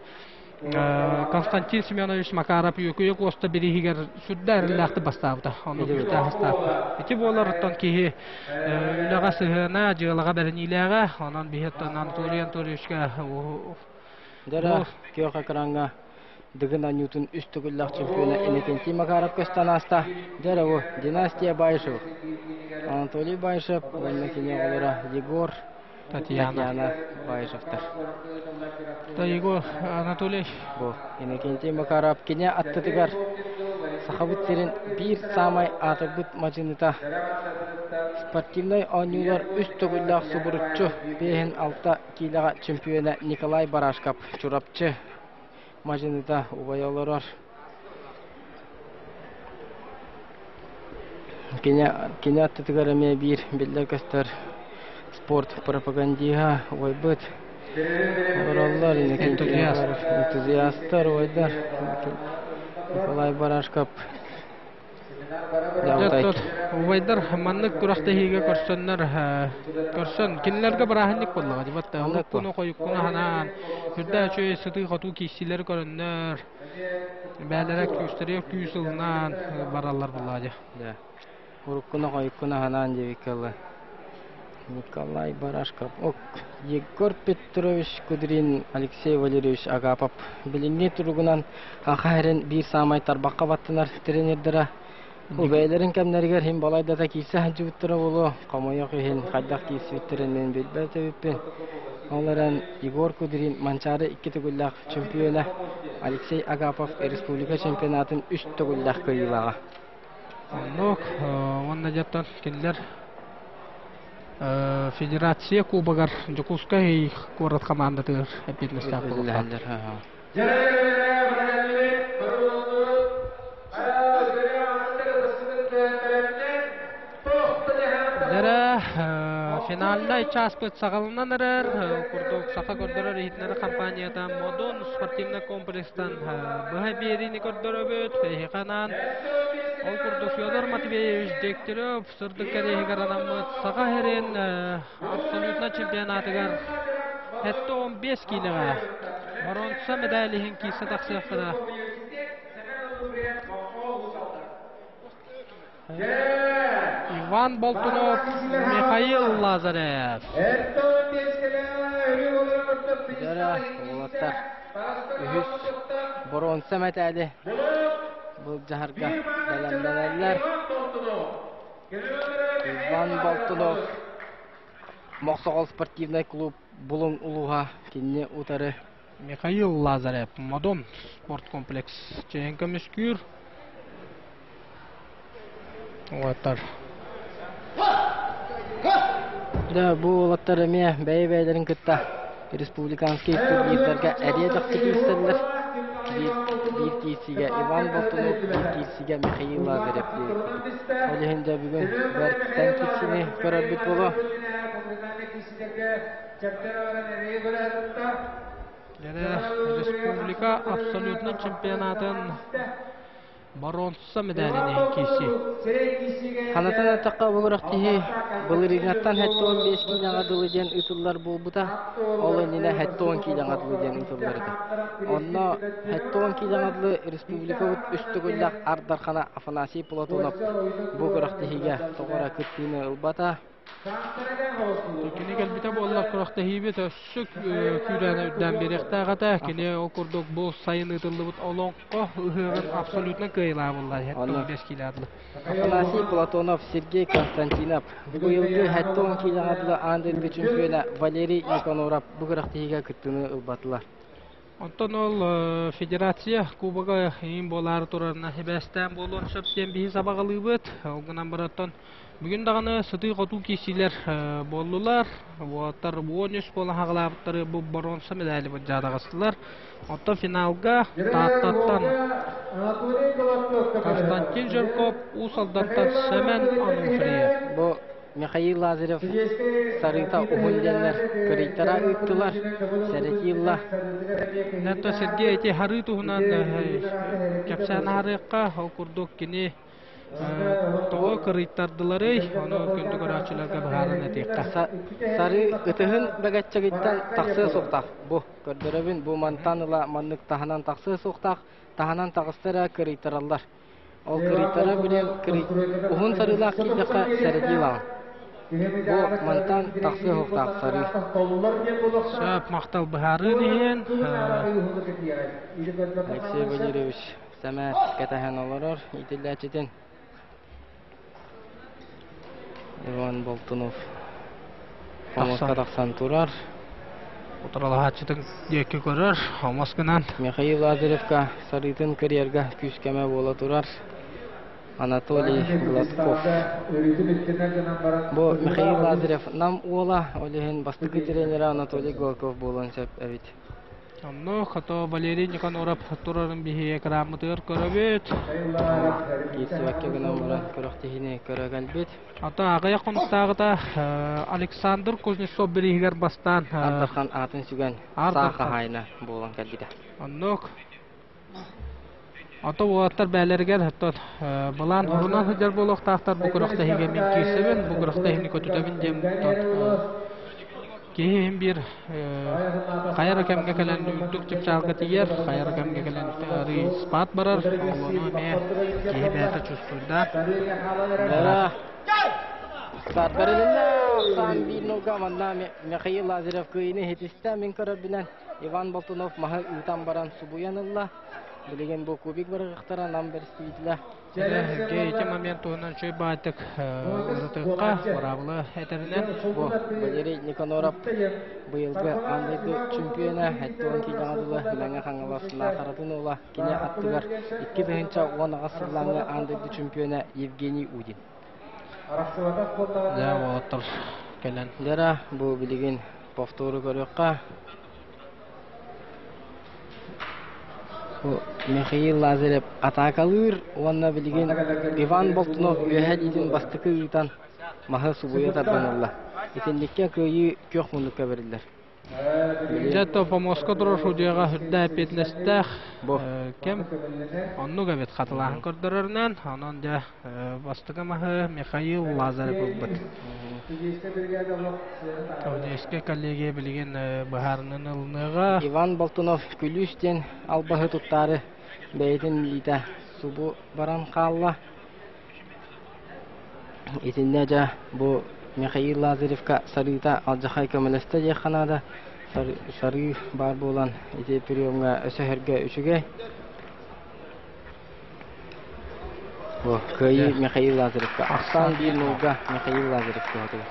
Константин Семенович Макаров Үөкүйэ Куоста бирииһигэр сүрдээх эрэллээхтик бастаабыта. Онно күүстээх астаабыта. Ити буолар оттон киһи үлэҕэ сыһыана, дьыалаҕа бэриниилээҕэ. Онон биһи оттон Анатолий Анатольевичка Дьэ, күөх экраҥҥа Дыгын оонньуутун үс төгүллээх чемпиона Иннокентий Макаров көстөн ааста. Дьэ эрэ бу династия Баишев. Анатолий Баишев уонна кини оҕолоро Егор, Татьяна. Татьяна Баишевтар. Да, Егор Анатолий. Бу Иннокентий Макаров кини аттытыгар Сахабыт сирин биир саамай аатырбыт мадьыныта спортивнай оонньуулар үс төгүллээх субуруччу биэһин алта киилэҕэ чемпиона Николай Барашков Чурапчы мадьыныта убайа олорор. Кини, кини аттытыгар эмиэ биир биллэр-көстөр спорт пропагандиһа убайбыт олороллор Энтузиаст. энтузиастар убайдар Николай Барашков Убайдар маннык күрэхтэһиигэ көрсөннөр көрсөн кинилэргэ бырааһынньык буоллаҕа дии батта уруккуну хойуккуну ханаан сүрдээх үчүгэй сытыы-хотуу киирсиилэри көрөннөр бээлэрэ күүстэригэр күүс ылынан бараллар буоллаҕа дии. Уруккуну хойуккуну ханаан диэбиккэ дылы Николай Барашков, ок, Егор Петрович Кудрин, Алексей Валерьевич Агапов билиҥҥи туругунан Саха сирин биир саамай тарбахха баттанар тренердэрэ. Бу бэйэлэрин кэмнэригэр иһин балайдата киирсэ сылдьыбыттара буолуо, хомойуох иһин хайдах киирсибиттэрин мин билбэт эбиппин. Ол эрэн Егор Кудрин Манчаары икки төгүллээх чөмпүйүөнэ, Алексей Агапов республика чемпионатын үс төгүллээх кыайыылааҕа. Оннук уонна дьэ кинилэр Федерация Кубогар Дьокуускай куорат хамаандатыгар эппиэтинэстээх буолуохтаах. Дьэрэ финальнай чааспыт саҕаланан эрэр. Курдук Саха көрдөрөр иһитиннэрэр компанията Модун спортивнай комплекстан быһа биэриини көрдөрөбүт. Эһиэхэ анаан ол курдук Федор Матвеевич Дегтярев сырдык кэриэһигэр анаммыт Саха сирин абсолютно чемпионатыгар 75 киилэҕэ боруонса медаль иһин киирсэ тахсыахтара. Иван Болтунов, Михаил Лазарев. Дьара, уолаттар үһүс боруонса мэтээли былдьаһарга бэлэмнэнэллэр. Иван Болтунов Мохсоҕол спортивнай клуб Булуҥ улууһа кинини утары Михаил Лазарев Модун спорткомплекс чэйин көмүскүүр. Уолаттар. Да, бу уолаттар эмиэ бэйэ-бэйэлэрин кытта республиканский турнирдарга эриэ-дэхси киирсэллэр. Биир, биир киирсиигэ Иван Болтунов, биир киирсиигэ Михаил Лазарев диэбит курдук. Ол иһин дьэ бүгүн бэртэн киирсиини көрөрбүт буолуо. Республика абсолютно чемпионатын боруонса медалин иһин киирсии. Ханатан эттэххэ бугурах киһи былырыыҥҥаттан 75 киилэҕэ дылы диэн ыытыллар буолбута. Ол иннинэ 70 киилэҕэ дылы диэн ыытыллар этэ. Онно 70 киилэҕэ дылы республикабыт үс төгүллээх Ардархана Афанасий Платонов бу күрэхтэһиигэ тоҕо эрэ кыттыыны ылбата. Кини кэлбитэ буоллар күрэхтэһиибит өссө күүрээнэ үрдээн биэриэхтээх этэ. Кини ол курдук бу сайын ыытыллыбыт олоҥхо ыһыаҕын абсолютно кыайылаабыллар. 75 киилэ адлы. Афанасий Платонов, Сергей Константинов, быйылгы 70 киилэҕэ дылы аан дойду чемпиона Валерий Никаноров бу күрэхтэһиигэ кыттыыны ылбатылар. Онтон ол Федерация Кубога иин буолаары турарына сибээстээн буолуон сөп диэн биһи сабаҕалыыбыт. Ол гынан баран бүгүн даҕаны сытыы-хотуу киирсиилэр буоллулар. Уолаттар 13 буолан хаҕылаабыттары бу боруонса медали былдьаатаҕастылар. Оттон финалга Тааттаттан Константин Жирков, Уус Алдантан Сэмэн Ануфриев. Бу Михаил Лазарев сарыыта уһун диэннэр кырыйтара ыыттылар, сэрэтии ылла. Нато Сергей ити харыы туһунан кэпсээн аһарыахха, ол курдук кини тоҕо кырыйтардыларый, ону күндү көрөөччүлэргэ быһааран этиэххэ. Сарыы ытыһын бэгэччэгиттэн тахсыа суохтаах. Бу көрдөрөбүн, бу мантан ыла маннык таһынан тахсыа суохтаах, таһынан таҕыста эрэ кырыйтараллар. Ол кырыйтара билэн уһун сарыылаах киирдэххэ сэрэтии ылаҕын. Бу мантан тахсыа суохтаах сарыы. Сөп, махтал быһаарыын иһин. Алексей Валерьевич сэмээр кэтэһэн олорор иитиллээччитин Иван Болтунов хомуска тахсан турар. Утарылаһааччытын диэки көрөр, омос гынан. Михаил Лазаревка сарыытын кырыйарга күүс-көмө буола турар. Анатолий Гладков. Бу Михаил Лазарев Нам уола, ол иһин бастакы тренерэ Анатолий Гладков буолуон сөп эбит. Онно хото Валерий Никаноров турарын биһиги экранмытыгар көрөбүт. Киирсибэккэ гынан баран күрэхтэһиини көрө кэлбит. Ата аҕыйах хонуктааҕыта Александр Кузнецов бирииһигэр бастаан Ардархан аатын сүгэн саа хаһаайына буолан кэлбитэ. Оннук. Ото уолаттар бээлэригэр оттон былаан уһунан сылдьар буолуохтаахтар бу күрэхтэһиигэ мин киирсэбин, бу күрэхтэһиини көтүтэбин диэн киһи иһин биир хайа эрэ кэмҥэ кэлэн үрдүк чыпчаалга тиийэр, хайа эрэ кэмҥэ кэлэн арыый спад барар, ону эмиэ киһи бэйэтэ чувствуйдаах. Сардарылынна ахсаан биир нолга манна Михаил Лазарев кыайыыны иһитистэ мин көрөрбүнэн Иван Болтунов маһы ыытан баран субуйан ылла. Билигин бу кубик барыахтара нам бэрэстэбиитэлэ. Сергей ити момент туһунан үчүгэй баайтык ырытыахха быраабыла этэринэн. Бу Валерий Никаноров быйылгы аан дойду чемпиона 70 киилэҕэ дылы Мэҥэ Хаҥалас Наахаратын уола кини аттыгар 2018 сыллааҥҥы аан дойду чемпиона Евгений Удин. Дьэ, уолаттар кэлэн. Дьара, бу билигин повтору көрүөххэ. Бу Михаил Лазарев атаакалыыр уонна билигин Иван Болтунов үөһэ илиитин бастакы ыытан маһы субуйа тардан ылла. Итинниккэ кыайыы күөх муннукка бэриллэр. Дьэ, Помоска турар судьуйаҕа үрдэ эппиэтинэстээх кэм оннук эбит хатылааһын көрдөрөрүнэн. Онон дьэ бастакы маһы Михаил Лазарев ылбыт. Судейскай коллегия билигин быһаарынан ылыныаҕа. Иван Болтунов күлүүс диэн албаһы туттаары бэйэтин илиитэ субу баран хаалла. Итиннэ дьэ бу Михаил Лазаревка сарыыта алдьархай көмөлөстө диэххэ наада. Сарыы баар буолан ити приемҥа өсөһөргө үчүгэй. Бу кыайыы Михаил Лазаревка. Ахсаан биир нолга Михаил Лазарев туһатыгар.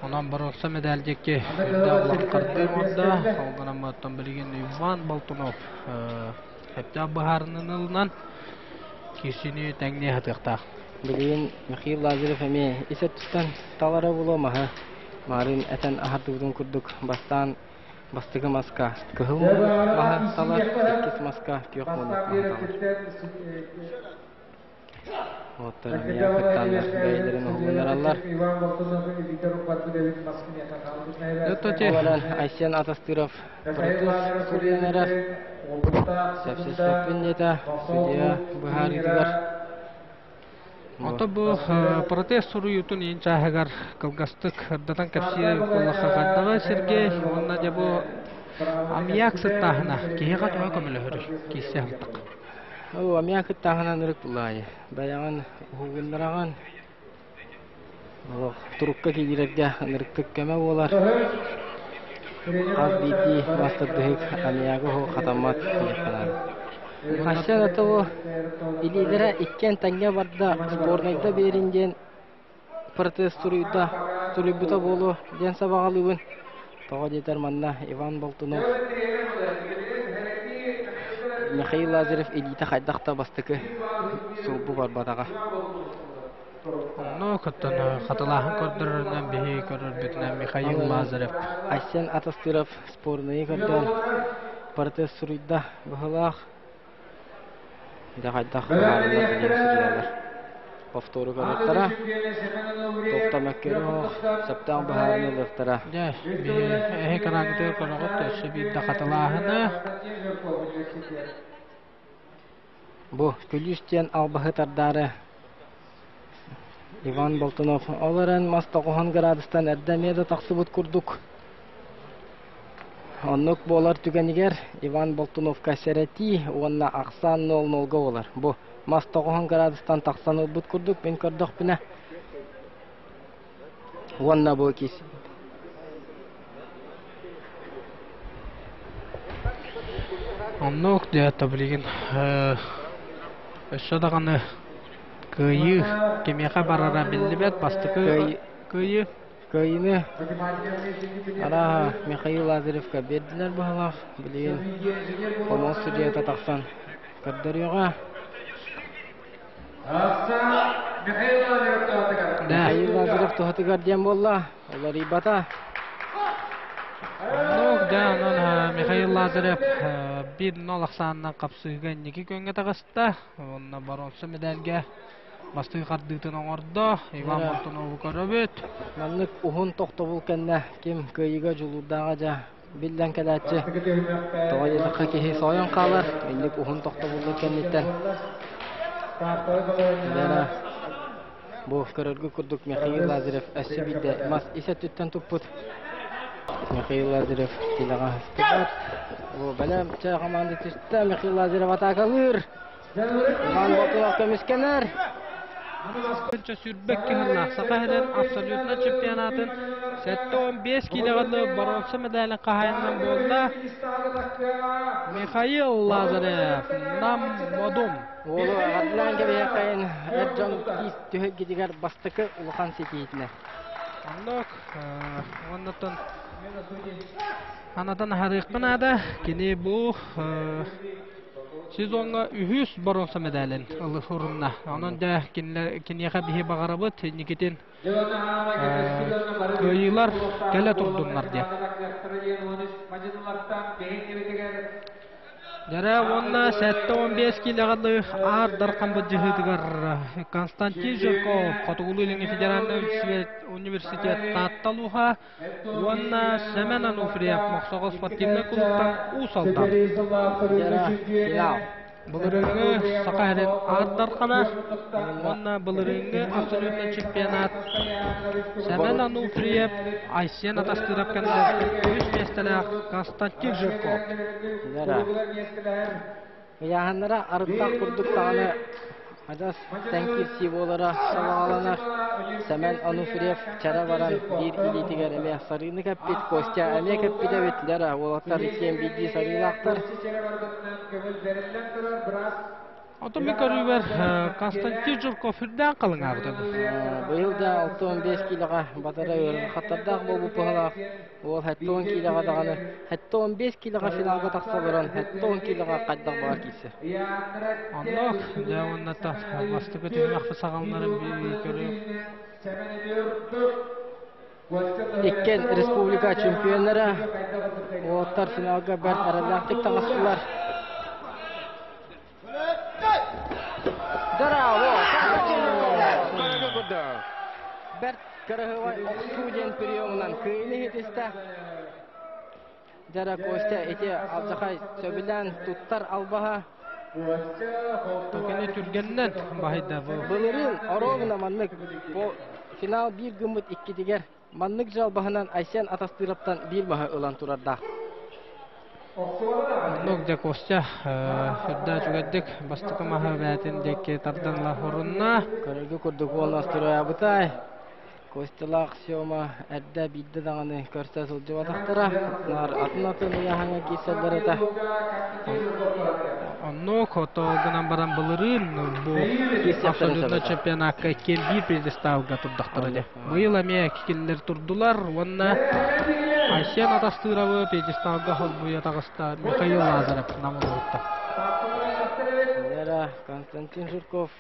Онон боруоса медаль диэки үрдэ улахан хардыы оҥордо. Ол гынан оттон билигин Иван Болтунов сөптөөх быһаарыныыны ылынан киирсиини тэҥнии сатыахтаах. Билигин Михаил Лазарев эмиэ ис өттүттэн талара буолуо маһы маарыын этэн аһардыбытын курдук бастаан бастакы маска кыһыл муннук маһы талар, иккис маска күөх муннук маһы талар. Оттон эмиэ кыттаннар бэйэлэрин уһугуннараллар. Ол эрэн Айсен Атастыров протест суруйан эрэр. Сөпсөспөппүн диэтэ судьуйа быһаарыытыгар. Ото бу протест суруйуутун иин чааһыгар кылгастык ырдатан кэпсиир буоллахха хайдаҕа Сергей уонна дьэ бу аммиак сыттааһына киһиэхэ төһө көмөлөһөрүй киирсэ сылтах. Ол аммиак сыттааһынан ырык булаайы. Бэйэҕин уһугуннараҕын Олох турукка киирэргэ ынырыктык көмө буолар. Хас биирдии мас тардыһык аммиагы оһох хатаммат диэххэ наада. Хасса да того илиилэрэ иккиэн тэҥҥэ барда, сборнайда биэрин диэн протест суруйда, суруйбута буолуо диэн сабаҕалыыбын. Тоҕо диэтэр манна Иван Болтунов Михаил Лазарев илиитэ хайдах да бастакы сулбу барбатаҕа. Онно кыттан хатылааһын көрдөрөрүнэн биһиги көрөрбүтүнэн Михаил Лазарев. Айсен Атастыров спорнайы көрдөөн протест суруйда быһылаах. Дьэ хайдах быһаарыллар билигин судьуйалар повтору көрүөхтэрэ. Токтомөккөрүөх сөптөөх быһаарыны ылыахтара. Дьэ, биһи эһи экраҥҥытыгар көрөҕүт өссө биирдэ хатылааһыны. Бу күлүүс диэн албаһы тардаары Иван Болтунов ол эрэн мас тоҕуһун градустан эрдэ эмиэ да тахсыбыт курдук. Оннук буолар түгэнигэр Иван Болтуновка сэрэтии уонна ахсаан 0-0-га буолар. Бу мас тоҕуһун градустан тахсан ылбыт курдук мин көрдөхпүнэ. Уонна бу кис Оннук дьэ билигин өссө даҕаны кыайыы кимиэхэ барара биллибэт бастакы кыайыы Кыайыыны арааһа Михаил Лазаревка биэрдилэр быһалаах. Билигин хомол судьуйата тахсан көрдөрүөҕэ. Михаил Лазарев туһатыгар диэн буолла. Уларыйбата. Оннук да, онон Михаил Лазарев 1-0 ахсаанынан хапсыһыыга инники күөҥҥэ таҕыста. Уонна боруонса медальга бастакы хардыытын оҥордо. Иван Болтунову көрөбүт. Маннык уһун тохтобул кэннэ ким кыайыыга дьулуурдааҕа дьэ биллэн кэлээччи. Тоҕо диэтэххэ киһи сойон хаалар. Инник уһун тохтобуллар кэнниттэн. Лера бу көрөргө курдук Михаил Лазарев өссө биирдэ мас ис өттүттэн туппут. Михаил Лазарев тилэҕэ сыстыбат. Бу бэлэм чэ команда түстэ. Михаил Лазарев атаакалыыр. Иван Болтунов көмүскэнэр. Тыһыынча сүүрбэкки сыллаах Саха сирин абсолютнай чемпионатын 75 киилэҕэ дылы боруонса медалын хаһаайынынан буолла Михаил Лазарев, Нам Модун. Уолу аҕатылаан кэбиһиэххэйин эр дьон түһүлгэтигэр бастакы улахан ситиһиитинэ. Оннук уоннаттан анатан аһарыахха наада. Кини бу Сезоҥҥа үһүс боруонса медалын ылынна. Онон дьэ киниэхэ биһи баҕарабыт инникитин кыайыылар кэлэ турдуннар диэн. Дьэрэ уонна 75 киилэҕэ Аар Дархан былдьаһыытыгар Константин Жирков Хотугулуу-Илиҥҥи федеральнай университет Таатта улууһа Уонна Сэмэн Ануфриев Мохсоҕол спортивнай кулууптан Уус Алдан. Былырыыҥҥы Саха сирин Аар Дархана уонна былырыыҥҥы абсолютнай чемпионат Сэмэн Ануфриев, Айсен Атастыров кэннилэриттэн үһүс миэстэлээх Константин Жирков. Ыйааһыннара арыттаах курдук даҕаны адьас тэҥ киирсии буолара сабаҕаланар. Сэмэн Онуфриев чара баран биир илиитигэр эмиэ сарыыны кэппит, Костя эмиэ кэппит эбит. Дьара уолаттар иккиэн биирдии сарыылаахтар. Отон мин көрүүбэр Константин Жирков үрдээн халыҥаабыта. Быйыл да 65 киилэҕэ батара ыарахаттардаах буолбут быһалаах. Уол 70 киилэҕэ даҕаны 75 киилэҕэ финалга тахса олорон 70 киилэҕэ хайдах баҕар киирсэр. Оннук, дьэ уонна бастакы түһүмэхпит саҕаланарын көрүөх. Иккиэн республика чемпионнара уолаттар финалга бэрт эрэллээхтик таҕыстылар. Браво! Бэрт кыраһыабай охсуу диэн приемунан кыайыыны иһитистэ. Дьара Костя ити алдьахай сөбүлээн туттар албаһа. Токини түргэннэн баһыйда бу. Былырыын оруобуна маннык бу финал биир гыммыт иккитигэр Маннык дьалбаһынан Айсен Атастыыраптан биир маһы ылан турардаах. Оннук дьэ Костя сүрдээх үчүгэйдик бастакы маһы бэйэтин диэки тардан ыла хорунна. Көрөргө курдук уол настроябытай. Костялаах Сема эрдэ биирдэ даҕаны көрсө сылдьыбатахтара. Наар атын-атын ыйааһыҥҥа киирсэллэр этэ. Оннук ото гынан баран былырыын бу абсолютно чемпионакка иккиэн биир пьедесталга турдахтара дьэ. Быйыл эмиэ кинилэр турдулар уонна Айсен Атастыровы пьедесталга холбуйа таҕыста Михаил Лазарев Нам улууһуттан. Вера Константин Жирков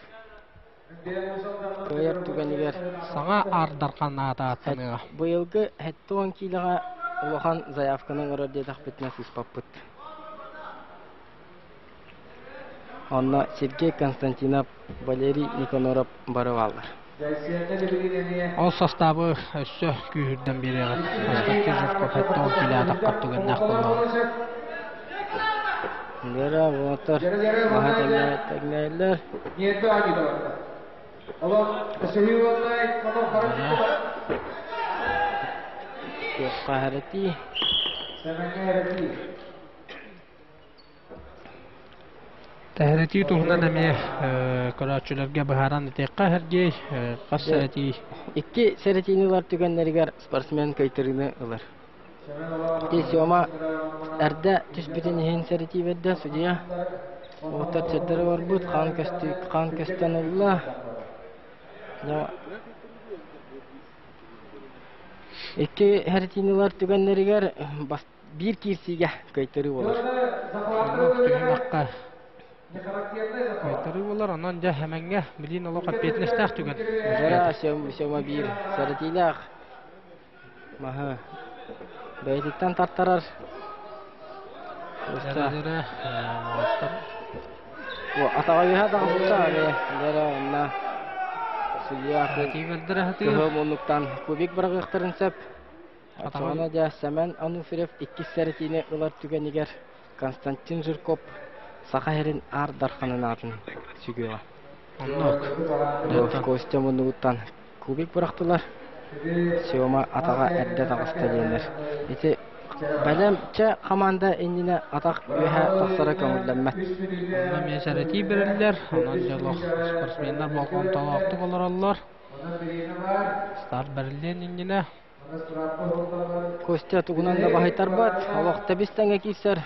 кыайар түгэнигэр саҥа Аар Дархан аата ааттаныаҕа. Быйылгы 70 киилэҕэ улахан заявканы оҥорор диэтэхпитинэ сыыспаппыт. Онно Сергей Константинов, Валерий Никаноров бары бааллар. Ол састаабы өссө күүһүрдэн биэриэҕит. Константин Жирков 70 киилэ атаххар түгэннээх буоллаҕа. Лера уолаттар маһа тэҥнэһэллэр. Туохха хэрэтии. Тэһэрэтии туһунан эмиэ көрөөччүлэргэ быһааран этиэххэ Сергей, хас сэрэтии? Икки сэрэтиини ылар түгэннэригэр спортсмен кыайтарыыны ылар. Ити Сема эрдэ түспүтүн иһин сэрэтии бердэ судьуйа. Уоттар сирдэрэ барбыт, хаан көстүү, хаан көстөн ылла. Икки сэрэтиини ылар түгэннэригэр биир киирсиигэ кыайтарыы буолар. Түһүмэххэ кыайтарыы буолар, онон дьэ Хэмэҥҥэ билиин олох эппиэтинэстээх түгэн. Жара Сема биир сэрэтиилээх маһы бэйэтиттэн тартарар. Дьэрэ Атаҕа үөһэ таҕыста Дьэрэ онно судьуйа кыһыл муннуктан кубик быраҕыахтарын сөп. Оччоҕуна дьэ Сэмэн Ануфриев иккис сэрэтиини ылар түгэнигэр Константин Жирков Саха сирин Аар Дарханын аатын сүгүөҕэ. Оннук. Костя муннугуттан кубик бырахтылар. Сема атаҕа эрдэ таҕыста диэннэр. Ити Бэлэм чэ хамаанда иннинэ атах үөһэ тахсара көҥүллэммэт. Онно эмиэ сэрэтии бэриллэр, онон дьолох спортсменнар болҕомтолоохтук олороллор. Старт бэриллиэн иннинэ. Костя тугунан да баһыйтарбат, олох тэбис тэҥэ киирсэр.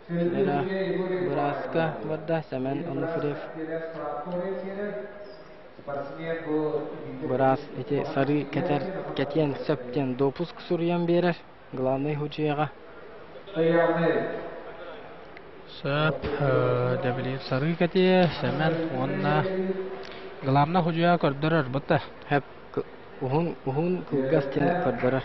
Лера бырааска барда Сэмэн Онуфриев. Быраас ити сарыы кэтэр кэтиэн сөп диэн допуск суруйан биэрэр главный худьуйаҕа. Сөп, дэбилиин сарыы кэтиэ, Сэмэн уонна главный худьуйа көрдөрөр бытта. Хөп уһун уһун кылгас диэн көрдөрөр.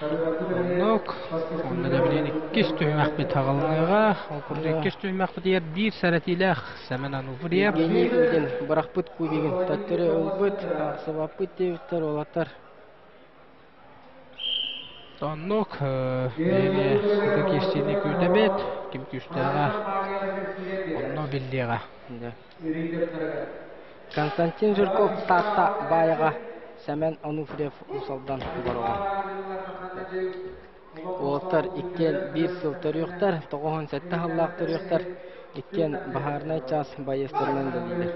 Оннук. Онно да билигин иккис түһүмэхпит аҕылыныаҕа. Ол курдук иккис түһүмэхпитигэр биир сэрэтиилээх Сэмэн Ануфриев. Евгений Удин бырахпыт кубигын төттөрү ылбыт, сыбаппыт диэбиттэр уолаттар. Оннук бэйэни сыта киирсиини күүтэбит. Ким күүстээҕэ онно биллиэҕэ. Константин Жирков Таатта Баайаҕа Сэмэн Онуфриев Уус Алдан Бороҕон. Уолаттар иккиэн биир сыл төрүөхтэр, 97 сыллаах төрүөхтэр, иккиэн баһаарынай чаас байыастарынан үлэлииллэр.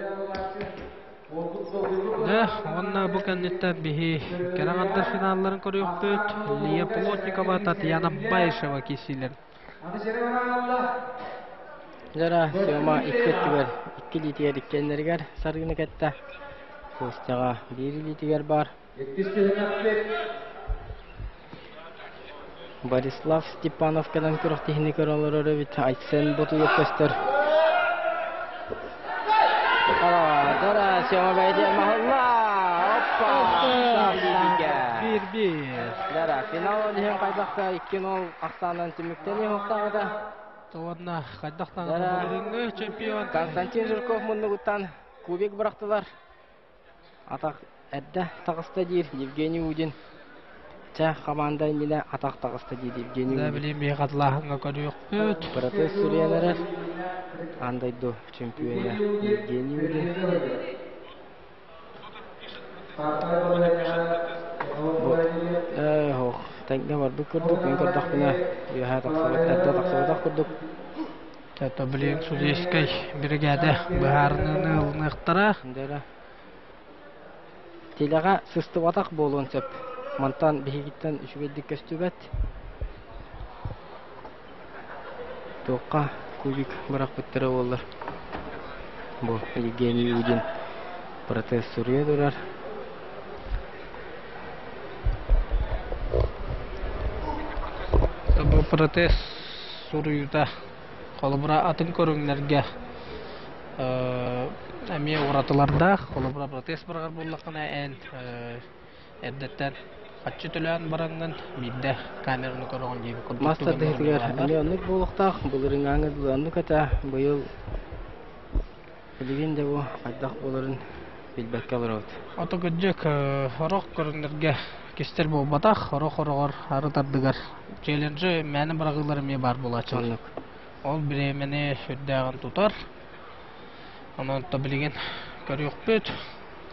Дьэ, уонна бу кэнниттэн биһи кэрэ аҥардар финалларын көрүөхпүт. Лия Плотникова, Татьяна Баишева киирсиилэр. Дьара Сема икки өттүгэр, икки илиитигэр иккиэннэригэр сарыыны кэттэ. Костяҕа биир илиитигэр баар. Борислав Степанов кэлэн күрэхтэһиини көрө олорор эбит. Айсен Ботуев көстөр. Дара Сема бэйдиэн маһылла! Оппа! Биир-биир. Дара, финал ол иһин хайдах да 2-0 ахсаанынан түмүктэниэ суохтааҕыта. Уонна хайдах даҕаны былырыыҥҥы чемпион Константин Жирков муннугуттан кубик бырахтылар. Атах эрдэ таҕыста диир Евгений Удин. Чэ, хамаанда иннинэ атах таҕыста диир Евгений Да, Удин. билим биһи хатылааһыҥҥа көрүөхпүт. Протест суруйан эрэр. Аан дойду чемпиона Евгений Удин. Бу ээ ох, тэҥҥэ барбыт курдук, мин көрдөхпүнэ үөһээ тахсыбыт, эрдэ тахсыбатах курдук. Это блин судейскай биригээдэ быһаарыныыны ылыныахтара. Дьэ Тилэҕэ сыстыбатах буолуон сөп. Мантан биһигиттэн үчүгэйдик көстүбэт. Туохха кубик бырахпыттара буоллар. Бу Евгений Удин протез суруйа турар. Бу протез суруйуута холобура атын көрүҥнэргэ эмиэ уратылардаах. Холобура протез быраҕар буоллаххына эн эрдэттэн хаччы төлөөн бараҥҥын биирдэ камераны көрөҕүн диэбит курдук Мас түгэннэр эмиэ тардыһыытыгар бааллар. эмиэ оннук буолуохтаах. Былырыыҥҥааҥы дылы оннук этэ. Быйыл билигин да бу хайдах буоларын билбэккэ олоробут. Ото кырдьык сорох көрүҥнэргэ кистэр буолбатах, сорох-сороҕор арыт ардыгар челленджи мээнэ быраҕыылар эмиэ баар буолааччылар. Оннук. Ол бириэмэни сүрдээҕин тутар. Онон то билигин көрүөхпүт.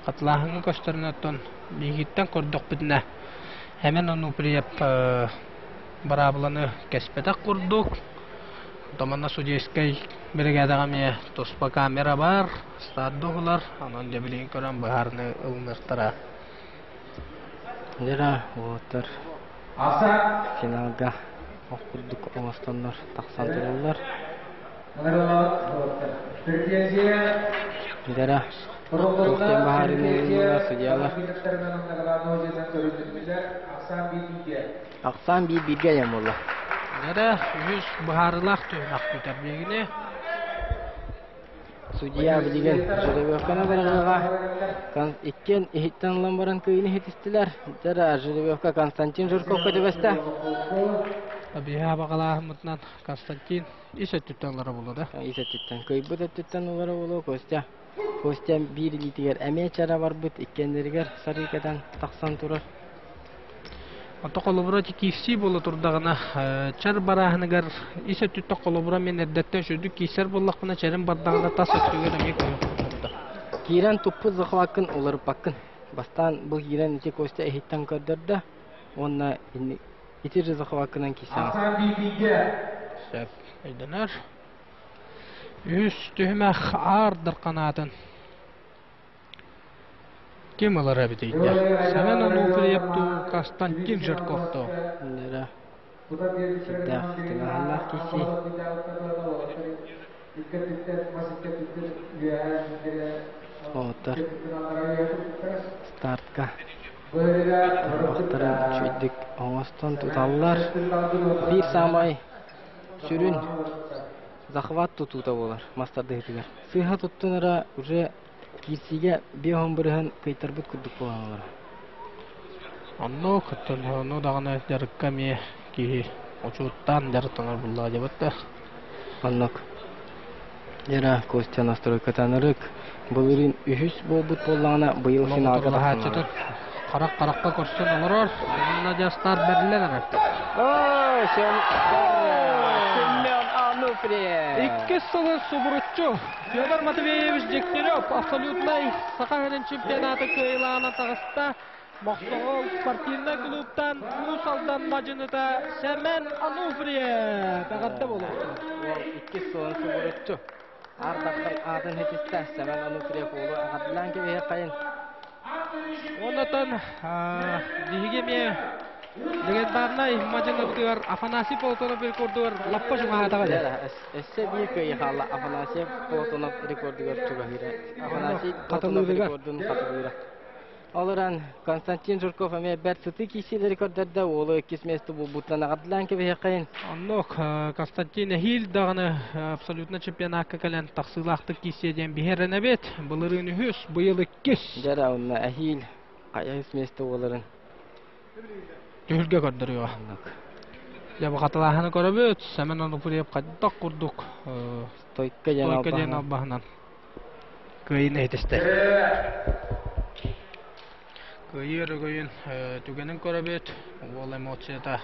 Хатылааһыҥҥа көстөрүнэн оттон биһигиттэн көрдөхпүтүнэ Эмэн Онуприев быраабыланы кэспэтэх курдук. Томана судейскай биригээдэҕэ эмиэ туспа камера баар, старды уһулар, онон дьэ билигин көрөн быһаарыныы ылыныахтара. Дьэ уолаттар финалга ох курдук оҥостоннор тахсан тураллар. Дьэ туох диэн быһаарыныы ылыннылар судьялар. Ахсаан биир бииргэ айан буолла. Дьэ үһүс быһаарыылаах түһүмэх күүтэр биһигини. Судья билигин жеребьевканы быраҕыаҕа. Иккиэн иһиттэн ылан баран кыайыыны иһитистилэр. Дьэ жеребьевка Константин Жирковка түбэстэ. Биһи абаҕалааһыммытынан Константин ис өттүттэн ылара буолуо да? Ис өттүттэн. Кыайбыт өттүттэн ылара буолуо Костя. Костя биир илиитигэр эмиэ чара барбыт, иккиэннэригэр сарыы кэтэн тахсан турар. Ото холобура киирсии буола турдаҕына, чар барааһыныгар ис өттүттэн холобура мин эрдэттэн үчүгдүк киирсэр буоллахпына, чэрим бардаҕына тас өттүгэр эмиэ көһүөхпүн сөп да. Киирэн туппут захваккын уларыппаккын. Бастаан бу киирэн ити Костя иһиттэн көрдөрдө уонна ити же захваккынан киирсэҕин. Сөп өйдөнөр. Үһүс түһүмэх аар дарханаатын ким ылар эбитий дэ? Семен Ануфриев дуу, Константин Жирков дуу? Нера сүрдээх тыҥааһыннаах киирсии. Оҕоттор стартка тарбахтарын үчүгэйдик оҥостон туталлар. Биир саамай сүрүн захват тутуута буолар мас тардыһыытыгар. Сыыһа туттунара уже киирсиигэ биэс бырыһын кыайтарбыт курдук буолан олорор. Оннук, ону даҕаны дьарыкка эмиэ киһи учуоттаан дьарыктанар буллаҕа диэбит да. Оннук. Ира Костя настройкатан ырык. Былырыын үһүс буолбут буоллаҕына, быйыл финалга тахсан Харах харахха көрсөн олорор. Онно дьэ старт бэриллэн эрэр. Ой, Семен Ануфриев! Иккис сылын субуруччу Федор Матвеевич Дегтярев абсолютнай Саха сирин чемпионаты кыайылаана таҕыста. Мохсоҕол спортивнай клубтан Уус Алдан мадьыныта Сэмэн Ануфриев эҕэрдэ буолуохтун. Уол иккис сылын субуруччу. Ардахтан аатын хитистэ Сэмэн Ануфриев уолу эҕэрдэлээн кэбиһиэххэйин. Оннотон биһиги эмиэ легендарнай мадьыныбытыгар Афанасий Платонов рекордугар лаппа чугаһаатаҕа дьэ. Өссө биир кыайыы хаалла Афанасий Платонов рекордугар чугаһыыра. Афанасий Платонов рекордун хатылыыра. Ол эрэн Константин Жирков эмиэ бэрт сытыы киирсиилэри көрдөрдө, уолу иккис миэстэ булбутунан эҕэрдэлээн кэбиһиэххэйин. Оннук Константин эһиил даҕаны абсолютно чемпионакка кэлэн тахсыылаахтык киирсиэ диэн биһирэнэбит. Былырыын үһүс, быйыл иккис. Дьэ онно эһиил хайа үс миэстэ буоларын түһүлгэ көрдөрүөҕэ. Оннук. Дьэ бу хатылааһыны көрөбүт. Семен Онуфриев хайдах курдук стойка диэн стойка диэн албаһынан кыайыыны иһитистэ. Кыайыы өрөгөйүн түгэнин көрөбүт. Уол эмоцията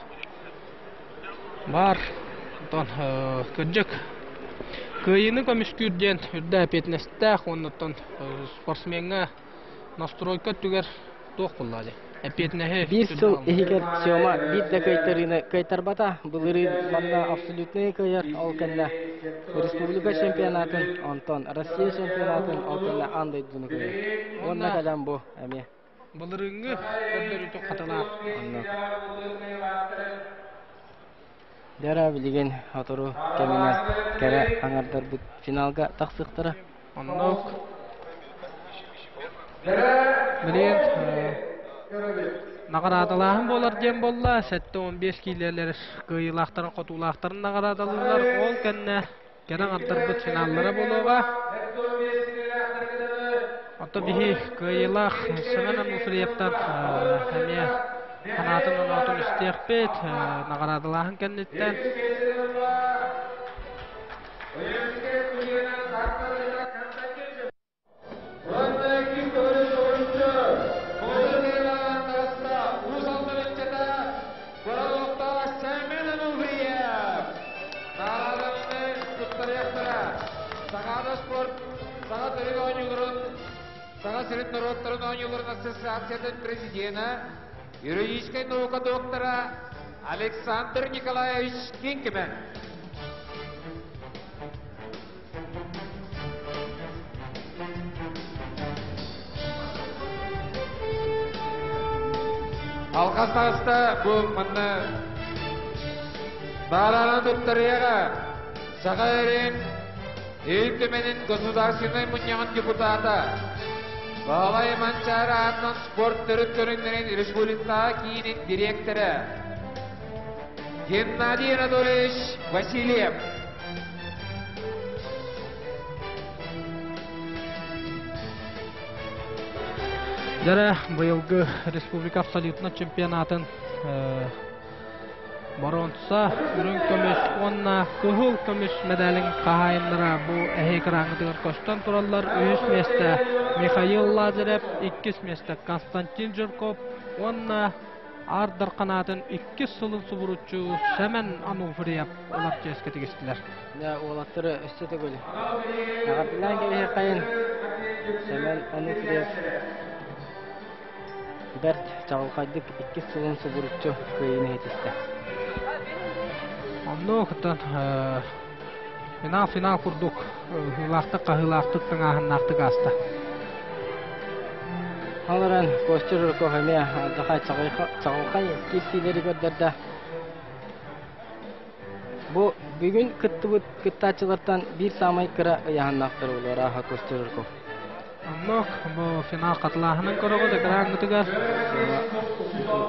баар. Онтон кырдьык кыайыыны көмүскүүр диэн үрдэ эппиэтинэстээх уонна спортсмеҥҥа настройка өттүгэр туох буолла дии? Эппиэтинэһи Биир сыл иһигэр Сёма биир да кыайтарыыны кыайтарбата. Былырыын манна абсолютнай кыайар, ол кэннэ республика чемпионатын, онтон Россия чемпионатын, ол кэннэ аан дойдуну кыайар. Уонна кэлэн бу эмиэ. Былырыыҥҥы көрдөрүүтү хатылаах. Оннук. Дьара билигин сотору кэминэн кэрэ аҥардарбыт финалга тахсыахтара. Оннук. Билигин наҕараадалааһын буолар диэн буолла. 75 киилэлэр кыайыылаахтарын, хотуулаахтарын наҕараадалыыллар. Ол кэннэ кэрэ аҥардарбыт финаллара буолуоҕа. Оттон биһи кыайыылаах Семен Ануфриевтан эмиэ санаатын оноотун истиэхпит. Наҕараадалааһын кэнниттэн Саха сирин норуоттарын оонньууларын ассоциациятын президена, юридическай наука доктора Александр Николаевич Кинкимен. Алҕас таҕыста бу манна баарааран туттарыаҕа Саха эрин Ил Түмэнин Государственнай мунньаҕын депутата Баһылай Манчаары аатынан спорт төрүт көрүҥнэрин республикаҕа киинин дириэктэрэ Геннадий Анатольевич Васильев. Дьэрэ, быйылгы республика абсолютно чемпионатын боруонса, үрүҥ көмүс уонна кыһыл көмүс мэдээлин хаһаайыннара бу эһи экраҥҥытыгар көстөн тураллар. Үһүс миэстэ Михаил Лазарев, иккис миэстэ Константин Жирков уонна Аар Дархан аатын иккис сылын субуруччу Сэмэн Ануфриев ылар чиэскэ тигистилэр. Дьэ, уолаттары өссө төгүл эҕэрдэлээн кэбиһиэххэйин. Сэмэн Ануфриев. Бэрт чаҕылхайдык иккис сылын субуруччу кыайыыны иһитистэ. Оннук оттон финал-финал курдук ыһыылаахтык, хаһыылаахтык, тыҥааһыннаахтык ааста. Ол эрэн Костя Жирков эмиэ алдьархай чаҕылхай киирсиилэри көрдөрдө. Бу бүгүн кыттыбыт кыттааччылартан биир саамай кыра ыйааһыннаахтар буолар Ааһа Костя Жирков. Оннук, бу финал хатылааһынын көрөҕүт экраҥҥытыгар.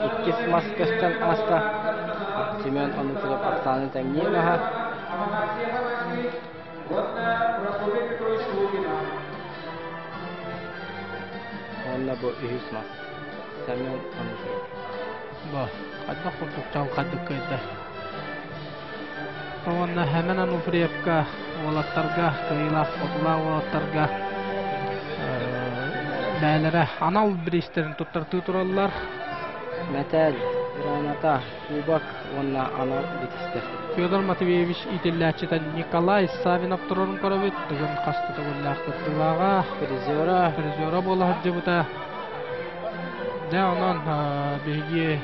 Иккис мас көстөн ааста. Семен Онуфриев ахсаанын тэҥниир маһа. Уонна бу үһүс мас. Семен Онуфриев. Бу, хайдах курдук чалхайдык кыайда. Уонна Хэмэн Ануфриевка уолаттарга, кыайыылаах хотулаах уолаттарга бээлэрэ анал бириистэрин туттартыы тураллар. Мэтээл, граната, кубок уонна анал бириистэр. Федор Матвеевич иитиллээччитэ Николай Савинов турарын көрөбүт. Бүгүн хас да төгүллээх кыттыылааҕа. Призера. Призера буола сылдьыбыта. Дьэ, онон биһиги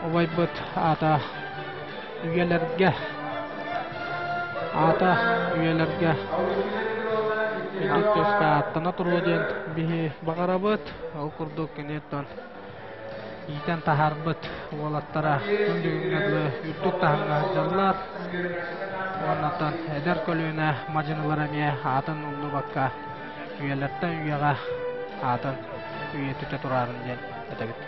убайбыт аата үйэлэргэ аата үйэлэргэ үрдүк түөскэ ааттана туруо диэн биһи баҕарабыт. Ол курдук киниттэн иитэн таһаарбыт уолаттара күн бүгүҥҥэ дылы үрдүк таһымҥа сылдьаллар. Уоннаттан эдэр көлүөнэ мадьынылар эмиэ аатын умнубакка үйэлэртэн үйэҕэ аатын үйэтитэ турарын диэн этэбит.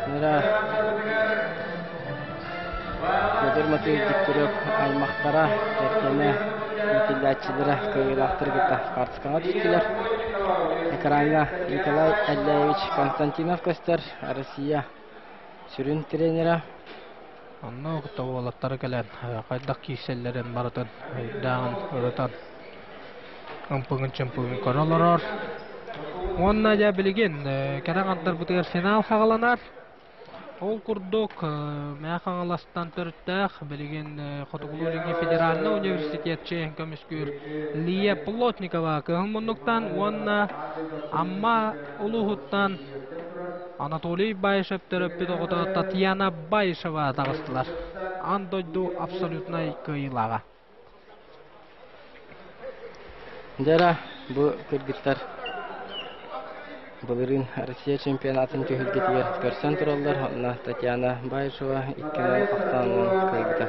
Мира Федор Матвеевич Дегтярев аймахтара, кэргэнэ, иитиллээччилэрэ кыайыылаахтары кытта хаартыскаҕа түстүлэр. Экраҥҥа Николай Элляевич Константинов көстөр, Россия сүрүн тренерэ. Онно кытта уолаттары кэлэн хайдах киирсэллэрин барытын өйдөөн ырытан ымпыгын-чымпыгын көрө олорор. Уонна дьэ билигин кэрэ аҥардарбытыгар финал хаҕаланар. Ол курдук Мэҥэ Хаҥаластан төрүттээх билигин Хотугулуу-Илиҥҥи федеральнай университет чиэһин көмүскүүр Лия Плотникова кыһыл муннуктан уонна Амма улууһуттан Анатолий Баишев төрөппүт оҕото Татьяна Баишева таҕыстылар. Аан дойду абсолютнай кыайыылааҕа. Дьэ бу кыргыттар былырыын Россия чемпионатын түһүлгэтигэр көрсөн тураллар. Онно Татьяна Баишева 2-0 ахсаанынан кыайбыта.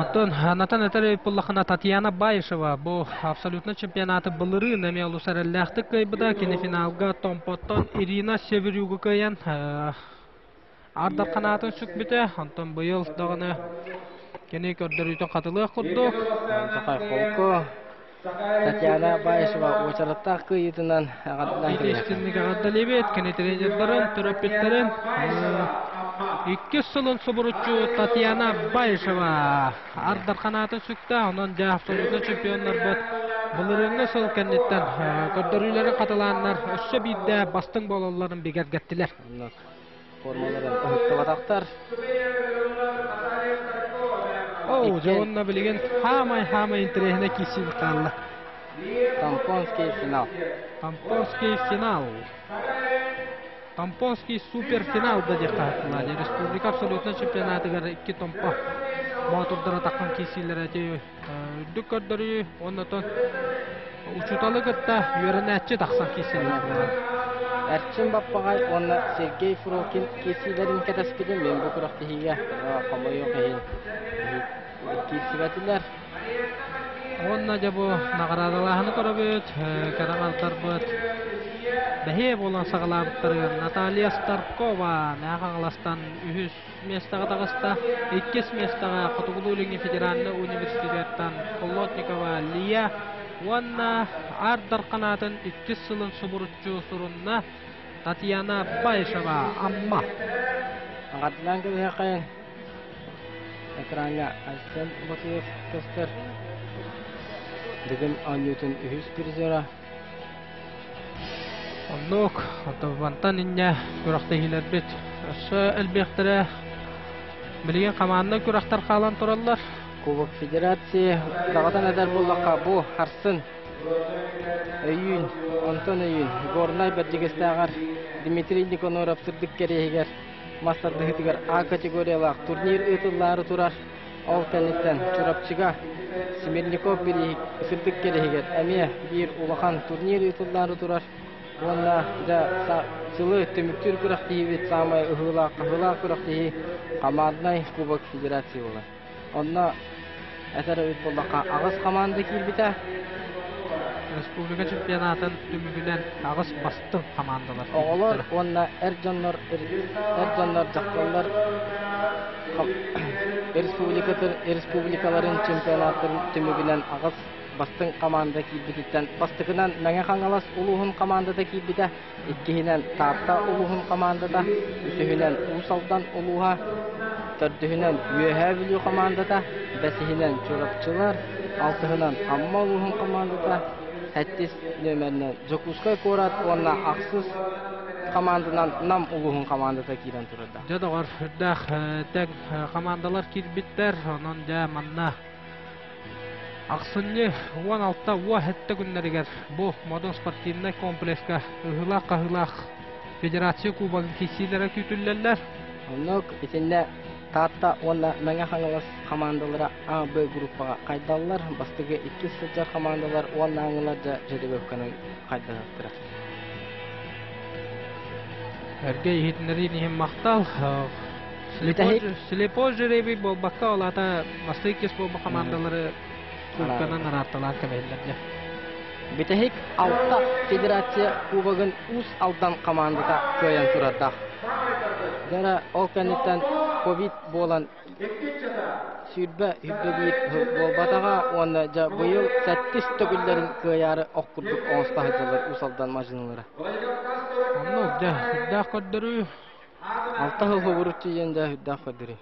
Оттон Натан этэр буоллахына Татьяна Баишева бу абсолютно чемпионаты былырыын эмиэ олус эрэллээхтик кыайбыта. Кини финалга Томпоттон Ирина Северюгу кыайан Ардах ханаатын сүкпүтэ, онтон быйыл даҕаны кини көрдөрүүтүн хатылыах курдук. Сахай холку Татьяна Баишева уочараттаах кыайыытынан эҕэрдэлээн Итистинник эҕэрдэлиибит кини тренердарын, төрөппүттэрин. Иккис сылын субуруччу Татьяна Баишева ардар ханаатын сүктэ, онон дьэ абсолютно чемпионнарбыт былырыыҥҥы сыл кэнниттэн көрдөрүүлэрин хатылааннар өссө биирдэ бастыҥ буолалларын бигэргэттилэр. Формаларын ыһыктыбатахтар. Оо, дьэ уонна билигин хаамай-хаамай интэриэһинэй киирсии хаалла. Тампонский финал. Тампонский финал. Тампонский суперфинал да диэххэ хаһыттылар. Республика абсолютно чемпионатыгар икки томпо боотурдара таххан киирсиилэрэ ити үрдүк көрдөрүү уонна оттон учууталы кытта үөрэнээччи тахсан киирсиилэр Эрчим Баппаҕай уонна Сергей Фролкин киирсиилэрин кэтэспитим мин бу күрэхтэһиигэ хомойуох иһин киирсибэтилэр. Уонна дьэ бу наҕараадалааһыны көрөбүт, кэрэ аҥардарбыт бэһиэ буолан саҕалаабыттарыгар Наталья Старкова Мэҥэ Хаҥаластан үһүс миэстэҕэ таҕыста. Иккис миэстэҕэ Хотугулуу-Илиҥҥи федеральнай университеттан Плотникова Лия уонна Аар Дархан аатын иккис сылын субуруччу сурунна Татьяна Баишева, Амма. Аҕардылаан кэбиһиэххэйин. Экраҥҥа Айсен Ботуев көстөр. Бүгүн оонньуутун үһүс призера. Оннук, мантан инньэ күрэхтэһиилэрбит өссө элбиэхтэрэ. Билигин хамааннай күрэхтэр хаалан тураллар. Кубок Федерации даҕатан этэр буоллахха, бу харсын. Өйүүн, онтон өйүүн Горнай Бэрдьигэстээҕэр Дмитрий Никаноров сырдык кэриэһигэр мас тардыһыытыгар А категориялаах турнир ыытыллаары турар. Ол кэнниттэн Чурапчыга Смирников сырдык кэриэһигэр эмиэ биир улахан турнир ыытыллаары турар. Уонна дьэ сылы түмүктүүр күрэхтэһиибит саамай ыһыылаах-хаһыылаах күрэхтэһии команднай Кубок Федерации буолар. Онно этэр эбит буоллахха аҕыс хамаанда киирбитэ. Республика чемпионатын түмүгүнэн аҕыс бастыҥ хамаандалар Оҕолор уонна эр дьоннор эр дьоннор дьахталлар республикаларын чемпионаттарын түмүгүнэн аҕыс бастыҥ хамаанда киирбититтэн бастакынан Мэҥэ Хаҥалас улууһун хамаандата киирбитэ, иккиһинэн Таатта улууһун хамаандата, үсүһүнэн Уус Алдан улууһа, төрдүһүнэн Үөһээ Бүлүү хамаандата, бэсиһинэн Чурапчылар, алтыһынан Амма улууһун хамаандата, сэттис нүөмэринэн Дьокуускай куорат уонна ахсыс хамаанданан Нам улууһун хамаандата киирэн турарда. Дьэ доҕор, үрдээх тэҥ хамаандалар киирбиттэр, онон дьэ манна Ахсынньы 16 уо күннэригэр бу Модун спортивнай комплекска ыһыылаах-хаһыылаах Федерация Кубогын киирсиилэрэ күүтүллэллэр. Оннук итиннэ Таатта уонна Мэҥэ Хаҥалас хамаандалара А, Б группаҕа хайдаллар, бастакы иккис сылдьар хамаандалар уоннааҥылар дьэ жеребьевканан хайдаһыахтара. Эргэ иһитиннэриин иһин махтал. Слепой жеребий буолбакка, ол аата бастакы иккис буолбут хамаандалары кубканан араатталаан кэбиһэллэр дьэ. Бүтэһик алта федерация кубогын Уус Алдан хамаандата кыайан турардаах. Дьэ ол кэнниттэн ковид буолан 20 21 сыл буолбатаҕа уонна дьэ быйыл сэттис төгүллэрин кыайаары ох курдук оҥосто сылдьаллар Уус Алдан мадьынылара. Оннук дьэ үрдээх көрдөрүү. Алта сыл хобуруччу диэн дьэ үрдээх көрдөрүү.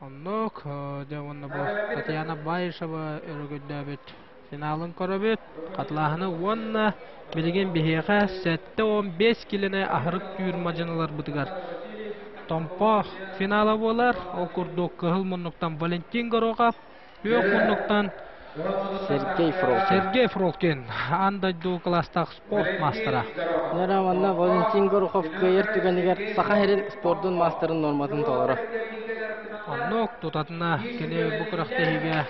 Оннук дьэ уонна бу Татьяна Баишева өрөгөйдөөбүт финалын көрөбүт. Хатылааһыны уонна билигин биһиэхэ 75 килини аһарык түүр мадьыныларбытыгар Томпо финала буолар. Ол курдук кыһыл муннуктан Валентин Горохов, күөх муннуктан Сергей Фролкин. Сергей Фролкин, аан дойду кылаастаах спорт маастара. Нара манна Валентин Горохов кыайар түгэнигэр Саха сирин спордун маастарын норматын толорор. Оннук тутатына кини бу күрэхтэһиигэ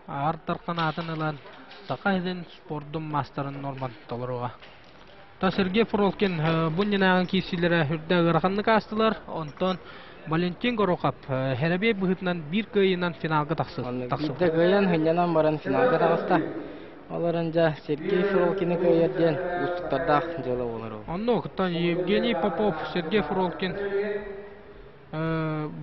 Аар Дархан аатын ылан Саха сирин спордун маастарын норматын толоруоҕа. Та Сергей Фролкин бу иннинээҕи киирсиилэрэ үрдэ ыараханнык аастылар. Онтон Валентин Горохов Хэрэбиэй быһыытынан биир кыайыынан финалга тахсыбыт. Биирдэ кыайан, сынньанан баран финалга таҕыста. Ол эрэн дьэ Сергей Фролкины кыайар диэн уустуктардаах дьыала буолар ол. Оннук, Евгений Попов, Сергей Фролкин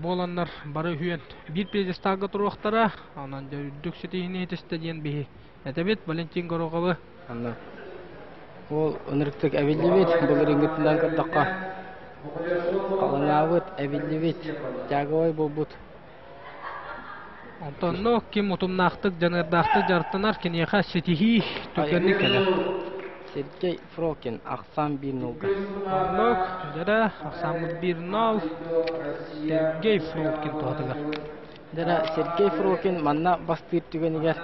буоланнар бары үһүөн биир пьедесталга туруохтара. Онон дьэ үрдүк ситиһиини итистэ диэн биһи этэбит Валентин Гороховы. Анна ол ынырыктык эбиллибит, былырыыҥҥытынан көрдөххө халыҥаабыт, эбиллибит, тяговой буолбут. Онтон ким утумнаахтык, дьаныардаахтык дьарыктанар, киниэхэ ситиһии түргэнник кэлэр. Сергей Фролкин, ахсаан 1-0-га. Оннук, дьэ ахсааммыт 1-0 Сергей Фролкин туһатыгар. Дьэ Сергей Фролкин манна бастыыр түгэнигэр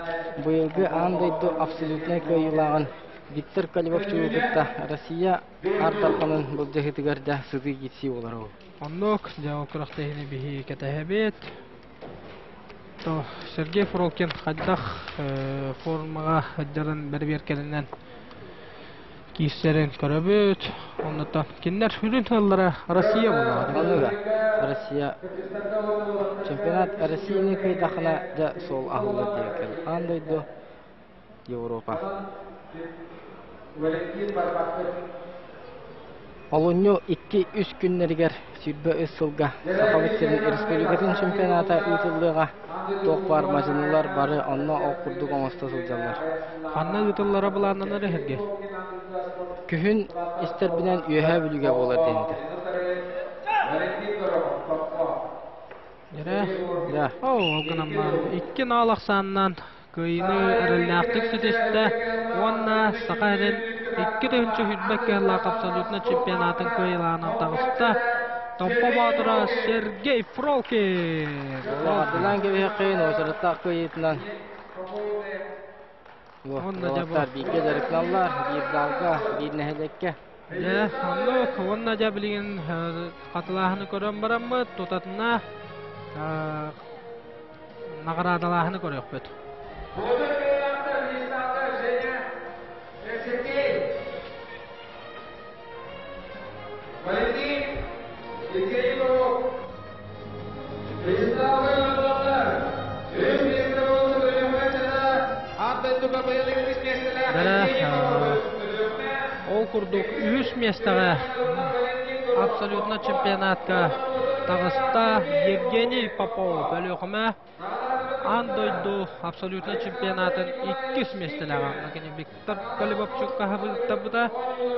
быйылгы аан дойду абсолютнай кыайыылааҕын Виктор Колебовчугу кытта Россия Аар Дарханын былдьаһыытыгар да сытыы киирсии буолар ол. Оннук, дьэ ол күрэхтэһиини биһиги кэтэһэбит. То Сергей Фролкин хайдах формаҕа сылдьарын бэрэбиэркэлэнэн киирсэрин көрөбүт. Оннуттан кинилэр сүрүн сыаллара Россия буоллаҕа. Оннуга Россия чемпионат Россияны кыайдахына дьэ суол аһыллар диэккин. Аан дойду Европа. Олунньу 2-3 күннэригэр 23 сылга Сахабыт сирин республикатын чемпионата ыытыллыаҕа. Туох баар мадьынылар бары онно ол курдук оҥосто сылдьаллар. Ханна ыытыллара былааннанар эһэргэ? Күһүн истэрбинэн Үөһээ Бүлүүгэ буолар диэн этэ. Эрэ. Оо, ол гынан баран икки наал ахсааннаан кыайыыны эрэллээхтик ситистэ уонна Саха сирин 2020 кыһыллаах абсолютно чемпионатын кыайыылааҕынан таҕыста. Томпо Боотура Сергей Фролкин! Ардылаан кэбиһиэххин, уочараттаах кыайыытынан. Уолаттар бииргэ дьарыктаналлар, биир залга, биир нэһилиэккэ. Дьэ, оннук уонна дьэ билигин хатылааһыны көрөн бараммыт, тутатына наҕараадалааһыны көрүөхпүт. Валентин Евгений Ол курдук үһүс миэстэҕэ абсолютно чемпионатка таҕыста Евгений Попов Өлүөхүмэ Аан дойду абсолютнай чемпионатын иккис миэстэлээҕэ кини Виктор Колебовчукка хабылтабыта.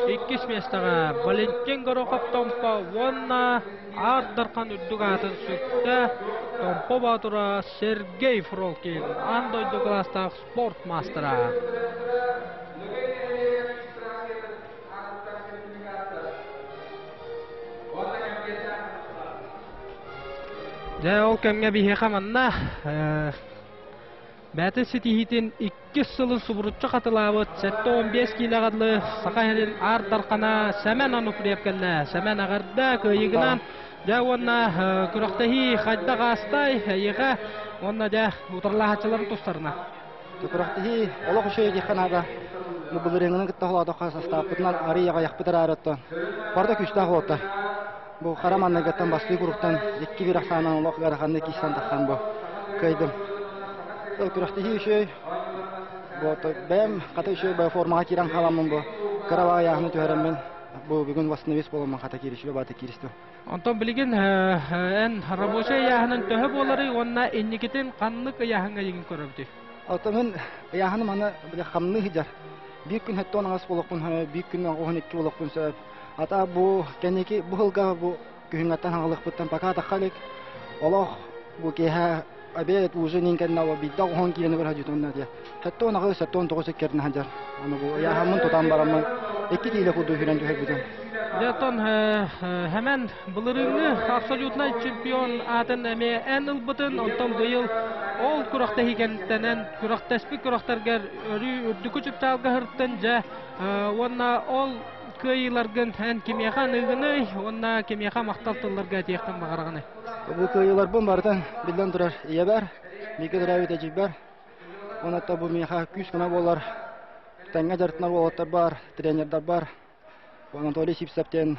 Иккис миэстэҕэ Валентин Горохов Томпо уонна Аар Дархан үрдүк аатын сүктэ Томпо Боотура Сергей Фролкин аан дойду кылаастаах спорт маастара. Дьэ, ол кэмҥэ биһиэхэ манна бэйэтин ситиһиитин иккис сылын субуруччу хатылаабыт 75 киилэҕэ дылы Саха сирин Аар Дархана Сэмэн Ануфриев кэллэ. Сэмэн эҕэрдэ кыайыыгынан дьэ уонна күрэхтэһии хайдах аастай эйиэхэ уонна дьэ утарылаһааччыларын тустарына. Күрэхтэһии олох үчүгэй диэххэ наада. Бу былырыыҥҥыны кытта холоотоххо састааппытынан арыый аҕыйахпыт эрээри оттон барыта күүстээх уолаттар. Бу хара маннайгыттан бастыы куруктан икки биир ахсаанынан олох ыараханнык киирсэн тахсан бу кыайдым. Ол күрэхтэһии үчүгэй. Бу бэйэм хата үчүгэй бу формаҕа киирэн халаммын бу кыра баайааһыны түһэрэммин бу бүгүн восстановись буоламмын хата кииришүгэ баата кииристим. Онтон билигин эн рабочай ыйааһынын төһө буоларый уонна инникитин ханнык ыйааһыҥҥа эйигин көрөбүтүй? Оттон мин ыйааһыным аны бile хамныы сылдьар. Биир күн хэттон аҥас буолуохпун биир күн 12 буолуохпун сөп. Ата бу кэнники бу сылга бу күһүҥҥэттэн хаҥалыахпыттан пока тахха илик. Олох бу киэһэ обед ужин кэннэ ол биирдэ оһон киирэн барар дьутунна диye. 78 79 иккэрдин сылдьар. Аны бу ыйааһыммын тутан бараммын икки киилэ курдук сүүрэн түһэрбитим. Дьэ, оттон Хэмэн былырыыҥҥы абсолютнай чемпион аатын эмиэ эн ылбытын, онтон быйыл ол күрэхтэһиигэнтэнэн күрэхтэспит күрэхтэргэр өрүү үрдүкү чыпчаалга сырыттын дьэ уонна ол кыайыыларгын эн кимиэхэ аныыгыный уонна кимиэхэ махтал тылларга этиэххин баҕараҕыный? Бу кыайыыларбын барытын биллэн турар ийэбэр, бииргэ төрөөбүт эдьиийбэр, уонна бу миэхэ күүс-көмө буолар тэҥҥэ дьарыктанар уолаттар бар, тренердар бар. Анатолий Сивцев диэн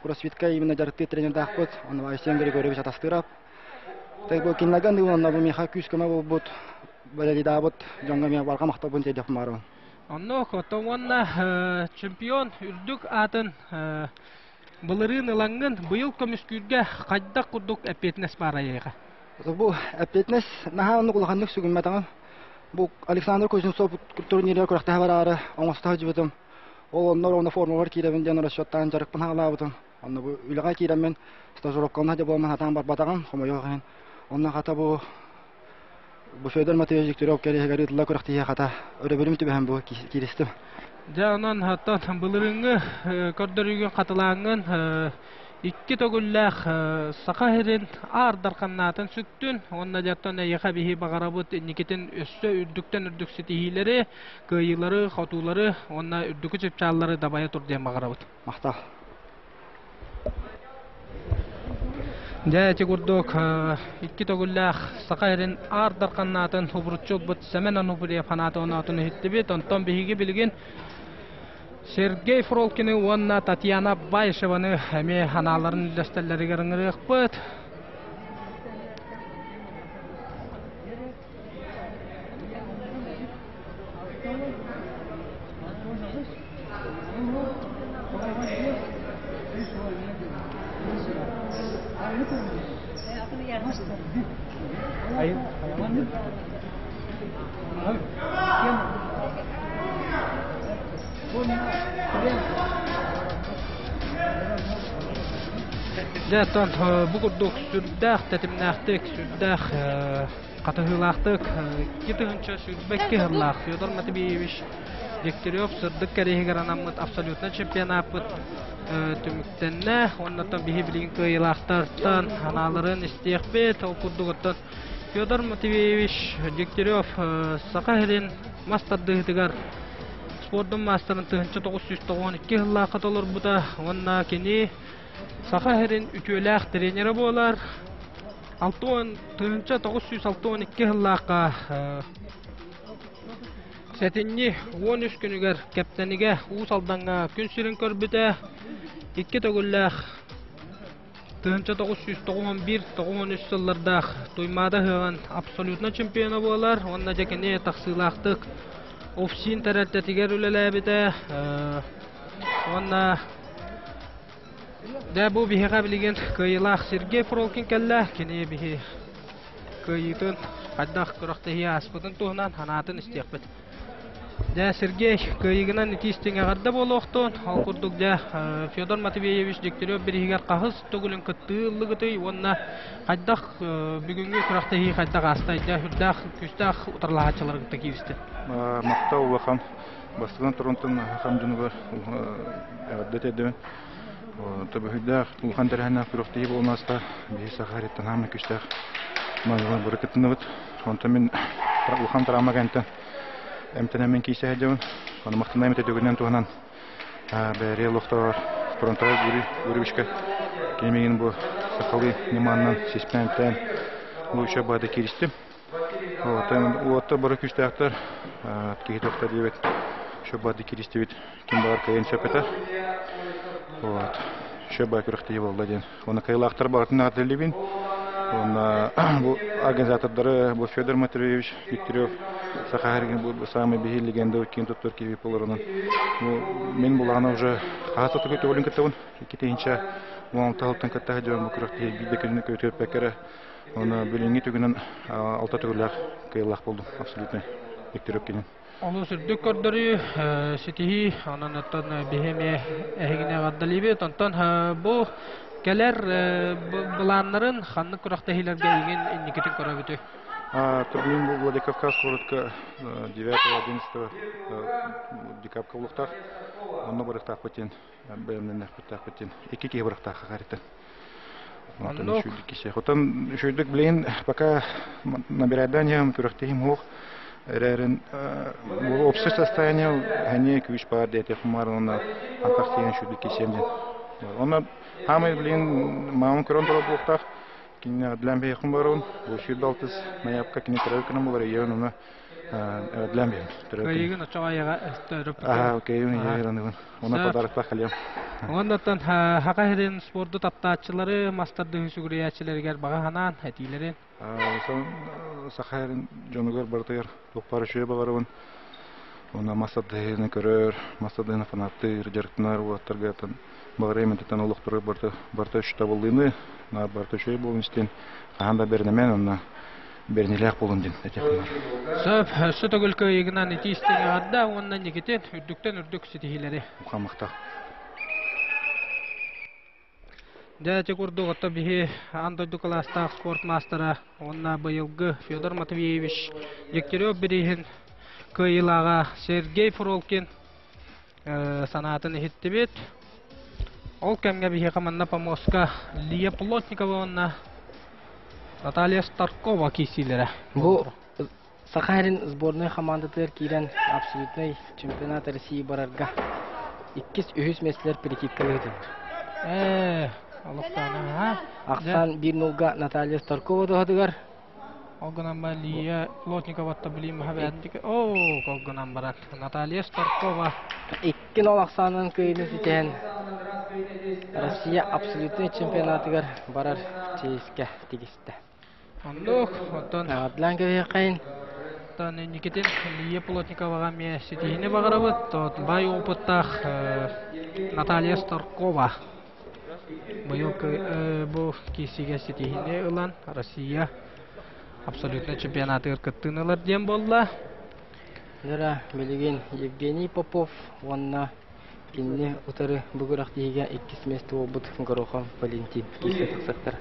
кроссфитка именно дьарыктыыр тренердаахпыт, онно Айсен Григорьевич Атастыров. Так бу кинилэргэ уонна бу миэхэ күүс-көмө буолбут, бэлэлидаабыт дьоҥҥо эмиэ барҕа махталбын тиэрдиэхпин баҕарабын. Онно оттон уонна чемпион үрдүк аатын былырыын ылаҥҥын быйыл көмүскүүргэ хайдах курдук эппиэтинэс баар эйиэхэ? Бу эппиэтинэс наһаа оннук улаханнык сүгүммэтэҕим. Бу Александр Кузнецов турнирыгар күрэхтэһэ бараары оҥосто сылдьыбытым. Ол онно онно формабар киирэбин диэн расчеттаан дьарыкпын хаалаабытым. Онно бу үлэҕэ киирэммин стажировканы дипломмун хатаан барбатаҕым, хомойуох иһин. Онно хата бу Бу Федор Матвеевич Дегтярев кэриэһигэр ыытыллар күрэхтэһии хата өрөбүлүм түбэһэн бу кииристим. Дьэ, онон оттон былырыыҥҥы көрдөрүүгүн хатылааҥҥын икки төгүллээх Саха сирин Аар Дарханнаатын сүктүн уонна дьэ оттон эйиэхэ биһи баҕарабыт инникитин өссө үрдүктэн үрдүк ситиһиилэри, кыайыылары, хотуулары уонна үрдүкү чыпчааллары дабайа тур диэн баҕарабыт. Махтал. Дьэ, ити курдук икки төгүллээх Саха сирин Аар Дарханнаатын убуруччу ылбыт Сэмэн Ануфриев санаатын иһиттибит. Онтон биһиги билигин Сергей Фролкины уонна Татьяна Баишеваны эмиэ анааларын үллэстэллэригэр ыҥырыахпыт. Дьэ, оттон бу курдук сүрдээх тэтимнээхтик, сүрдээх хатыһыылаахтык 2022 сыллаах Федор Матвеевич Дегтярев сырдык кэриэһигэр анаммыт абсолютно чемпионаппыт түмүктэннэ. Уонна оттон биһи билигин кыайыылаахтартан анааларын истиэхпит. Ол курдук оттон Федор Матвеевич Дегтярев Саха сирин мас тардыһыытыгар спордун маастарын 1992 сыллаахха толорбута уонна кини Саха сирин үтүөлээх тренерэ буолар. 1962 сыллаахха Сэтинньи 13 күнүгэр Кэптэнигэ Уус Алдаҥҥа күн сирин көрбүтэ. Икки төгүллээх 1991-93 сыллардаах Туймаада ыһыаҕын абсолютно чемпиона буолар уонна дьэ кини тахсыылаахтык УФСИН тэрилтэтигэр үлэлээбитэ уонна дьэ бу биһиэхэ билигин кыайыылаах Сергей Фролкин кэллэ. Кини биһи кыайыытын хайдах күрэхтэһии ааспытын туһунан санаатын истиэхпит. Дьэ, Сергей, кыайыыгынан итии-истиҥ эҕэрдэ буолуохтун. Ол курдук, дьэ, Федор Матвеевич Дегтярев бирииһигэр хаһыс төгүлүн кыттыы ыллыгытый уонна хайдах бүгүҥҥү күрэхтэһии хайдах аастай? Дьэ, үрдээх, күүстээх утарылаһааччылары кытта кииристин. Махтал улахан бастакынан Торонтон хам дьонугар эҕэрдэ тиэрдэбин. Төбөһүйдээх улахан тэрээһиннээх күрэхтэһии буолан ааста. Биһи Саха сириттэн хаамай күүстээх манна бары кыттынныбыт. Онтон мин улахан травма кэнниттэн эмтэнэммин киирсэ сылдьабын. Ону махтанайым өтөтүгүнэн туһанан бэйэри олохтоох фронтовой Гурий Гурьевичка кини миигин бу сахалыы ньыманан сиспээнтээн бу үчүгэй баҕайытык кииристим. Уоттар бары күүстээхтэр, киһи тохто диэбит, үчүгэй баҕайытык кииристибит, ким баҕар кыайан сөп этэ. Вот. Үчүгэй баҕайы күрэхтэһии буолла диэн. Уонна кыайыылаахтар барытын ааттыыллыбын. Уонна бу организатордары бу Федор Матвеевич Дегтярев Саха сиригин бу самый биһи легенда киэн туттар киһи буоларынан бу мин булаҕына уже хаһыс да төгүлүн кыттабын. Икки 16 сылтан кытта сылдьабын бу күрэхтэһии биир да күнү көтүппэккэ эрэ. Уонна билиҥҥи түгүнэн алта төгүллээх кыайыылаах буолдум абсолютно Дегтярев кинин. Олус үрдүк көрдөрүү, ситиһии, онон оттон биһи эмиэ эһигини эҕэрдэлиибит. Онтон бу кэлэр былааннарын ханнык күрэхтэһиилэргэ эйигин инникитин көрөбүтүй? Турнир бу Владикавказ куоратка 9-11 декабрьга буолуохтаах. Онно барыахтаахпыт диэн бэлэмнэниэхпиттээхпит диэн икки киһи барыахтаах хаарыттан. Онтон үчүгдүк кисе. Хотон үчүгдүк билигин пока набираданием күрэхтэһиим суох. Эрээрин общее состояние ханье күүс баар диэтэ хумаар уонна антах тиийэн үчүгдүк кисиэм диэн. Онно хаамай билигин маамам көрөн турар буолуохтаах. Кинини эҕэрдэлээн биһиэххин барабын. Бу 106 ноябрька кини төрөөбүт күнүм буолар ийэбин уонна эҕэрдэлээн биһиэм. Кыайыгын оччоҕо айаҕа төрөппүт. Аа, кыайыгын ийэбин аныгын. Уонна подароктаах кэлиэм. Уоннаттан Саха сирин спорду таптааччылары, мас тардыһыы сүгүрүйээччилэригэр баҕа санаан этиилэрин. Саха сирин дьонугар барытыгар туох баар үчүгэй баҕарабын. Уонна мас тардыһыыны көрөр, мас тардыһыыны фанаттыыр, дьарыктанар уолаттарга баҕарыам этитэн олохторугар барыта барыта үчүгэй табыллыыны, наар барыта үчүгэй буолун истин, хаһан да бэринэмэн уонна бэриниилээх буолун диэн этиэхпин баар. Сөп, өссө төгүл кыайыгынан итии истиҥ эҕэрдэ уонна инникитин үрдүктэн үрдүк ситиһиилэри. Махтал. Дьэ, ити курдук ото биһи аан дойду кылаастаах спорт маастара уонна быйылгы Федор Матвеевич Дегтярев бирииһин кыайыылааҕа Сергей Фролкин санаатын иһиттибит. Ол кэмҥэ биһиэхэ манна помостка Лия Плотникова уонна Наталья Старкова киирсиилэрэ. Бу Саха сирин сборнай хамаандатыгар киирэн абсолютнай чемпионат России барарга иккис, үһүс миэстэлэр перекидкалыы ыытыллар. Ээ, олохтоона, Ахсаан 1-0-га Наталья Старкова туһатыгар. Ол гынан баран Лия Плотникова билим хабээтик оо, ол гынан баран Наталья Старкова 2-0 ахсаанынан кыайыыны ситиһэн Россия абсолютнай чемпионатыгар барар чиэскэ тигистэ. Оннук, оттон Эҕэрдэлээн кэбиһиэххэйин. Оттон инникитин Лия Плотниковаҕа эмиэ ситиһиини баҕарабыт. Баай опыттаах Наталья Старкова быйыл бу киирсиигэ ситиһиини ылан Россия абсолютнай чемпионатыгар кыттыыны ылар диэн буолла. Нара билигин Евгений Попов уонна кинини утары бу күрэхтэһиигэ иккис миэстэ буолбут Горохов Валентин киирсэ тахсыахтара.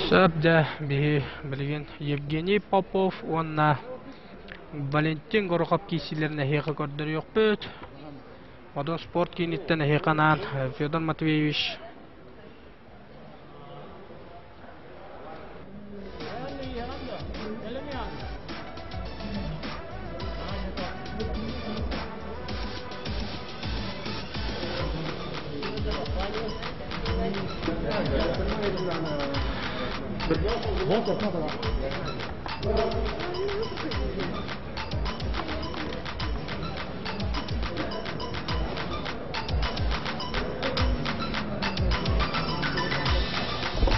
Сөп дьэ биһи билигин Евгений Попов уонна Валентин Горохов киирсиилэрин эһиэхэ көрдөрүөхпүт. Модун спорт кииниттэн эһиэхэ анаан Федор Матвеевич.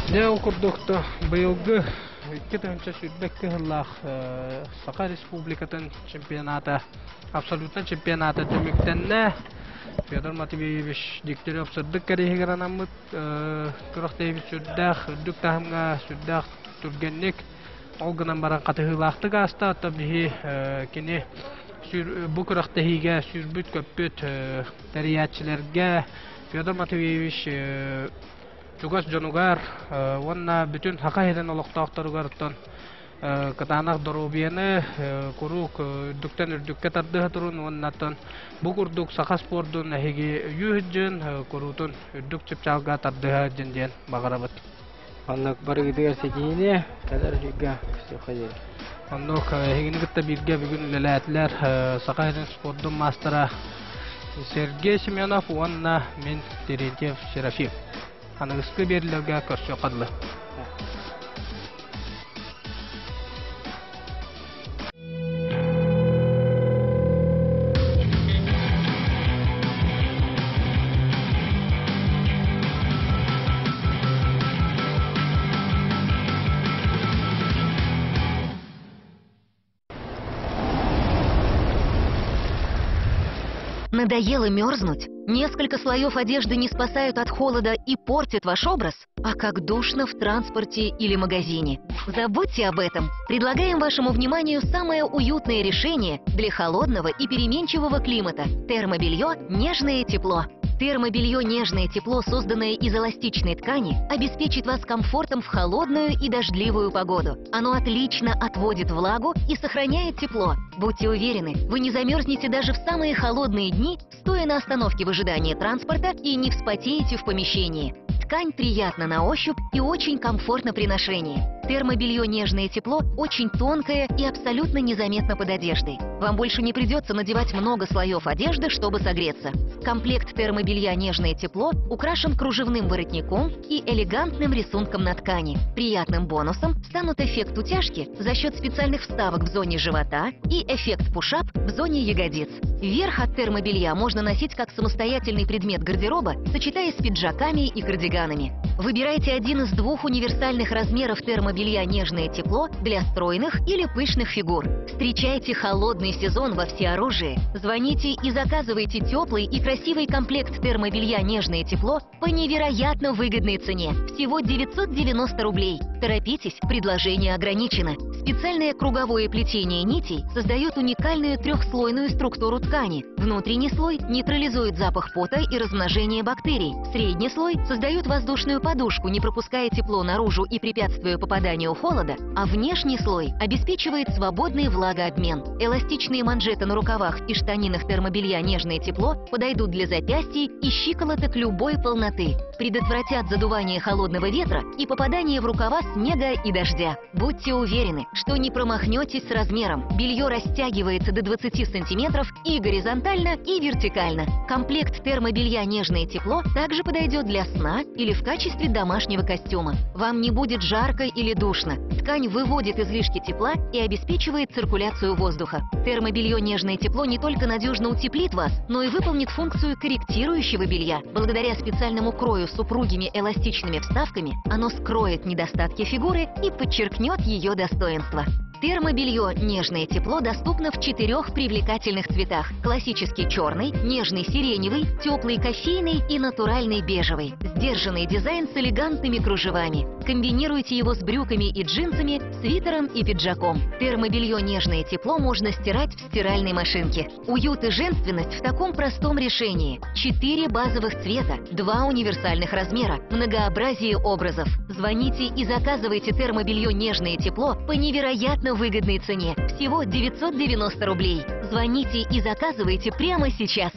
Дьэ, ол курдук быйылгы 2022 сыллаах Саха Республикатын чемпионата, абсолютно чемпионата түмүктэннэ. Федор Матвеевич Дегтярев сырдык кэриэһигэр анаммыт күрэхтэһиибит сүрдээх үрдүк таһымҥа, сүрдээх түргэнник, ол гынан баран хатыһыылаахтык ааста. Оттон биһи кини бу күрэхтэһиигэ сүүрбүт-көппүт тэрийээччилэргэ Федор Матвеевич чугас дьонугар уонна бүтүн Саха сирин олохтоохторугар оттон кытаанах доруобуйаны куруук үрдүктэн үрдүккэ тардыһа турун уонна оттон бу курдук саха спордун эһиги өйүү сылдьын куруутун үрдүк чыпчаалга тардыһа сылдьын диэн баҕарабыт. Оннук барыгытыгар ситиһиини кэлэр ыйга көрсүөххэ диэри. Оннук эһигини кытта бииргэ бүгүн үлэлээтилэр Саха сирин спордун маастара Сергей Семенов уонна мин Терентьев Серафим. Аныгыскы биэрилэргэ көрсүөххэ дылы. Надоело мерзнуть? Несколько слоев одежды не спасают от холода и портят ваш образ? А как душно в транспорте или магазине. Забудьте об этом. Предлагаем вашему вниманию самое уютное решение для холодного и переменчивого климата – термобелье «Нежное тепло». Термобелье «Нежное тепло», созданное из эластичной ткани, обеспечит вас комфортом в холодную и дождливую погоду. Оно отлично отводит влагу и сохраняет тепло. Будьте уверены, вы не замерзнете даже в самые холодные дни, стоя на остановке в ожидании транспорта и не вспотеете в помещении. Ткань приятна на ощупь и очень комфортна при ношении. Термобелье «Нежное тепло» очень тонкое и абсолютно незаметно под одеждой. Вам больше не придется надевать много слоев одежды, чтобы согреться. Комплект термобелья «Нежное тепло» украшен кружевным воротником и элегантным рисунком на ткани. Приятным бонусом станут эффект утяжки за счет специальных вставок в зоне живота и эффект пушап в зоне ягодиц. Верх от термобелья можно носить как самостоятельный предмет гардероба, сочетая с пиджаками и кардиганами. Выбирайте один из двух универсальных размеров термобелья «Нежное тепло» для стройных или пышных фигур. Встречайте холодный сезон во всеоружии. Звоните и заказывайте теплый и красивый комплект термобелья «Нежное тепло» по невероятно выгодной цене. Всего 990 рублей. Торопитесь, предложение ограничено. Специальное круговое плетение нитей создает уникальную трехслойную структуру ткани. Внутренний слой нейтрализует запах пота и размножение бактерий. Средний слой создает воздушную подушку, не пропуская тепло наружу и препятствуя попаданию холода, а внешний слой обеспечивает свободный влагообмен. Эластичные манжеты на рукавах и штанинах термобелья «Нежное тепло» подойдут для запястий и щиколоток любой полноты. Предотвратят задувание холодного ветра и попадание в рукава снега и дождя. Будьте уверены, что не промахнетесь с размером. Белье растягивается до 20 сантиметров и горизонтально, и вертикально. Комплект термобелья «Нежное тепло» также подойдет для сна или в качестве домашнего костюма. Вам не будет жарко или душно. Ткань выводит излишки тепла и обеспечивает циркуляцию воздуха. Термобелье «Нежное тепло» не только надежно утеплит вас, но и выполнит функцию корректирующего белья. Благодаря специальному крою с упругими эластичными вставками оно скроет недостатки фигуры и подчеркнет ее достоинства. Термобелье «Нежное тепло» доступно в 4 привлекательных цветах. Классический черный, нежный сиреневый, теплый кофейный и натуральный бежевый. Сдержанный дизайн с элегантными кружевами. Комбинируйте его с брюками и джинсами, свитером и пиджаком. Термобелье «Нежное тепло» можно стирать в стиральной машинке. Уют и женственность в таком простом решении. 4 базовых цвета, 2 универсальных размера, многообразие образов. Звоните и заказывайте термобелье «Нежное тепло» по невероятно выгодной цене. Всего 990 рублей. Звоните и заказывайте прямо сейчас.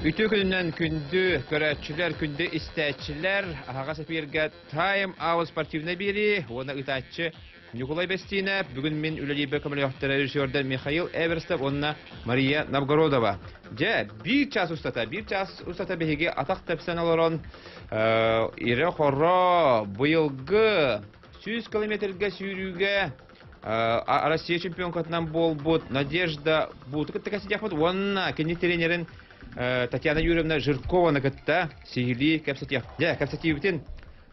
Үтүө күнүнэн күндү көрөөччүлэр, күндү истээччилэр, аһаҕас эфиргэ Time Out спортивнай биэрии уонна ыытааччы Ньукулай Бэстиинэ, бүгүн мин үлэлиирбэр көмөлөөхтөрө режиссердар Михаил Эверстов уонна Мария Новгородова. Дьэ, биир час устата, биир час устата биһиги атах тэпсэн олорон ирэ-хоро быйылгы 100 километрга сүүрүүгэ Россия чемпионкатынан буолбут Надежда Буту кытта кэпсэтиэхпит уонна кини тренерин Татьяна Юрьевна Жиркованы кытта сиһилии кэпсэтиэх. Дьэ, кэпсэтиибитин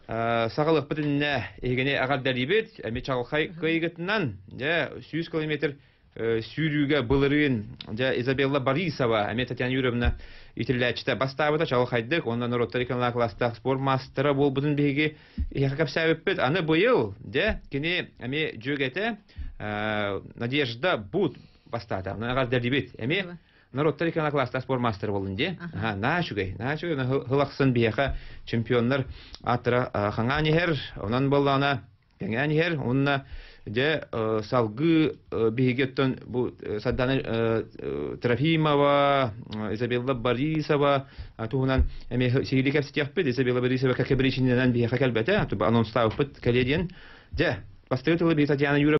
саҕалыахпыт иннинэ эһигини эҕэрдэлиибит. Эми чаҕылхай кыайыгытынан, дьэ, 100 километр сүүрүүгэ былырыын дьэ Изабелла Борисова эмиэ Татьяна Юрьевна итиллээччитэ бастаабыта чаҕылхайдык уонна норуоттар икки класстаах спорт маастара буолбутун биһиги эһиэхэ кэпсээбиппит. Аны быйыл дьэ кини эмиэ дьүөгэтэ Надежда Бут бастаата. Онон эҕэрдэлиибит. Эмиэ норуоттар икки класстаах спорт маастара буоллун дии. Наһаа үчүгэй. Наһаа үчүгэй. Хыл ахсын биһиэхэ чемпионнар ааттара хаҥаан иһэр. Онон буоллаҕына кэҥээн иһэр уонна дьэ салгыы биһиги оттон бу Сардана Трофимова, Изабелла Борисова туһунан эмиэ сиһилии кэпсэтиэхпит. Изабелла Борисова кэкэ биричиинэнэн биһиэхэ кэлбэтэ, анонстаабыппыт кэлиэ диэн. Дьэ, бастакы тылы биһи Татьяна Юрьевна.